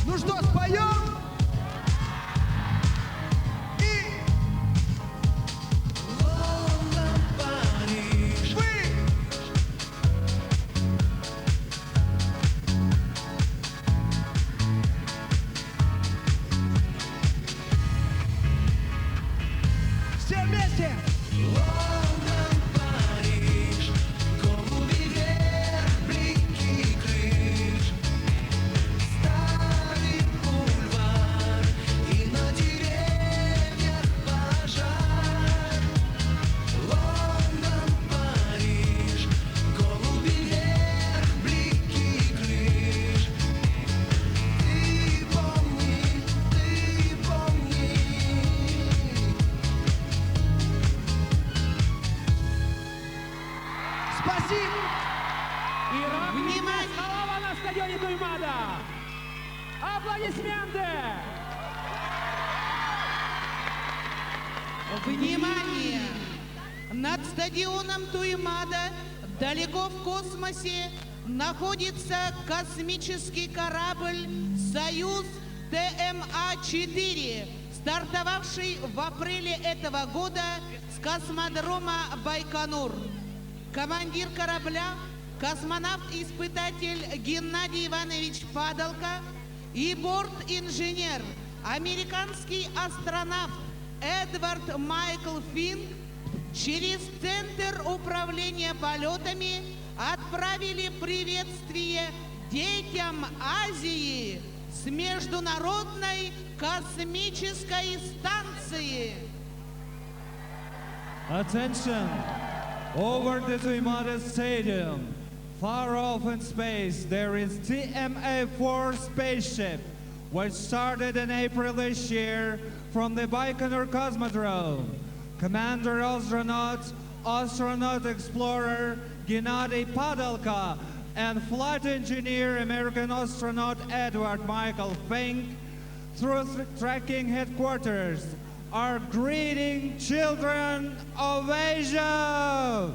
Ну что, споем? Лондон, Париж. Вы! Все вместе! Лондон, Париж, голуби вверх, блики крыш, старый бульвар и на деревьях пожар. Лондон, Париж, голуби вверх, блики крыш. Ты помни, ты помни. Спасибо! Ираклий Халава на стадионе Туймада. Аплодисменты! Внимание! Над стадионом Туймада, далеко в космосе, находится космический корабль «Союз ТМА-4», стартовавший в апреле этого года с космодрома Байконур. Командир корабля, космонавт-испытатель Геннадий Иванович Падалко и борт-инженер, американский астронавт Эдвард Майкл Финк через Центр управления полетами отправили приветствие детям Азии с Международной космической станции. Attention! Over the Tuimada Stadium, far off in space, there is TMA-4 spaceship, which started in April this year from the Baikonur Cosmodrome. Commander astronaut, astronaut explorer Gennady Padalka, and flight engineer American astronaut Edward Michael Fink through tracking headquarters are greeting children of Asia.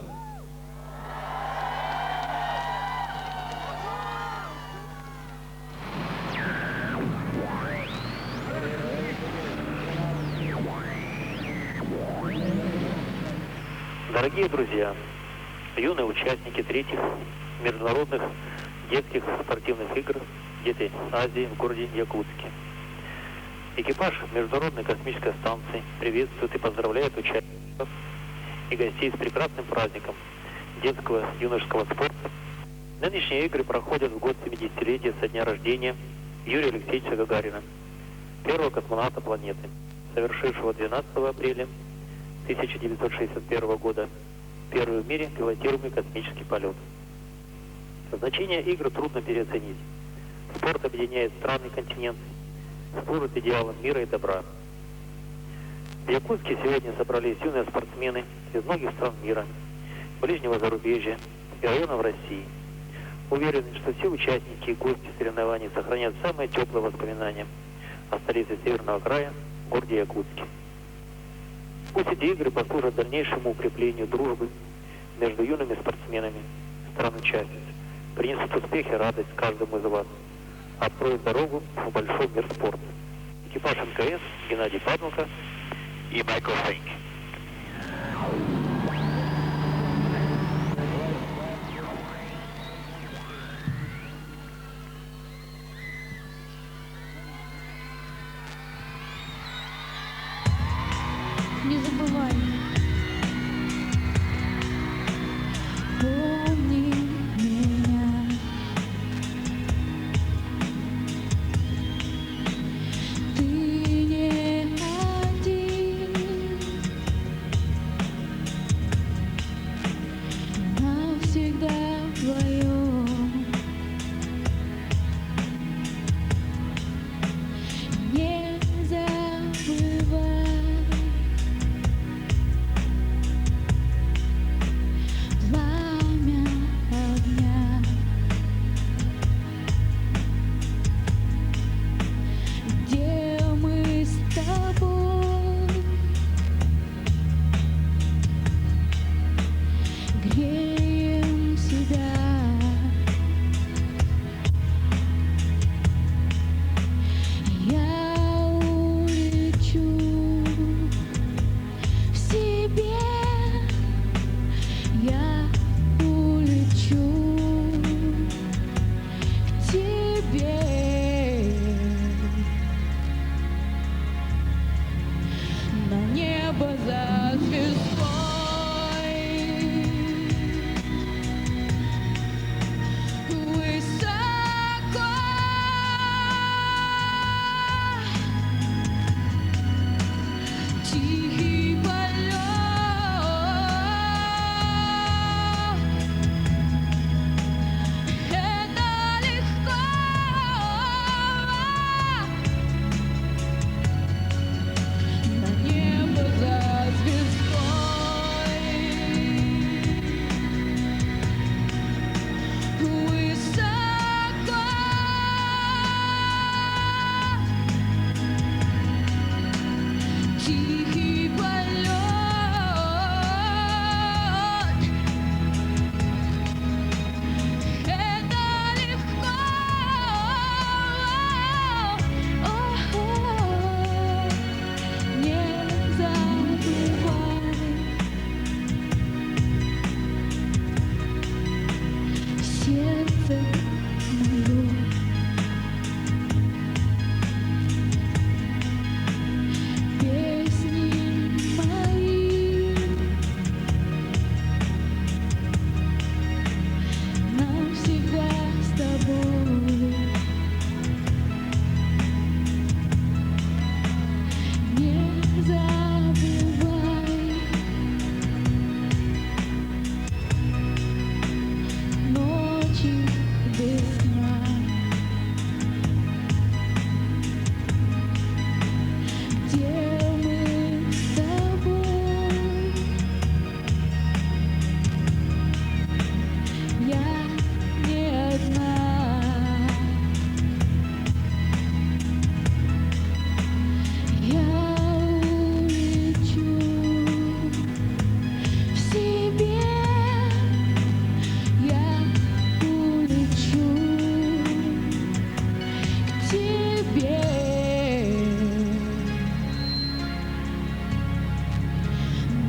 Дорогие друзья, юные участники третьих международных детских спортивных игр «Дети Азии» в городе Якутске. Экипаж Международной космической станции приветствует и поздравляет участников и гостей с прекрасным праздником детского юношеского спорта. Нынешние игры проходят в год 70-летия со дня рождения Юрия Алексеевича Гагарина, первого космонавта планеты, совершившего 12 апреля 1961 года первый в мире пилотируемый космический полет. Значение игр трудно переоценить. Спорт объединяет страны и континенты, служит идеалам мира и добра. В Якутске сегодня собрались юные спортсмены из многих стран мира, ближнего зарубежья и районов России. Уверены, что все участники и гости соревнований сохранят самые теплые воспоминания о столице Северного края, городе Якутске. Пусть эти игры послужат дальнейшему укреплению дружбы между юными спортсменами стран-участниц, принесут успех и радость каждому из вас, откроют дорогу в большой мир спорта. Экипаж МКС Геннадий Падалко и Майкл Фейнк. Не забывай. Помни меня. Ты не один. Навсегда вдвоем. Не забывай.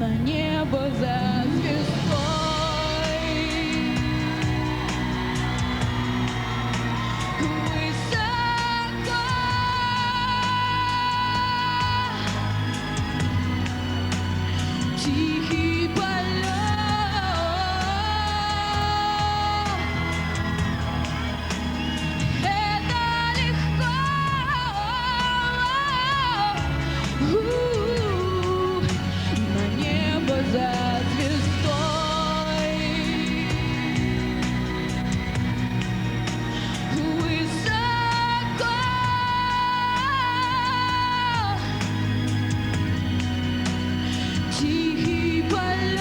На небо за звездой. Высоко. Тихий полет. Это легко. У-у-у. На небо за звездой. Высоко. Тихий полет.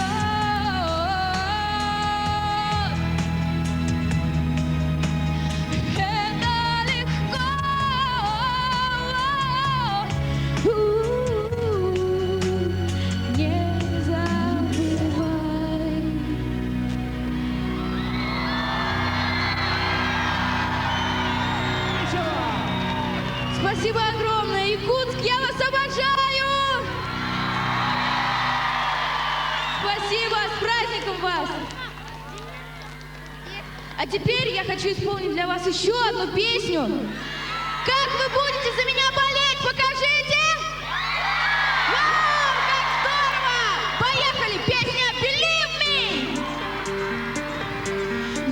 Это легко. У-у-у. Не забывай. Спасибо огромное, Якутск, я вас обожаю! Спасибо, с праздником вас! А теперь я хочу исполнить для вас еще одну песню. Как вы будете за меня болеть, покажите! Вау, как здорово! Поехали, песня «Believe Me».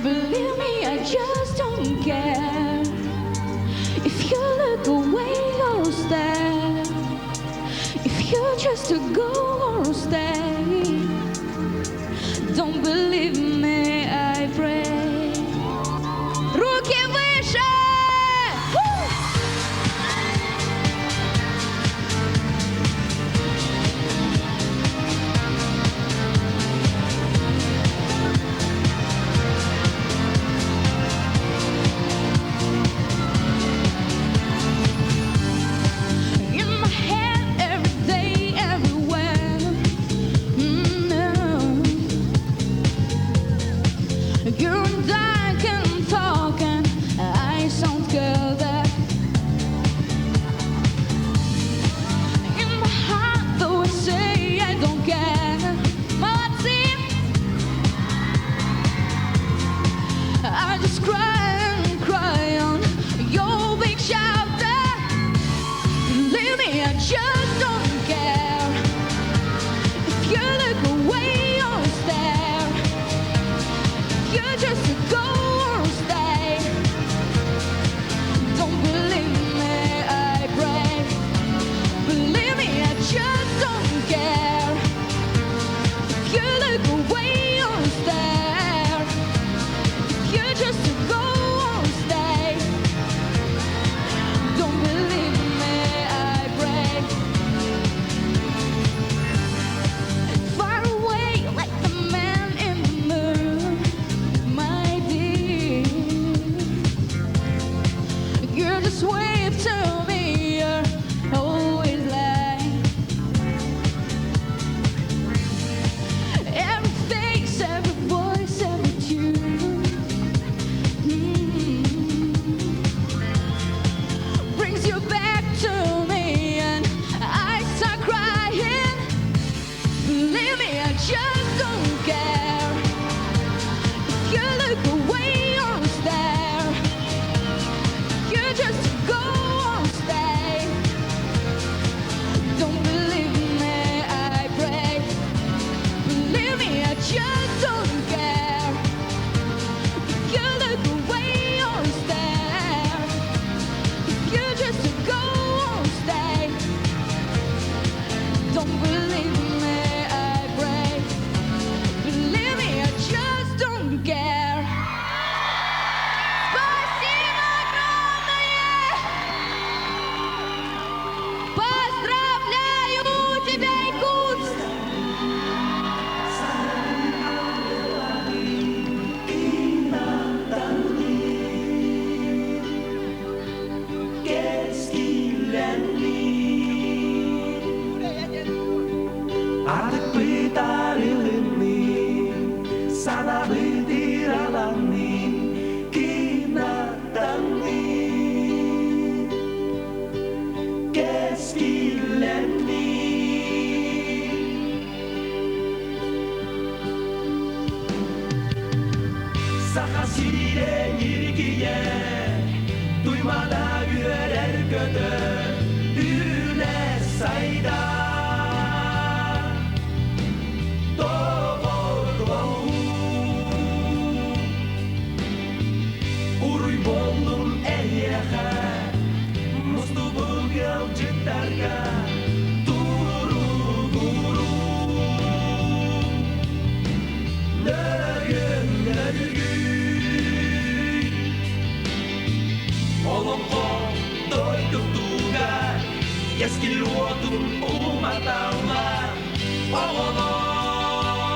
Believe me, I just don't care if you look away or stare, if you just to go or stay. Don't believe me, I pray. Руки выше! Фу! In my head every day, everywhere. No. You and I can talk and I sound good. In my heart, though I say I don't care. Молодцы! I just cry and cry on your big shoulder. Believe me, I just don't care if you look away or stare. If you just go or stay. Don't believe me, I pray. Believe me, I just don't care if you look away or stare. If you just go or stay. Don't believe me, I pray. Far away, like the man in the moon, my dear. You just wave to me, you're always lying. Every face, every voice, every tune. Brings you back to me, and I start crying. Believe me, I just don't care if you look away or stare. If you just go or stay. Don't believe me, I pray. Believe me, I just don't care if you look away or stare. If you just go or stay. Don't believe me, I pray. Believe me, I just don't care. Спасибо огромное! Поздравляю тебя, Якутск! сире ньиргийэр, Туймаада үөрэр-көтөр, үүнэ сайдар. Доҕордоһуу Уруй буоллун эйиэхэ, мустубут ыалдьыттарга туругуруу. Нөргүн, нөргүй! Олоҥхо дойдутугар кэскил уотун уматаллар оҕолор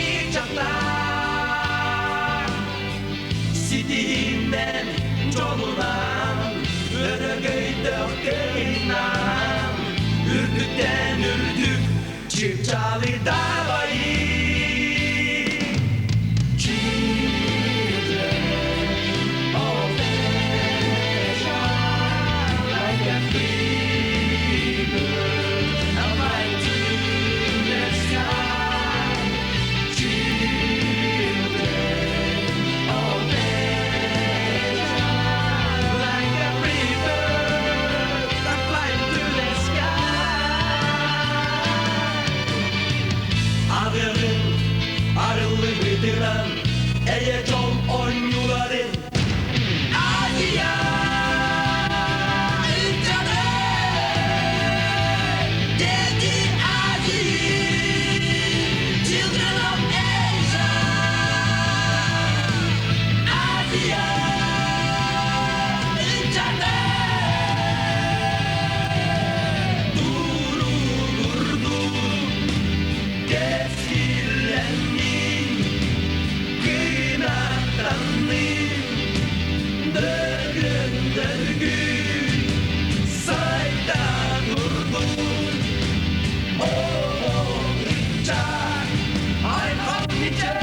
иччаттар ситиһинэн дьолунан өрөгөйдөөх кыайынан үрдүктэн үрдүк чыпчаалы дабайыы Children of Asia, like a free bird, flying to the sky. Children of Asia, like a free bird, flying to the sky. Аҕыаҕыҥ арыллыбытынан эйэ дьол оонньууларын Азия ыччата Дети Азии Children of Asia Азия ыччата Туругурдун кэскиллэннин кынаттаннын дөргүн дөргүн сайда турдун оҕо ыччат айхал мичээр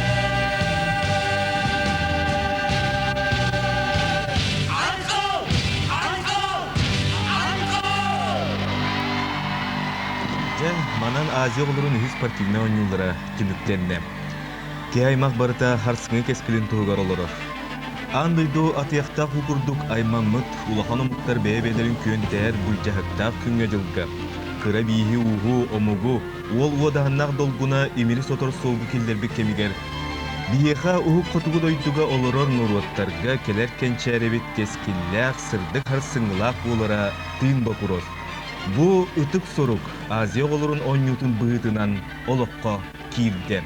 айхал айхал айхал Дьэ, манан Азия оҕолорун үһүс спортивнай оонньуулара түмүктэннэ. Киһи аймах барыта харсыҥы кэскилин туһугар олорор. Аан дойду атыйахтаах уу курдук аймаммыт улахан омуктар бэйэ-бэйэлэрин күөнтэһэр былдьаһыктаах күҥҥэ-дьылга кыра бииһи-ууһу, омугу уол уодаһыннаах долгуна имири сотор суолга киллэрбит кэмигэр биһиэхэ уһук хотугу дойдуга олорор норуоттарга кэлэр кэнчээрэбит кэскиллээх, сырдык харсыҥҥылаах буолара тыын боппуруос. Бу ытык сорук Азия оҕолорун оонньуутун быһыытынан олоххо киирдэ.